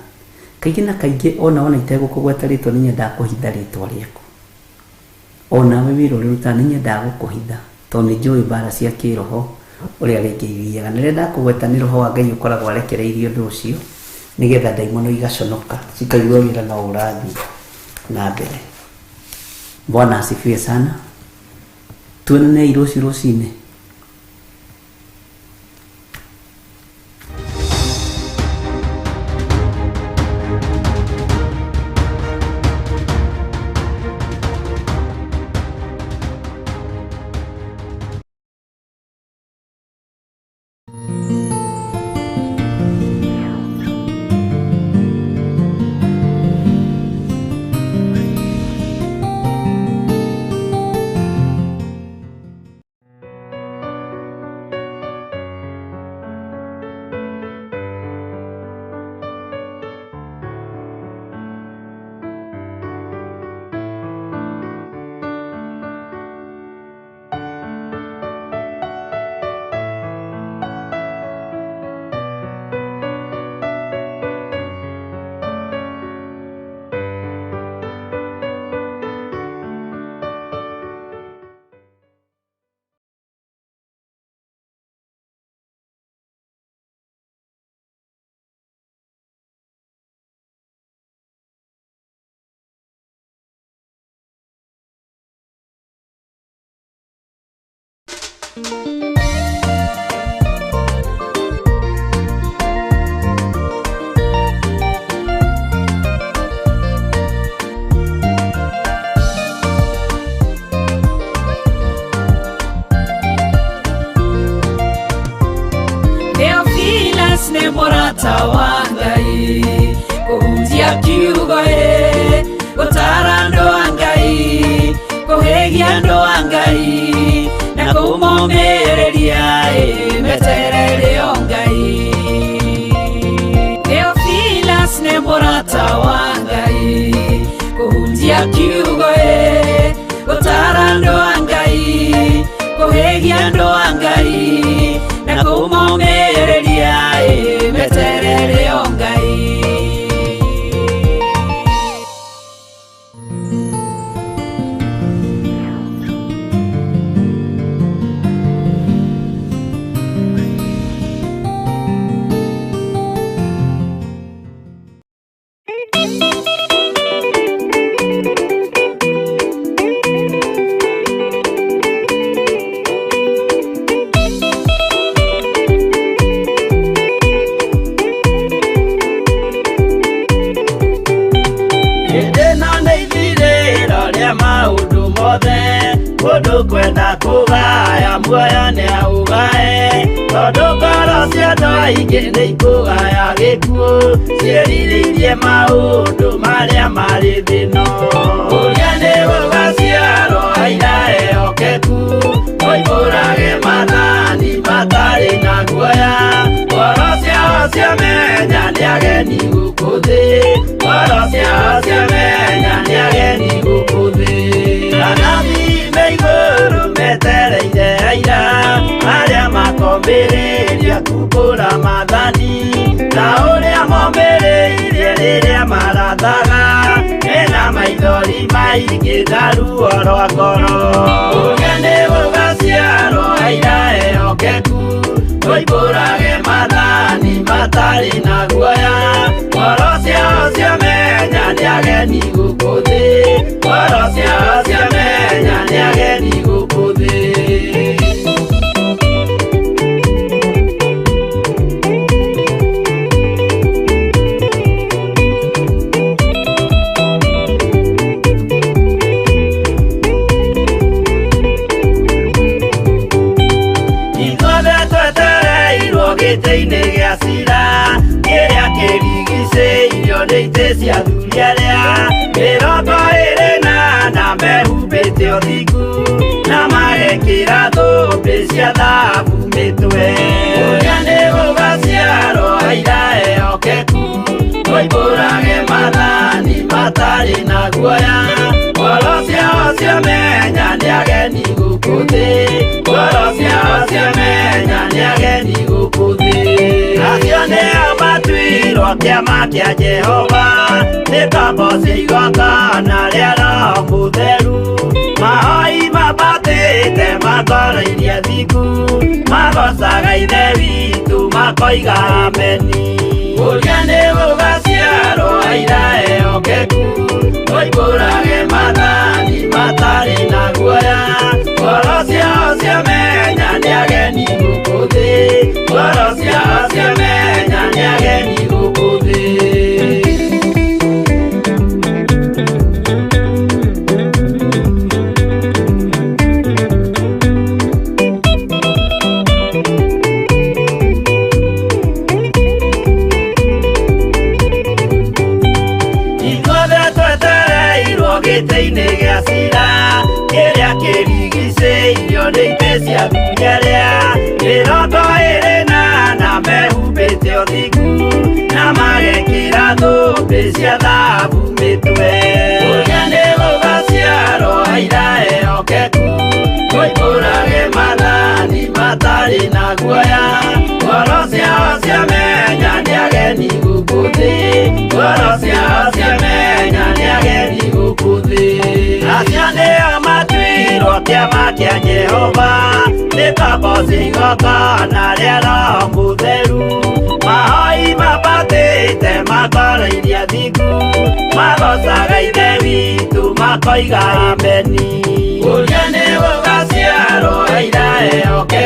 Kaingĩ na kaingĩ ona itegũkũgweta rĩtwa nĩ nyendaga kũhitha rĩtwa rĩaku. Onawe wĩra ũrĩa ũrutaga nĩ nyendaga gũkũhitha tondũ nĩ njũĩ mbara cia kĩroho ũrĩa rĩngĩ ithiaga. Na rĩrĩa ndakũgweta nĩ roho wa Ngai ũkoragwo arekereirie ũndũ ũcio nĩgetha ndaimono igaconoka cikaigua wĩra no ũrathiĩ na mbere. Bwana asifiwe sana. Tuonane rũciũ rũcinĩ. Theophilus nĩ mũrata wa Ngai, kũhunjia kiugo ĩ, gũtara andũ a Ngai, kũhĩgia andũ a Ngai, na kũmomĩrĩria ĩ, meterere o Ngai. Theophilus nĩ mũrata wa Ngai, kũhunjia kiugo ĩ, gũtara andũ a Ngai, kũhĩgia andũ a Ngai, na kũmomĩrĩria ĩ, meterere o Ngai. Hĩndĩ ĩno nĩ ithirĩro rĩa maũndũ mothe, mũndũ kwenda kũgaya muoyo nĩaũgae, tondũ ngoro cia andũ aingĩ nĩ ikũgaya gĩkuũ, ciĩrirĩirie maũndũ marĩa marĩ thĩ ĩno. Ũrĩa nĩ gũgaciarwo aira ehokeku, moimbũrage maathani matarĩ na guoya, ngoro ciao ciamenya nĩ ageni gũkũ thĩ, ngoro ciao ciamenya nĩ ageni gũkũ thĩ. Anabii me igũrũ metereire aira, arĩa makombĩrĩria kumbũra maathani, ta ũrĩa mombĩrĩirie rĩrĩa marathaga, mena maithori maingĩ na ruo rwa ngoro. Ũrĩa nĩ gũgaciarwo aira ehokeku, moimbũrage maathani matarĩ na guoya, ngoro ciao ciamenya nĩ ageni gũkũ thĩ, ngoro ciao ciamenya nĩ ageni gũkũ thĩ. Ithuothe twetereirwo gĩtĩ-inĩ gĩa cira, kĩrĩa kĩrigicĩirio nĩ itĩ cia athuri arĩa 24 mehumbĩte ũthingu, na magekĩra thũmbĩ cia thahabu mĩtwe. Ũrĩa nĩ gũgaciarwo aira ehokeku, moimbũrage maathani matarĩ na guoya, ngoro ciao ciamenya nĩ ageni gũkũ thĩ, ngoro ciao ciamenya nĩ ageni gũkũ thĩ. Acio nĩo matuirwo kĩama kĩa Jehova, nĩ ngombo cia igongona rĩa Roho Mũtheru, mahoi mambatĩte matoroirie thingu, magocaga Ithe witũ makoiga ameni. Ũrĩa nĩ gũgaciarwo aira ehokeku, moimbũrage maathani matarĩ na guoya, ngoro ciao ciamenya nĩ ageni gũkũ thĩ, ngoro ciao ciamenya nĩ ageni gũkũ thĩ. Ithuothe twetereirwo gĩtĩ-inĩ gĩa cira, kĩrĩa kĩrigicĩirio nĩ itĩ cia athuri arĩa 24 mehumbĩte ũthingu, na magekĩra thũmbĩ cia thahabu mĩtwe. Ũrĩa nĩ gũgaciarwo aira ehokeku, moimbũrage maathani matarĩ na guoya, ngoro ciao ciamenya nĩ ageni gũkũ thĩ, ngoro ciao ciamenya nĩ ageni gũkũ thĩ. Acio nĩo matuirwo kĩama kĩa Jehova, nĩ ngombo cia igongona rĩa Roho Mũtheru, mahoi mambatĩte matoroirie thingu, magocaga Ithe witũ makoiga ameni. Ũrĩa nĩ gũgaciarwo aira ehokeku,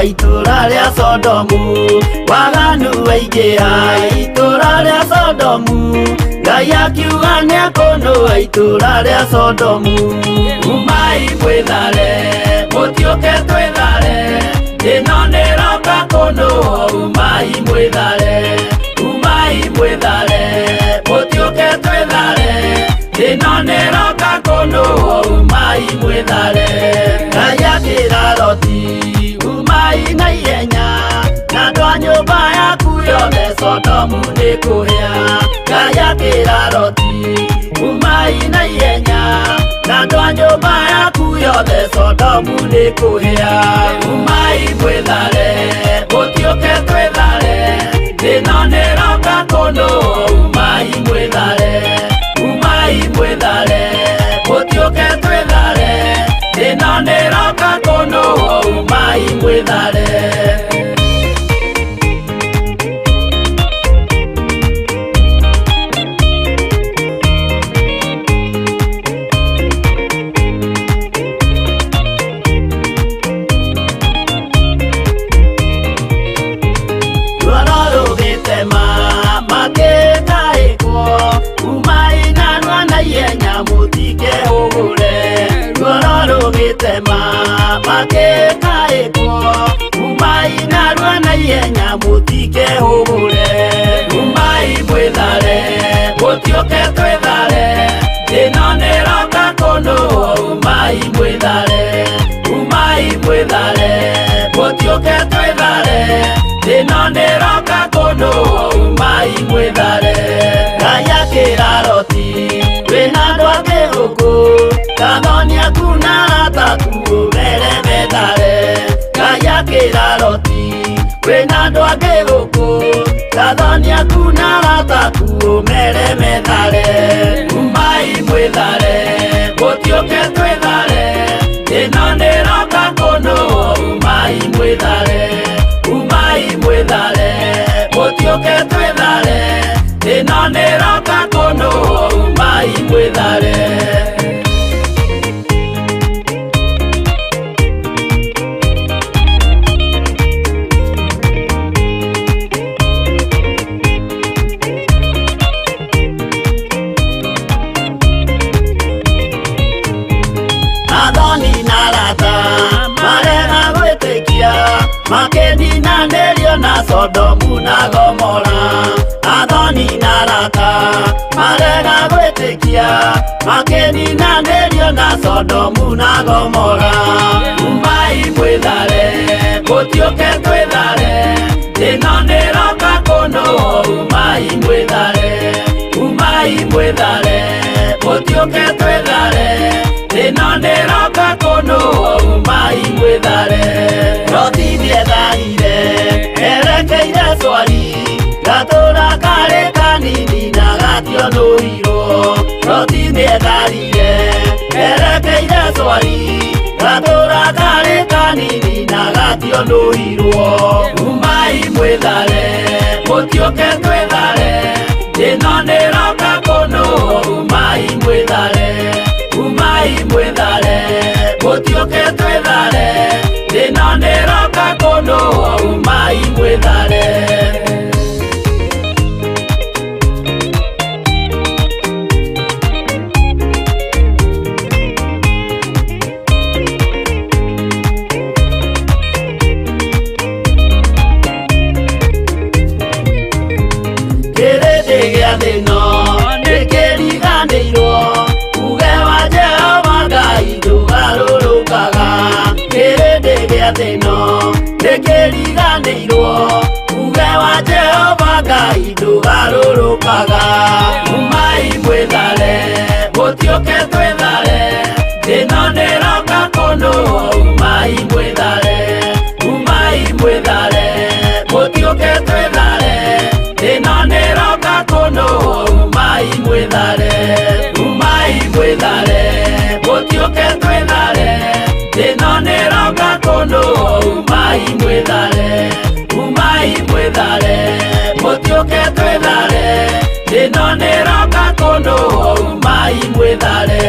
nĩakũnũa itũũra rĩa Sodomu, waganu waingĩha itũũra rĩa Sodomu, Ngai akiuga nĩakũnũa itũũra rĩa Sodomu. Umai mwĩthare, mũtiũke twĩthare, ĩno nĩroka kũnũo, umai mwĩthare, umai mwĩthare, mũtiũke twĩthare, ĩno nĩroka kũnũo, umai mwĩthare. Ngai akĩra Loti, umai na ihenya, na andũ a nyũmba yaku yothe Sodomu nĩkũhĩa. Ngai akĩra Loti, umai na ihenya, na andũ a nyũmba yaku yothe Sodomu nĩkũhĩa. Umai mwĩthare, mũtiũke twĩthare, ĩno nĩroka kũnũo, umai mwĩthare, umai mwĩthare, mũtiũke twĩthare, ĩno nĩroka kũnũo, umai mwĩthare. Ruoro rũgĩtema makĩtaĩkwo, umai narua na ihenya mũtikehũgũre. Ruoro rũgĩtema makĩtaĩkwo, umai narua na ihenya mũtikehũgũre. Umai mwĩthare, mũtiũke twĩthare, ĩno nĩroka kũnũo, umai mwĩthare, umai mwĩthare, mũtiũke twĩthare, ĩno nĩroka kũnũo, umai mwĩthare. Ngai akĩra Loti, wĩna andũ angĩ gũkũ, kathoni aku na arata aku ũmere methare. Ngai akĩra Loti, wĩna andũ angĩ gũkũ, kathoni aku na arata aku ũmere methare. Umai mwĩthare, mũtiũke twĩthare, ĩno nĩroka kũnũo, umai mwĩthare, umai mwĩthare, mũtiũke twĩthare, ĩno nĩroka kũnũo, umai mwĩthare. Athoni na arata marega gwĩtĩkia, makĩninanĩrio na Sodomu na Gomora. Athoni na arata marega gwĩtĩkia, makĩninanĩrio na Sodomu na Gomora. Umai mwĩthare, mũtiũke twĩthare, ĩno nĩroka kũnũo, umai mwĩthare, umai mwĩthare, mũtiũke twĩthare, ĩno nĩroka kũnũo, umai mwĩthare. Loti nĩetharire erekeire Swari, gatũũra karĩ kanini na gationũirwo. Loti nĩetharire erekeire Swari, gatũũra karĩ kanini na gationũirwo. Umai mwĩthare, mũtiũke twĩthare, ĩno nĩroka kũnũo, umai mwĩthare, umai mwĩthare, mũtiũke twĩthare, ĩno nĩroka kũnũo, umai mwĩthare. Kĩrĩndĩ gĩa thĩ ĩno nĩkĩriganĩirwo, uge wa Jehova Ngai ndũgarũrũkaga. Kĩrĩndĩ gĩa thĩ ĩno nĩkĩriganĩirwo, uge wa Jehova Ngai ndũgarũrũkaga. Umai mwĩthare, mũtiũke twĩthare, ĩno nĩroka kũnũo, umai mwĩthare, umai mwĩthare, mũtiũke twĩthare, ĩno nĩroka kũnũo, umai mwĩthare, umai mwĩthare, mũtiũke twĩthare, ĩno nĩroka kũnũo, umai mwĩthare, umai mwĩthare, mũtiũke twĩthare, ĩno nĩroka kũnũo, umai mwĩthare.